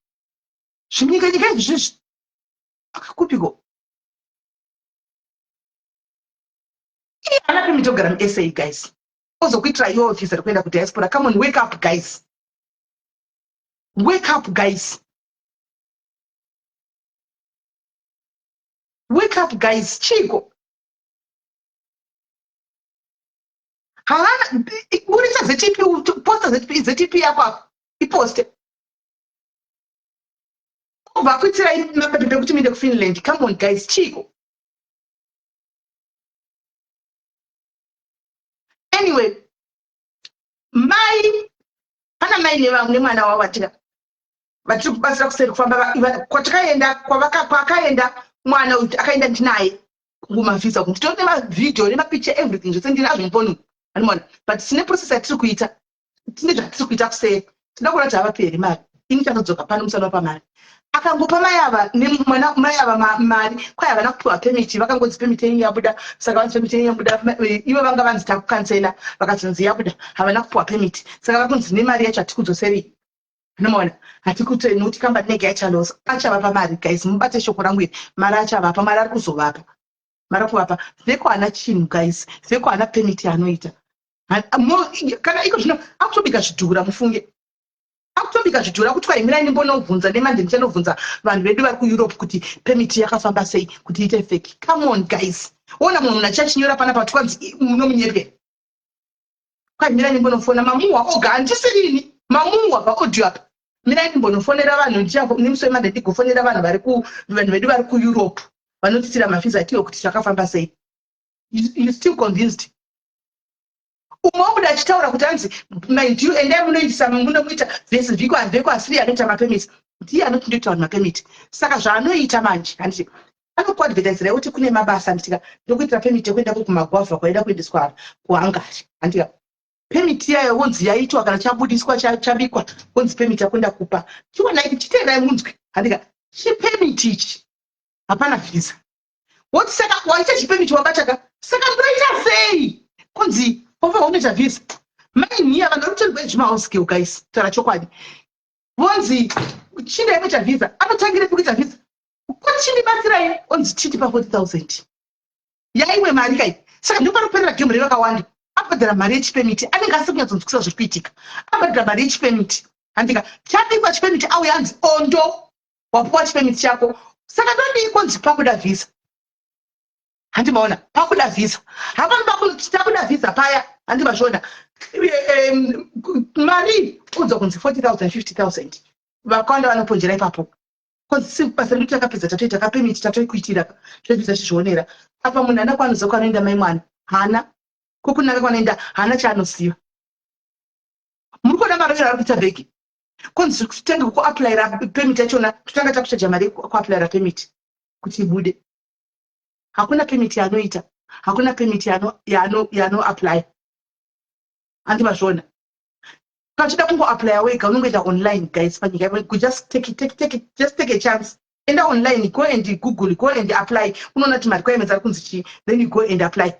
Zvinyika nyika izvi zvezvi akakupiko? Iye haana permit yekugara muSA, guys. Ozokuitira iwo visa rekuenda kudiaspora? Come on, wake up guys, wake up guys, wake up guys. Chiko haana. Burisa ZTP, posta ZTP yako apo, iposte. Obva kuitirai mapepa ekuti muende kuFinland. Come on guys, chiko? Anyway, mai, pana mai nemwana wavo vatika vatiri kubatsira kuseri kufamba. Kwatakaenda, kwakaenda mwana uyu, akaenda ndinaye kumavhisa. Nditori nemavhidhio nemapicha, everything zvese ndinazvo mufoni, anoona. But tine process yatiri kuita, tine zvatiri kuita kuseri. Tinoda kuona kuti havapi here mari. Ini chandodzoka pano musana wapa mari. Akangopa mai ava nemwana, mai ava mari, kwai havana kupiwa permit. Vakangonzi permit yenyu yabuda. Saka vanzi permit yenyu yabuda, ivo vanga vanzi takukansela, vakazonzi yabuda. Havana kupiwa permit, saka vakunzi nemari yacho hatikudzoserei. Anomaona, hatikuti nokuti kambani inenge yachalosa. Achavapa mari guys, mubate shoko rangu iri. Mari achavapa, mari ari kuzovapa, mari kuvapa. Veko hana chinhu guys. Veko hana permit yaanoita. Kana iko zvino akutobika zvidhura, mufunge. Akutobika zvidhura kuti kwai mirai ndimbonobvunza nemanje, ndichanobvunza vanhu vedu vari kuEurope kuti permit yakafamba sei kuti iite fake. Come on guys, ona mumwe munhu achiachinyora panapa kuti kwanzi munomunyepera. Kwai mirai ndimbonofona mamuhwa oga, handisirini mamuhwa paaudio apa. Mirai ndimbonofonera vanhu nemusi wemande, ndigofonera vanhu vari vanhu vedu vari kuEurope vanotitira mafees atiwe kuti zvakafamba sei. You still convinced? Umwe wabuda achitaura kuti anzi, mind you, endai munoindisa, munomuita vhesi vhiko handiveko, asiri anoita mapermit, ndiye anoti ndoita vanhu mapermit. Saka zvaanoita manje, handiti anokuadvertiserai kuti kune mabasa, handitika? Ndokuitira permit yekuenda kumagwavha kwaida kuendeswa kuHungary, handitika? Permit iyayo wonzi yaitwa kana chabudiswa, chabikwa, wonzi permit yakuenda kupa. Chionai, chiteerai munzwi, handika? Chipermit ichi hapana visa. Woti saka waita chipermit, wabataka, saka ndoita sei? Kunzi wava unoita visa mainiya. Vanhu vari kutorerwa zvimahouse guys, taura chokwadi. Vonzi chinda inoita visa, anotangirepi kuita visa? Ko chindibatsirai onzi titi pa 40000 yaiwe mari kai. Saka ndipo panoperera game revakawanda. Abhadhara mari yechipemiti anenge asiri kunyatsonzwisisa zviri kuitika. Abhadhara mari yechipemiti handika chabikwa chipemiti auya anzi ondo wapuwa chipemiti chako. Saka ndodii konzi pakuda visa. Handi maona pakuda visa. Hapana pakuda visa paya handi mazviona. Mari kunzwa kunzi 40000 50000 vakawanda vanoponjera ipapo. Cause basa redu takapedza tatoita kapermit tatoikuitira toipedza tichizvionera. Apa munhu haana kwaanoziva kwanoenda mai mwana haana kwokunanga kwanoenda haana chaanoziva. Muri kuona marovero ari kuita bhegi konzi titange kuapplyira permit yachona totanga takuchaja mari yekuapplyira permit kuti ibude. Hakuna permit yaanoita, hakuna permit yaanoapply. Handi mazviona? Kana uchida kungoapplya wega unongoita online guys panyika ipo. Just take it, take, take it, just take a chance. Enda online, go and Google, go and apply. Unoona kuti marequirements ari kunzi chii, then you go and apply.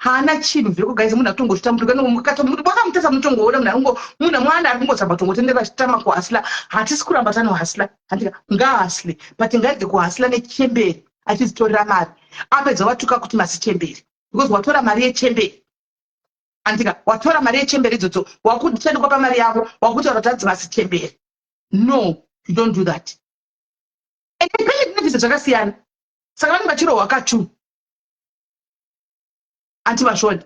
Haana chinhu zveko guys, munhu akutongozvitamburika wakamutasa mutongoona munhu aringo munhu mwana ari kungozama kutongotendera achitama kuhasla. Hatisi kuramba tanohasla, handika ngaahasle, but ngaarege kuhasla nechemberi achizitorera mari. Apedza watuka kuti masichemberi because watora mari yechemberi. Andika watora mari yechemberi idzodzo wakuchandikwa pamari yavo wakutaura kuti hanzi masichemberi. No, you don't do that. And permit nevisa zvakasiyana. Saka vanenge vachirohwa kachu. Anti vashona.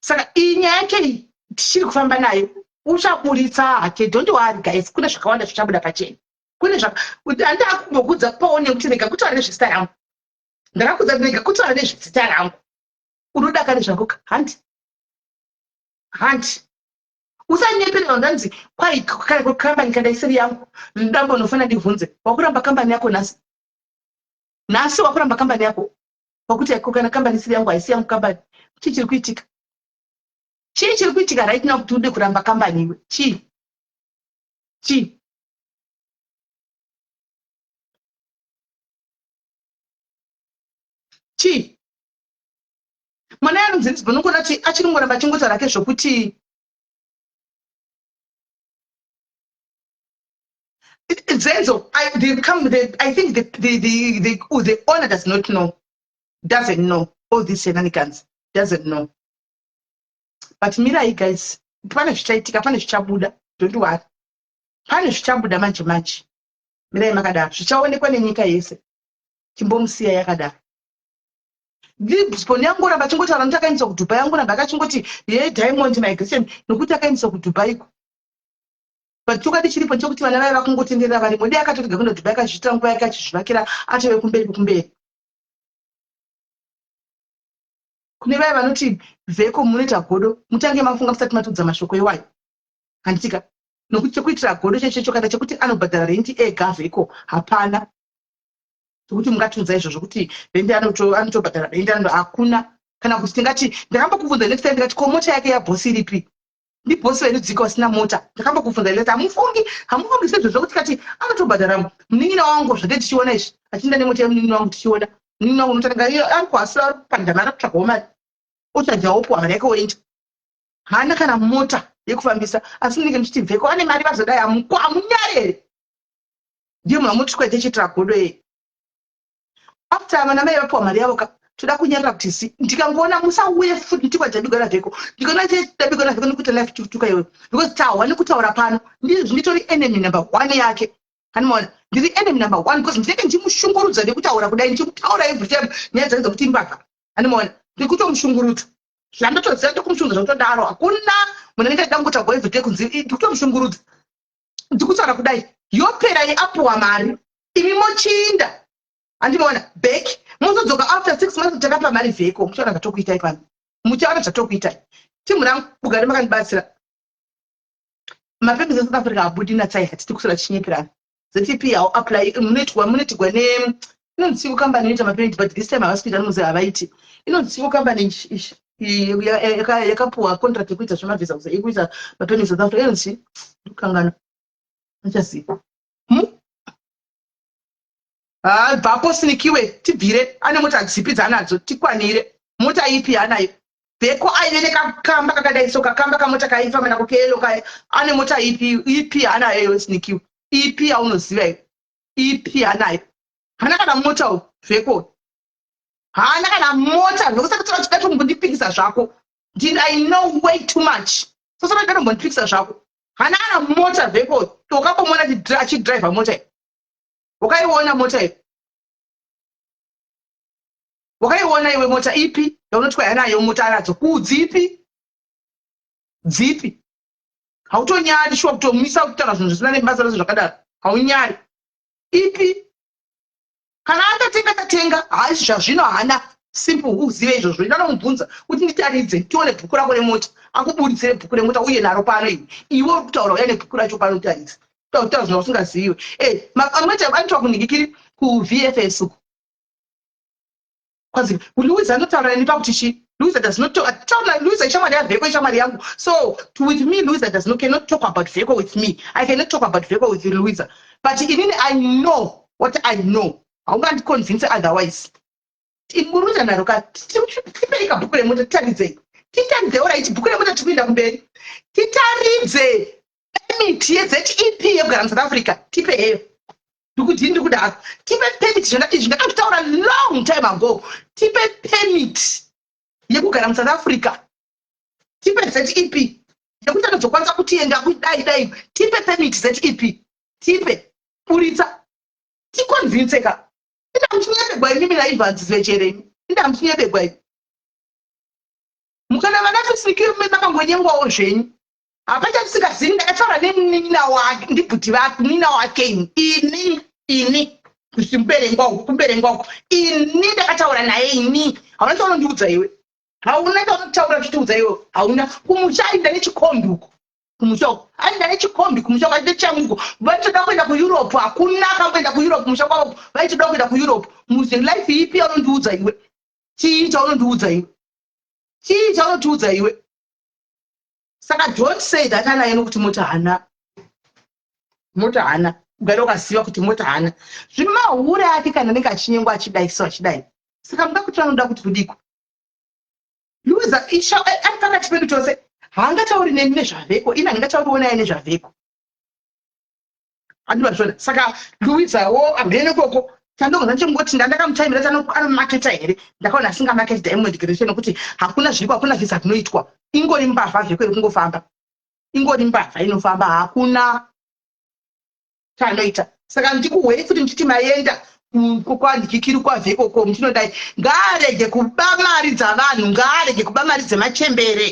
Saka iyi nyaya yake iyi tichiri kufamba nayo uchaburitsa hake. Don't worry guys, kune zvakawanda zvichabuda pachena. Kune zvaka handakumbokudza paone kuti rega kutaura nezvezita rangu. Ndakakudza kuti rega kutaura nezvezita rangu. Unoda kare zvako ka hanti. Hanti. Usanyepere vanhu hanzi kwai kare kambani kana isiri yangu. Ndambo unofanira ndibvunze. Wakuramba kambani yako nhasi. Nhasi wakuramba kambani yako. Wakuti yako kana kambani isiri yangu haisi yangu kambani. Chii chiri kuitika? Chii chiri kuitika right now kuti ude kuramba kambani iwe? Chii? Chii? Chii? Mwana anonzi Lisbon unongoona kuti achiri kungoramba achingotaura hake zvokuti Zenzo, I, they come, they, I think the owner does not know, doesn't know all these shenanigans, doesn't know. But mirai guys, pane zvichaitika, pane zvichabuda, don't worry. Pane zvichabuda manje manje. Mirai makadaro, zvichaonekwa nenyika yese. Chimbomusiya yakadaro. Lisbon yangoramba achingotaura nokuti akaendeswa kuDubai, yangoramba akachingoti ye diamond migration nokuti akaendeswa kuDubai ko. But chokwadi chiripo nchekuti vana vaiva kungotenderera varimo. Dai akatorega kuenda kuDubai akazviitira nguva yake achizvivakira atove kumberi kumberi. Kune vaya vanoti vheko munoita godo, mutange mafunga musati matiudza mashoko iwayo. Handitika? Nokuti chekuitira godo chechecho kana chekuti anobhadhara renti ega vheko hapana. Zvekuti mungatiudza izvozvo kuti renti anotobhadhara renti anoto hakuna. Kana kuti tingati ndakambokubvunza next time ndikati ko mota yake yabhosi iripi? Ndibhosi vedu dzika vasina mota. Ndakambokubvunza ndikati hamufungi, hamufungi sezvozvo kuti kati anotobhadhara munin'ina wangu zvate tichiona izvi. Achienda nemota yemunin'ina wangu tichiona. Munin'ina wangu unotanga iye ari kuhasira ari kupanda mari akutsvagawo mari. Ochajawo opuwa mari yake oenda. Haana kana mota yekufambisa asi munenge muchiti bveko ane mari vazodai hamunyare here? Ndiye munhu wamuti kwete chiitira godo yeye. After vana mai vapiwa mari yavo ka toda kunyarara kuti si ndikangoona musauye futi nditikwa jabigwa navheko ndikaona jabigwa navheko nekuita life tukutuka iwewe because tahwa nekutaura pano nditori enemy number 1 yake. Anomaona ndiri enemy number 1 because ndinenge ndichimushungurudza nekutaura kudai ndichimutaura every time nyaya dzake dzekuti imbavha. Anomaona ndiri kutomushungurudza zvandotoziva ndokumushungurudza zvekutodaro hakuna munhu anenge achida kungotaurwa every day kunzi ndikutomushungurudza ndikutaura kudai yopera yeapuwa mari imi mochinda handimaona back mozodzoka after 6 months takapa mari vheko muchaona zvatokuitai pano muchaona zvatokuitai timu rangu mugare makandibatsira mapepes eSouth Africa abudi natsai hatidi kuswera tichinyeperana ZTP hau apply munoitwa munoitigwa ne inonzi chiko company inoita mapemit but this time havasi kuita nomuzi havaiti inonzi chiko company ishi yakapuwa contract yekuita zvemavhisa kusa yekuita mapemit South Africa inonzi ndikukangana achaziva bvapo sinikiwe tibvire ane mota dzipi dzaanadzo tikwanire mota ipi yaanayo Bheko aive nekakamba kakadai so kakamba kamota kaifamba nako keyelo kaya ane mota ipi ipi yaanayo iwe sinikiwe ipi yaunoziva iwe. Ipi anayo? Hana kana mota uyu Vheko. Haana kana mota ndokusaka tora chida tombondipikisa zvako. Ndini I know way too much. Sasa chida tombondipikisa zvako. Haana kana mota Vheko. Wakambomona achidriver mota iyi. Wakaiona mota iyi. Wakaiona iwe mota ipi yaunoti kwai anayo mota anadzo kudzipi? Dzipi? Hautonyari shuwa kutomisa kutaura zvinhu zvisina nebasa rese zvakadaro. Haunyari. Ipi? Kana akatenga tatenga, haisi zvazvino haana simple uzive izvozvo. Enda nomubvunza kuti nditaridze tione bhuku rako remota. Akuburitsire bhuku remota uye naro pano iwe. Iwe uri kutaura uya nebhuku racho pano utaridze. Kutaura zvinhu usingazivi iwe. Eh, amwe anoitwa kunhikikiri kuVFS uku. Kwanzi Louisa anotaura neni pakuti chi Louisa does not talk taura Louisa ishamwari yaVheko ishamwari yangu so to, with me Louisa does not cannot talk about Vheko with me I cannot talk about Vheko with Louisa but inini I know what I know haungandiconvince otherwise muruita naro ka tipei kabhuku remota titaridzei titaridze orit bhuku remota tiri kuenda kumberi titaridze permit yeZEP yekugara muSouth Africa tipe heyo ndikudii ndikudaro tipe permit zvona izvi ndakazvitaura long time ago tipe permit yekugara musouth africa tipe zep yekuti anozokwanisa kutienda kudai dai tipe permit zep tipe buritsa tikonvinse ka inda muchinyebegwa imimi naivans vechereni inda muchinyebegwa imi mukana vana tusikiri makangonyengwawo zvenyu Hapana chandisingazini ndakataura nemunin'ina wake ndibhuti vake munin'ina wake ini ini ini kuchimberengwa uku kumberengwa uku ini ndakataura naye ini hauna chaunondiudza iwe hauna chaunotaura uchitiudza iwe hauna kumusha ainda nechikombi uku kumusha uku ainda nechikombi kumusha uku ainde changu vaitoda kuenda kueurope hakuna akamboenda kueurope kumusha kwavo vaitoda kuenda kueurope muze life ipi yaunondiudza iwe chii chaunondiudza iwe chii chaunotiudza iwe Saka don't say that anaye nokuti mota hana. Mota hana. Ugare ukaziva kuti mota hana. Zvimahure ake kana anenge achinyengwa achidai so achidai. Saka muda kuti anoda kuti kudiko. Luza isha eh, ari pakati pedu tose. Haangatauri neni nezvaveko. Ini handingatauriwo naye nezvaveko. Andivazvona. Saka Luisa wo amhene koko chandongoza ndichingoti ndandakamutaimira anomaketa here ndakaona asingamaketi diamond creation nokuti hakuna zviriko hakuna visa zvinoitwa ingori mbavha zveko iri kungofamba ingori mbavha inofamba hakuna chaanoita saka ndikuhwei futi ndichiti maenda kwandikikiri kwavheko ko muchinodai ngaarege kuba mari dzavanhu ngaarege kuba mari dzemachembere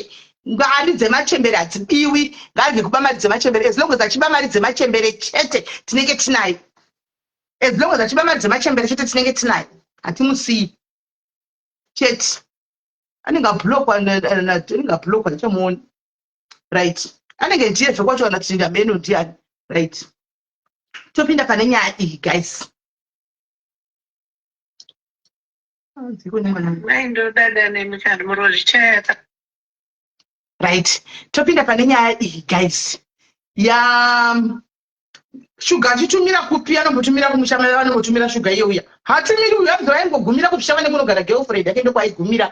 mari dzemachembere hadzibiwi ngaarege kuba mari dzemachembere as long as achiba mari dzemachembere chete tinenge tinayo as long as achiba mari dzemachembere chete tinenge tinayo hatimusiyi chete anenge ablokwa anenge ablokwa ndichamuona right anenge ndiye zvekwacho kana kuti ndameno ndiani right topinda pane nyaya iyi guys right topinda pane nyaya iyi guys ya shuga achitumira kupi anombotumira kumusha mai vanombotumira shuga iye uya hatumiri uyu anzi aingogumira kuzvishavane kunogara girlfriend yake ndokwaigumira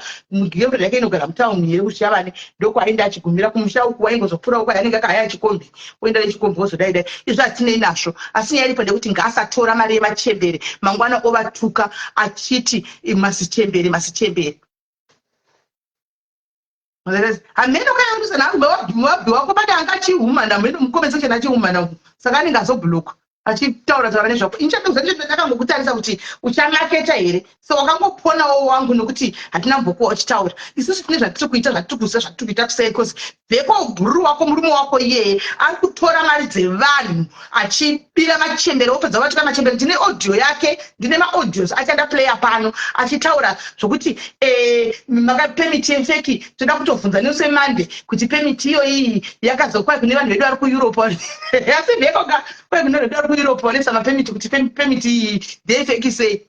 girlfriend yake inogara mutown here kuzvishavane ndokwainda achigumira kumusha uku waingozopfuura uku anenge akahaya chikombi oenda nechikombi wozodai dai izvo hatinei nazvo asi nyaya iripo ndekuti ngaasatora mari yemachembere mangwana ovatuka achiti masichembere masichembere hameno kayarusa nhangu wabhi wako bade anga achihumana hameno mucomment section achihumana saka anenge azoblockwa achitaura taura nezvako ini chandikuza ndakangokutarisa kuti uchamaketa here so wakangoponawo wangu nokuti hatina mbokuwa uchitaura isusu tine zvatiri kuita zvatiri kuziva zvatiri kuita kusei bcause veko bhururu wako murume wako iyeye ari kutora mari dzevanhu achibira machembere wopedza vatika machembere ndine audio yake ndine maaudios ake andaplaya pano achitaura zvokuti eh, makapemiti yefeki toda kutobvunza Nelson Mande kuti permit iyoyi yakazokwai kune vanhu vedu vari kuEurope asi ndeko ka kwai kune vanhu vedu vari kuEurope vanoisa mapermit kuti permit iyi ndeyefeki sei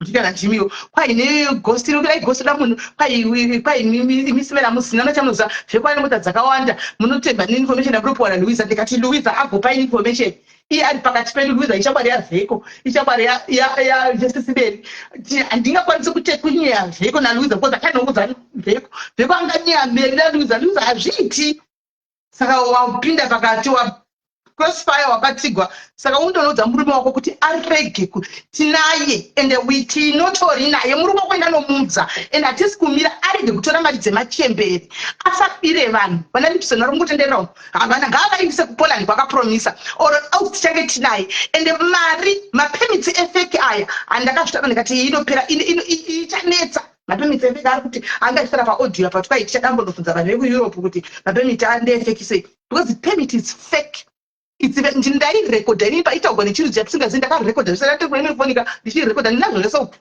ndikana ndimiwo kwai neghost iri ghost da munhu kwai kwai imisimera musina nochamunoziva zvekwai mota dzakawanda munotemba neinformation yamunopiwa naLouisa ndikati Louisa agopa information iye ari pakati pedu Luisa ishamwari yaVheko ishamwari yaSisiberi handingakwanisi kuti kunyeya Vheko naLuisa because akanoudza Vheko Vheko anganyeya Meri naLuisa Luisa hazviiti saka wapinda pakati Crossfire wakatigwa saka undonoudza murume wako kuti arege tinaye ende we tinotori naye murume wako ndanomuudza ende hatisi kumira arege kutora mari dzemachembere asabire vanhu vana Lipson vari kungotenderera umu havana ngaavaindise kuPoland kwakapromisa or else tichange tinaye ende mari mapermits efake aya handakazvitaura ndikati iyi inopera ichanetsa mapermits efake ari kuti anga achitaura paaudio apa twai tichadambonobvunza vanhu vekuEurope kuti mapermit ndeefake sei because the permit is fake. Ndairekodha inini paitaurwa nechirudzi chatisingazivi ndakarekodha zvese ndatefonika ndichirekodha ndinazvo zvese uku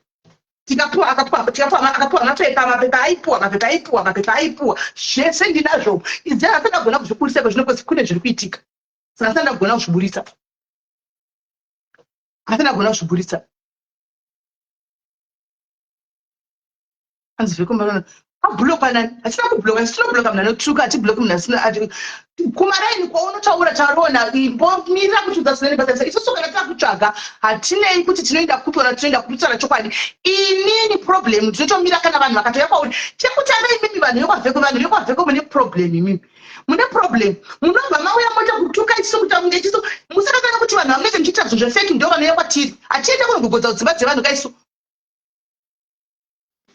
tikapuwa akapuwa tikapuwa akapuwa mapepa mapepa aipuwa mapepa aipuwa mapepa aipuwa zvese ndinazvo idzi asati agona kuzviburitsa iko zvino because kune zviri kuitika saka asati agona kuzviburitsa asati agona kuzviburitsa Hanzi vekumba abhuloka nani hatina kubhuloka isu tinobhuloka munhu anotuka hatibhuloki munhu asina kumaraini kwaunotaura taroona imbomirira kuti udzasinani basa isusu kana takutsvaga hatinei kuti tinoenda kupi ona tinoenda kupi taura chokwadi inini problem ndinotomira kana vanhu vakatouya kwauri chekutanga imimi vanhu vekwavheko vanhu vekwavheko mune problem imimi mune problem munobva mauya moita kutuka isu kuita kunge isu musakakana kuti vanhu vamunenge muchiita zvinhu zvefeki ndo vanouya kwatiri hatiende kunogogodza kudzimba dzevanhu kaisu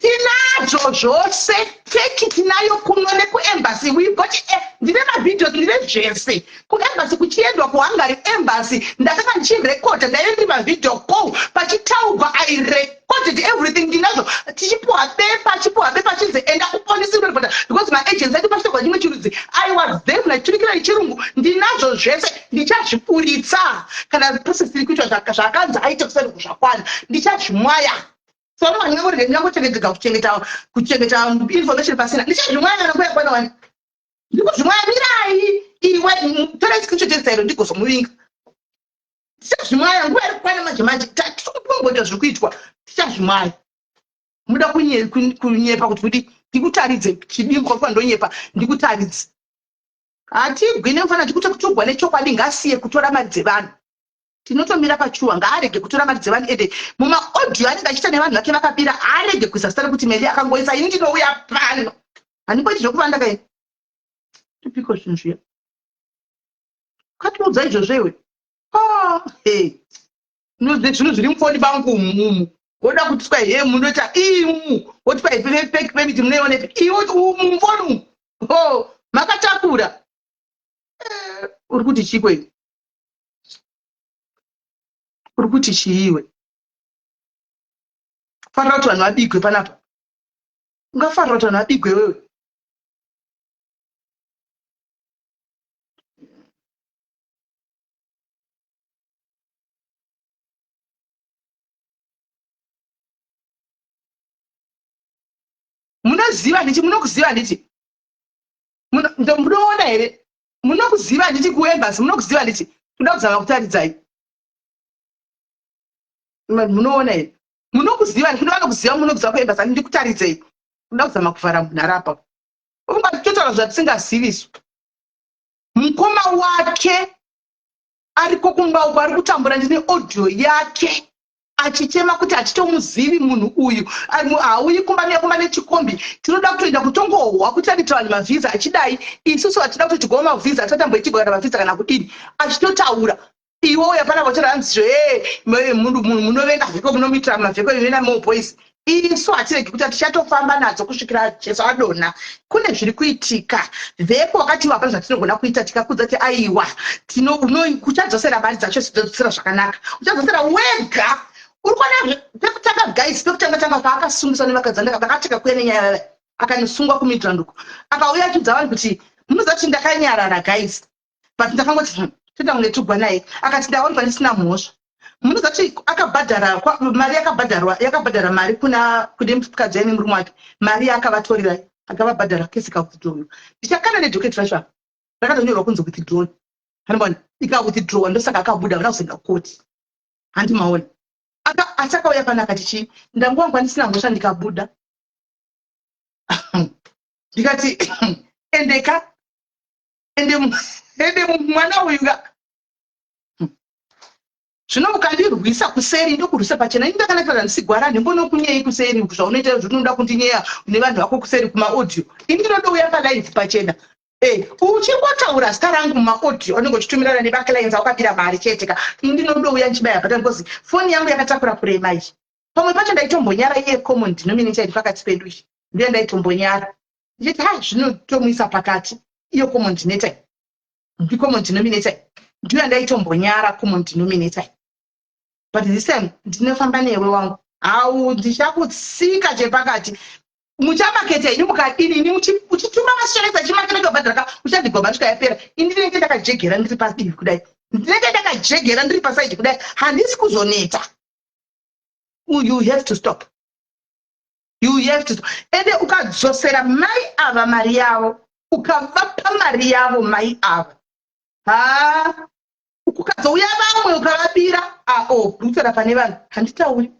Tinazvo zvose feki tinayo kuno nekuembassy we got eh, ndine mavideos ndine zvese kuembassy kuchiendwa kuhungary embassy ndakanga ndichirekodha ndaive ndiri mavideo call pachitaugwa i recorded everything ndinazvo tichipuwa bepa achipuwa bepa achinzi enda kupolisi unoripota because maagency acho pachitaugwa chimwe chirudzi i was there munachiturikira yechirungu ndinazvo zvese ndichazviburitsa kana process iri kuitwa zvakanzi aite kusati zvakwana ndichazvimwaya so vanhu ndingangorega ndingangochengetega kuchengeta kuchengeta information pasina ndichazvimwaya kana nguva yakwana wani ndikuzvimwaya mirai iwe torai screenshot yesairo ndigozomuvinga tichazvimwaya nguva iri kukwana manje manje tatikumboita zviri kuitwa tichazvimwaya muda kunyepa kuti kuti ndikutaridze chidimbu kwakuva ndonyepa ndikutaridze hatigwi nemufana tikuti kutugwa nechokwadi ngasiye kutora mari dzevanhu Tinotomira pachuwa ngaarege kutora mari dzevanhu ende mumaaudio anenge achiita nevanhu vake vakabira arege kuisa zita rekuti Meli akangoisa ini ndinouya pano handimboiti zvekuvanda kaini tupiko zvinhu zviya ukatiudza izvozvo iwe ah, hey. Zvinhu zviri mufoni bangu umumu woda kuti twa he munoita imu woti kwa fake permit munoionepi iwe umu mufoni umu oh, makatakura eh, uri kuti chiko iwe uri kuti chii iwe farira kuti vanhu vabigwe panapa ungafarira kuti vanhu vabigwe wewe munoziva handiti munokuziva handiti munoona here munokuziva handiti kuembassy munokuziva handiti toda kuzama kutaridzai munoona here munokuziva kune vanokuziva munokuziva kuembassy andi ndikutaridzei toda kuzama kuvhara munhu arapa ungatotaura zvatisingazivi isu mukoma wake ariko kumba uko ari kutambura ndine audio yake achichema kuti hatitomuzivi munhu uyu hauyi kumba nekumba nechikombi tinoda kutoenda kutongohwa kuti anoita vanhu mavhiza achidai isusu hatida kuti tigova mavhiza atatamboitigwa kana mavhiza kana kudini achitotaura iwe uya pana votora hanzi zve munhu munovenga vheko munomuitira mavheko ivena more boys isu hatiregi kuti tichatofamba nadzo kusvikira jesu adonha kune zviri kuitika vheko wakati iwe hapana zvatinogona kuita tikakudza kuti aiwa kuchadzosera mari dzacho sidzosera zvakanaka uchadzosera wega uri kuona pekutanga guys pekutanga tanga paakasungiswa nevakadzi vakateka kuya nenyaya akanosungwa kumidrand uko akauya achiudza vanhu kuti munoziva kuti ndakanyarara guys but ndakangoti toita kunge tugwa naye akati ndawanikwa ndisina mhosva munoziva kuti akabhadhara mari yakabhadharwa yakabhadhara mari kuna kune mukadzi aine murume wake mari yaakavatorera akavabhadhara kesi ikawithdrawiwa ndichakanda nedocket racho apa rakatonyorwa kunzi withdrawn handimaona ikawithdrawa ndosaka akabuda vana kuzoenda kukoti handimaona asi akauya pano akati chii ndanguwangwa ndisina mhosva ndikabuda ndikati endeka ende ende mwana uyu ka zvino ukandirwisa kuseri ndokurwisa pachena ini ndakanakira ndisigwara ndimbonokunyei kuseri zvaunoita zvinoda kundinyeya nevanhu vako kuseri kumaaudio ini ndinodouya palive pachena. Uchingotaura zita rangu mumaaudio anenge uchitumirana nebaclients awakabira mari chete ka. Ini ndinondouya ndichibaya button because foni yangu yakatakura kurema iyi. Pamwe pacho ndaitombonyara iye common denominator iri pakati pedu iyi, ndiyo ndaitombonyara ndichiti, ha, zvinotomuisa pakati iyo common denominator, ndicommon denominator, ndiyo yandaitombonyara common denominator. But this time ndinofamba newe wangu, hau ndichakutsika chepakati. Muchamaketa ini mukadini ini uchituma masheresa achimaketa kubhadhara ka, uchandigwaba svika yapera. Ini ndinenge ndakajegera ndiri padivi kudai, ndinenge ndakajegera ndiri paside kudai, handisi kuzoneta. You have to stop, you have to stop. Ende ukadzosera mai ava mari yavo, ukavapa mari yavo mai ava, ha, kukazouya vamwe ukavabira, ao ndikutaura pane vanhu, handitauri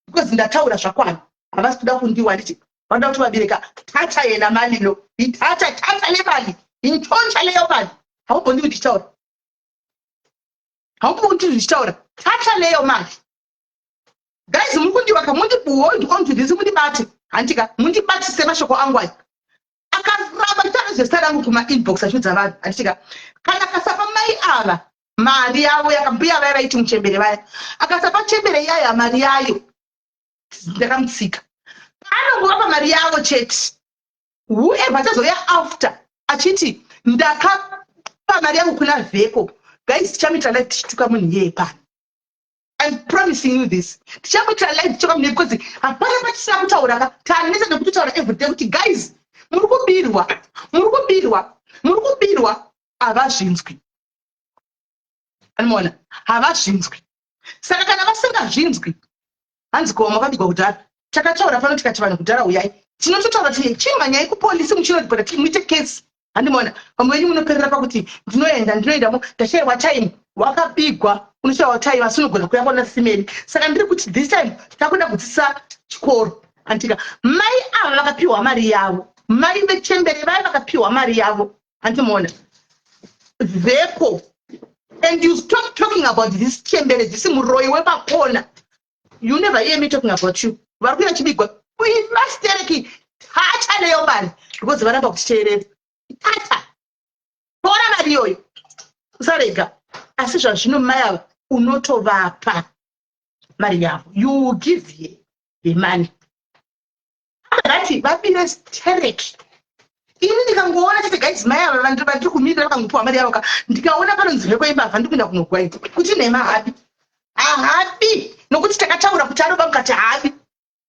because ndataura zvakwana. Havasi kuda kundiwa, handiti vanoda kuti vabireka. Tata yena mali lo, ithatha, thatha le mali, intshontsha leyo mali. Haumbondi ndichitaura, haumbondi ndichitaura. Thatha leyo mali. Guys, muri kundiwa ka, mundi hold on to this, mundibate, handika mundibatise mashoko angu aya. Akaramba chitaura zvezita rangu kumainbox achiudza vanhu, handitika kana akasapa mai ava mari yavo, yakambuya vaya vaiti muchembere vaya, akasapa chembere yaya mari yayo, ndakamutsika. Paanongovapa mari yavo chete, whoever achazouya after achiti ndakapa mari yangu kuna Vheko, guys, tichamuitira live tichituka munhu iyeye pano. I'm promising you this, tichamuitira live tichituka munhu, because hapana patisina kutaura ka. Taneta nekutotaura everyday kuti guys, muri kubirwa, muri kubirwa, muri kubirwa. Havazvinzwi, anomaona, havazvinzwi. Saka kana vasingazvinzwi, hanzi koma makabigwa kudhara. Takataura pano tikati vanhu kudhara uyai, tinototaura kuti chimhanyai kupolisi muchinoripota, muite kesi. Handimaona vamwe venyu munoperera pakuti ndinoenda, ndinoendamo, ndashayiwa time. Wakabigwa unoshayiwa time, asi unogona kuya kwana simeni. Saka ndiri kuti this time takuda kudzidzisa chikoro, andika mai ava vakapiwa mari yavo, mai vechembere vaya vakapiwa mari yavo, handimaona Vheko, and you stop talking about this chembere, this muroi wepakona. You never hear me talking about you. Vari kuya chibigwa mastereki, tacha leyo mari, because varamba kutiteerera. Tata, tora mari iyoyo, usarega. Asi zvazvino mai ava unotovapa mari yavo, you give her the money. Akati vabire stereki, ini ndikangoona chete, guys, mai ava vandiri kumirira vakangopiwa mari yavo ka, ndikaona panonzi Vheko imbavha, ndikuenda kunogwa kuti nhema. Habi, hahabi, nokuti takataura kuti anoba, mukati haabi,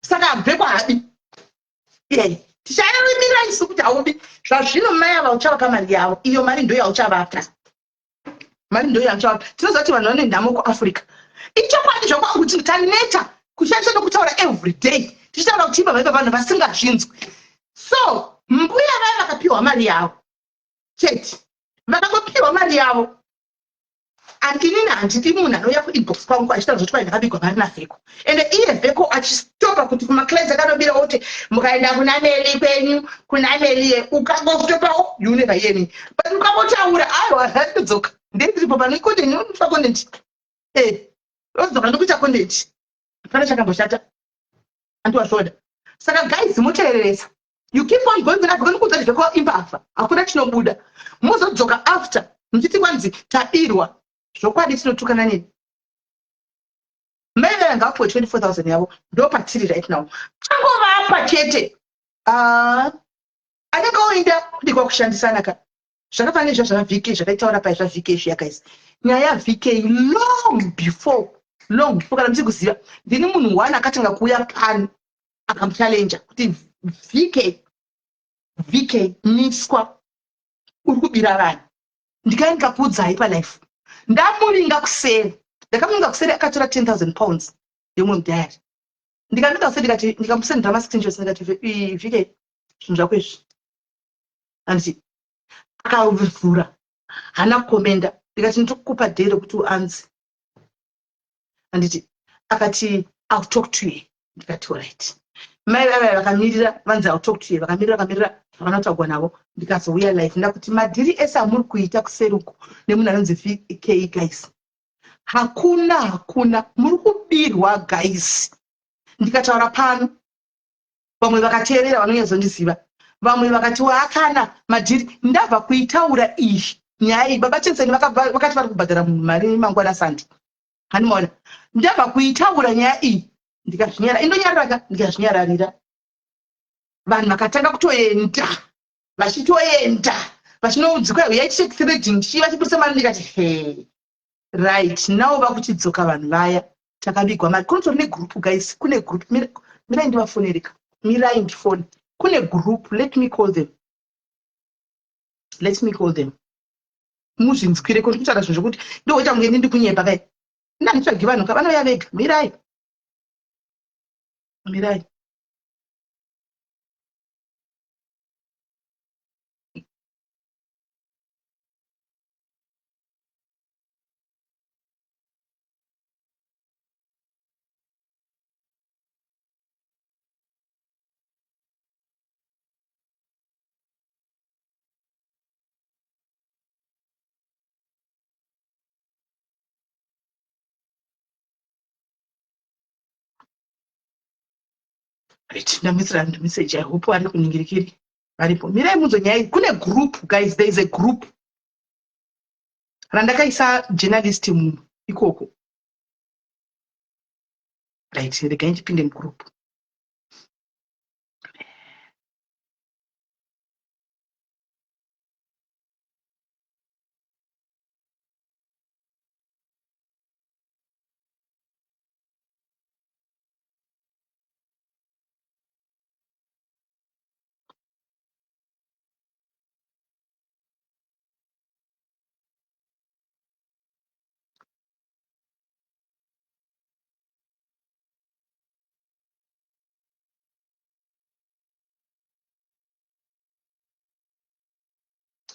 saka Vheko habi. Ye ticharimira isu kuti haubi. Zvazvino mai ava uchavapa mari yavo, iyo mari ndo yauchavapa, mari ndo yauchavapa. Tinoziva kuti vanhu vane nhamo kuAfrica, ichokwadi zvakwangu kuti taneta kushandisa nokutaura every day tichitaura kuti imbavha ipa, vanhu vasingazvinzwi. So mbuya vaya vakapiwa mari yavo chete, vakangopiwa mari yavo. Andinini handidi munhu anouya kuinbox kwangu achitaura zvoti kwai ndakabigwa mari naVheko, ende iye Vheko achistopa kuti kumaclients akanobira oti mukaenda kuna Meli kwenyu, kuna Meliye, ukangostopawo, you never hear me. But ukangotaura, aiwa, ndodzoka, ndendiripo pano, content unofa, content odzoka ndokuita content, hapana chakamboshata, andiwashoda. Saka guys, muteereresa, you keep on going kuna Vheko nikuudza kuti Vheko imbavha, hakuna chinobuda. Muzodzoka after muchiti kwanzi tabirwa. Zvokwadi tinotukana nini? Mai vaya ngavapuwe 24,000 yavo, ndo patiri right now. Angovapa chete. Ah, anenge oenda kudikwa kushandisana ka, zvakafanana nezva zvaVK zvakaitaura pai zvaVK zviya. Guys, nyaya yaVK, long before, long before, kana muchiri kuziva, ndini munhu one akatanga kuuya pano akamuchallenja kuti VK, VK, miswa, uri kubira vanhu. Ndikai ndikakuudzai palife, ndamuringa kuseri, ndakamuringa kuseri, akatora £10,000 yomwe mudhayari. Ndikamuringa kuseri, ndikati, ndikamusendera mascreenshots, ndikati, VK, zvinhu zvako izvi, handiti? Akavhura, haana kukomenda. Ndikati, ndikukupa day rekuti uanzi, handiti? Akati, I'll talk to you. Ndikati, alright. Mai vavaya vakamirira, vanzi, I'll talk to you. Vakamirira, vakamirira, havana kutaugwa navo. Ndikazouya live, ndakuti madhiri ese amuri kuita kuseri uku nemunhu anonzi VK, guys, hakuna, hakuna, muri kubirwa guys. Ndikataura pano, vamwe vakateerera vanonyatsondiziva. Vamwe vakati waakana madhiri. Ndabva kuitaura iyi nyaya iyi, baba Tenseni vakati vari kubhadhara munhu mari mangwana Sunday. Handimaona. Ndabva kuitaura nyaya iyi ndikazvinyara, indonyarara ka, ndikazvinyararira. Vanhu vakatanga kutoenda, vachitoenda vachinoudzikwa, huyai tiite threading, chii, vachibudisa mari. Ndikati he, right now vakuchidzoka vanhu vaya takavigwa mari. Kunotori negroup, guys, kune group. Mirai ndivafonereka, mirai ndifone. Kune group, let me call them, let me call them. Muzvinzwire ko ndikutaura zvinhu zvokuti ndoita kunge ndindi kunyepa kai. Ndanditsvagi vanhu ka, vanouya vega. Mirai, mirai. Right, ndamisira message. I hope vari kuningirikiri varipo. Mirai munzwe nyaya iyi. Kune group, guys, there is a group randakaisa journalist munhu ikoko. Right, regai ndipinde mugroup.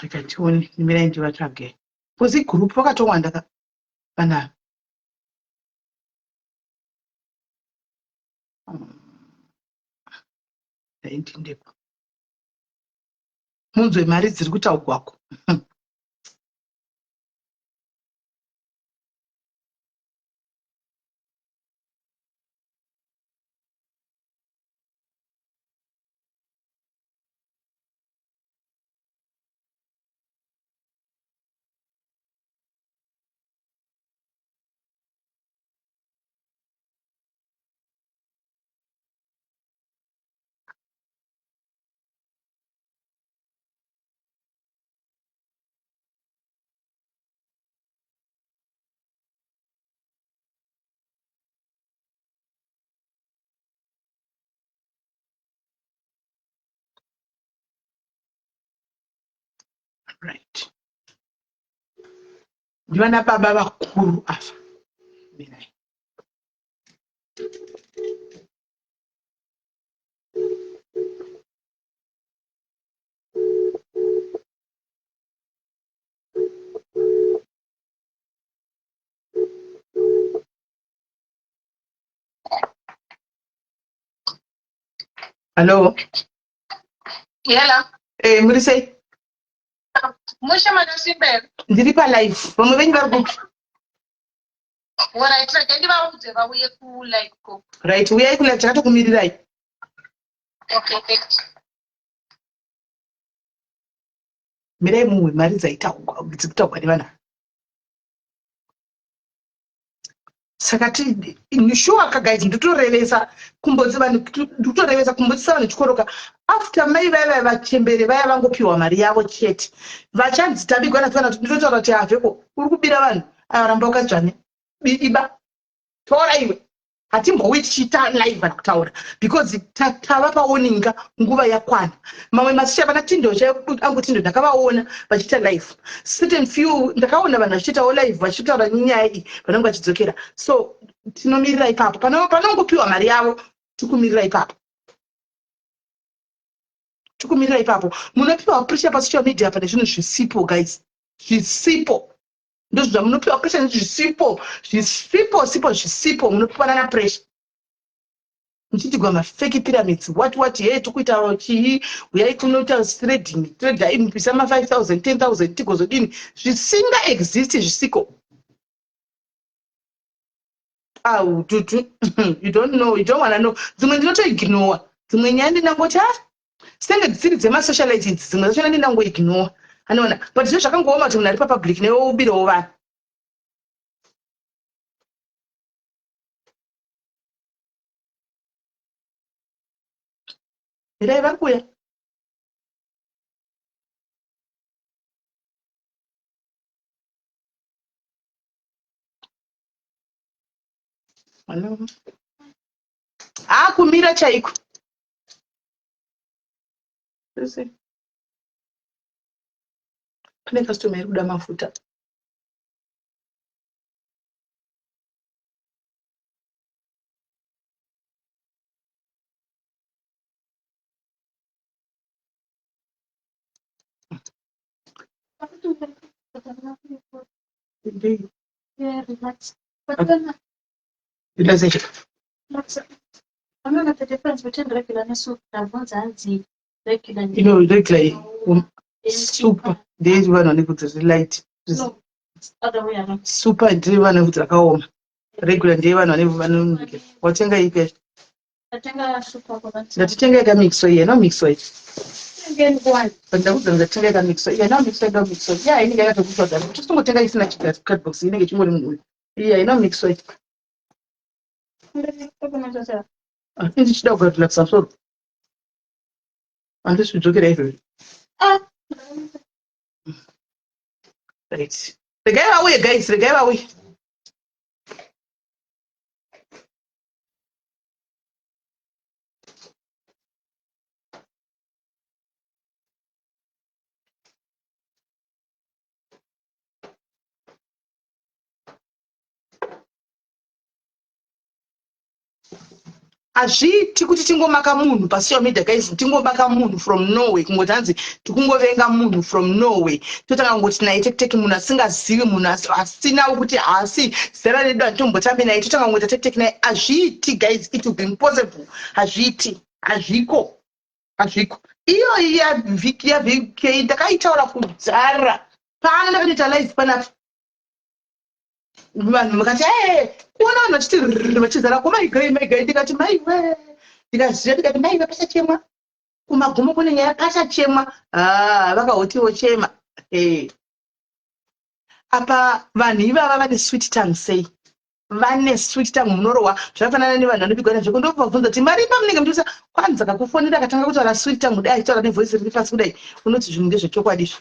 Rega tione, mirai ndivatsvage. Because igroup vakatowanda ka vanhu ava. Ndindeko munzwe mari dziri kutaugwako. Right, ndivana baba vakuru ava. Mirai. Hello. Yela. Eh, muri sei? Mushe manasimbe. Ndiri pa live. Vamwe venyu vari kupi? Alright, rega ndivaudze vauye ku live ko. Right, uyai ku live, takatokumirirai. Okay, thanks. Mirai mumwe mari dzaitaugwa dzikutaugwa nevana. Saka sure ka guys, ndotorevesa kumbodzi vanhu, ndotorevesa kumbodzisa vanhu chikoro ka. After mai vaya vaya vachembere vaya vangopiwa mari yavo chete, vachanzi tabigwa natwana, ndinotaura kuti havheko uri kubira vanhu aya, ramba wakadzvanya, iba tora iwe. Hatimbowi tichiita live kana kutaura because tava paoninga, nguva yakwana. Mamwe masicha vana Tindo angu Tindo ndakavaona vachiita live, certain few ndakaona vanhu vachiitawo live vachitaura nyaya iyi, vanenge vachidzokera. So tinomirira ipapo panongopiwa mari yavo, tikumirira ipapo, tikumirira ipapo. Munopiwa pressure pasocial media pane zvinhu zvisipo, guys, zvisipo. Ndozvamunopiwa pressure, zvisipo, zvisipo sipo, zvisipo. Munopiwanana pressure muchiitigwa mafake pyramids, what what, he tikuita chii, uyai kunoita trading, tradai mupisa ma5 000, 10 000, tigozodini, zvisinga exist, zvisiko. Au tutu, you don't know, you don't wanna know. Dzimwe ndinotoignora, dzimwe nyaya ndinangoti ah. Senge dzisiri dzemasocialite idzi, dzimwe dzachona ndindangoignore. Anoona, but zvinhu zvakangooma kuti munhu ari papublic newe ubirewo vanhu. Mirai vari kuuya. Hello. Ah, kumira chaiko. Pane customer iri kuda mafuta. Yeah, relax. But then, Relaxation. I the difference between regular and super. Ndabvunza hanzi regular You know, regular super ndeye vanhu vane vhudzi riri light. No, it's other way around. Super ndeye vanhu vane vhudzi rakaoma. Regular ndeye vanhu vane vane watenga ipi yacho? Ndatenga super kwa Ndatitenga yakamixwa iyi, haina kumixwa iyi. Ngeni kwani? But ndakudza ndatenga yakamixwa iyi, haina kumixwa, haina kumixwa. Iya inenge yakatokuiswa kudhara. Tosingotenga isina chicardbox inenge ichingori munhu. Iyi haina kumixwa iyi. Asi ndichida kugarelaxa musoro. Handisi kudzokera izvozvi. Ah. Right. Regai vauye guys, regai vauye. Hazviiti kuti tingomaka munhu pasocial media guys, tingomaka munhu from norway, kungoti hanzi tikungovenga munhu from norway, totanga kungoti naye tekiteki, munhu asingazivi, munhu asinawo kuti haasi zera redu, handitombotambi naye, totanga kungoita tekiteki naye. Hazviiti guys, it will be impossible. Hazviiti, hazviko, hazviko. Iyoyi yavk ndakaitaura kudhara pano, ndakatoita live panapa, vanhu vakati ee kuona vanhu vachiti rrr vachizara komaigai maigai, ndikati maiwe, ndikaziva, ndikati maiwe, pachachemwa kumagumo kune nyaya, pachachemwa. Ah, vakahotiwo chema. Hey. Apa vanhu ivava vane sweet tongue sei, vane sweet tongue, munorohwa. Zvakafanana nevanhu vanobigwa nazveko, ndobvabvunza kuti mari pamunenge muchiisa kwanzi akakufonera akatanga kutaura sweet tongue kudai, achitaura nevoice riri pasi kudai, unoti zvinhu ndezvechokwadi izvo.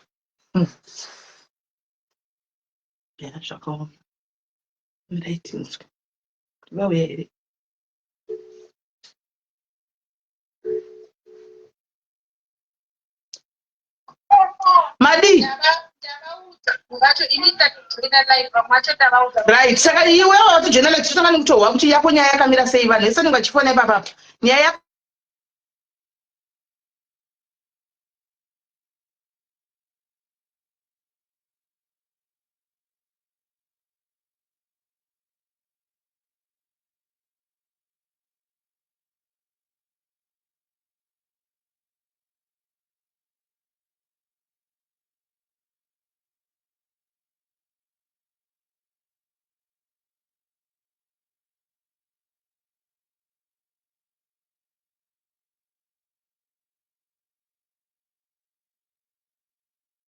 Ya, zvakaoma. Mirai tinzwe. Vauya here? Madii? Right, saka iwewe watojoina live, totanga nekutohwa kuti yako nyaya yakamira sei, vanhu vese vanenge vachifona ipapapa. Nyaya yako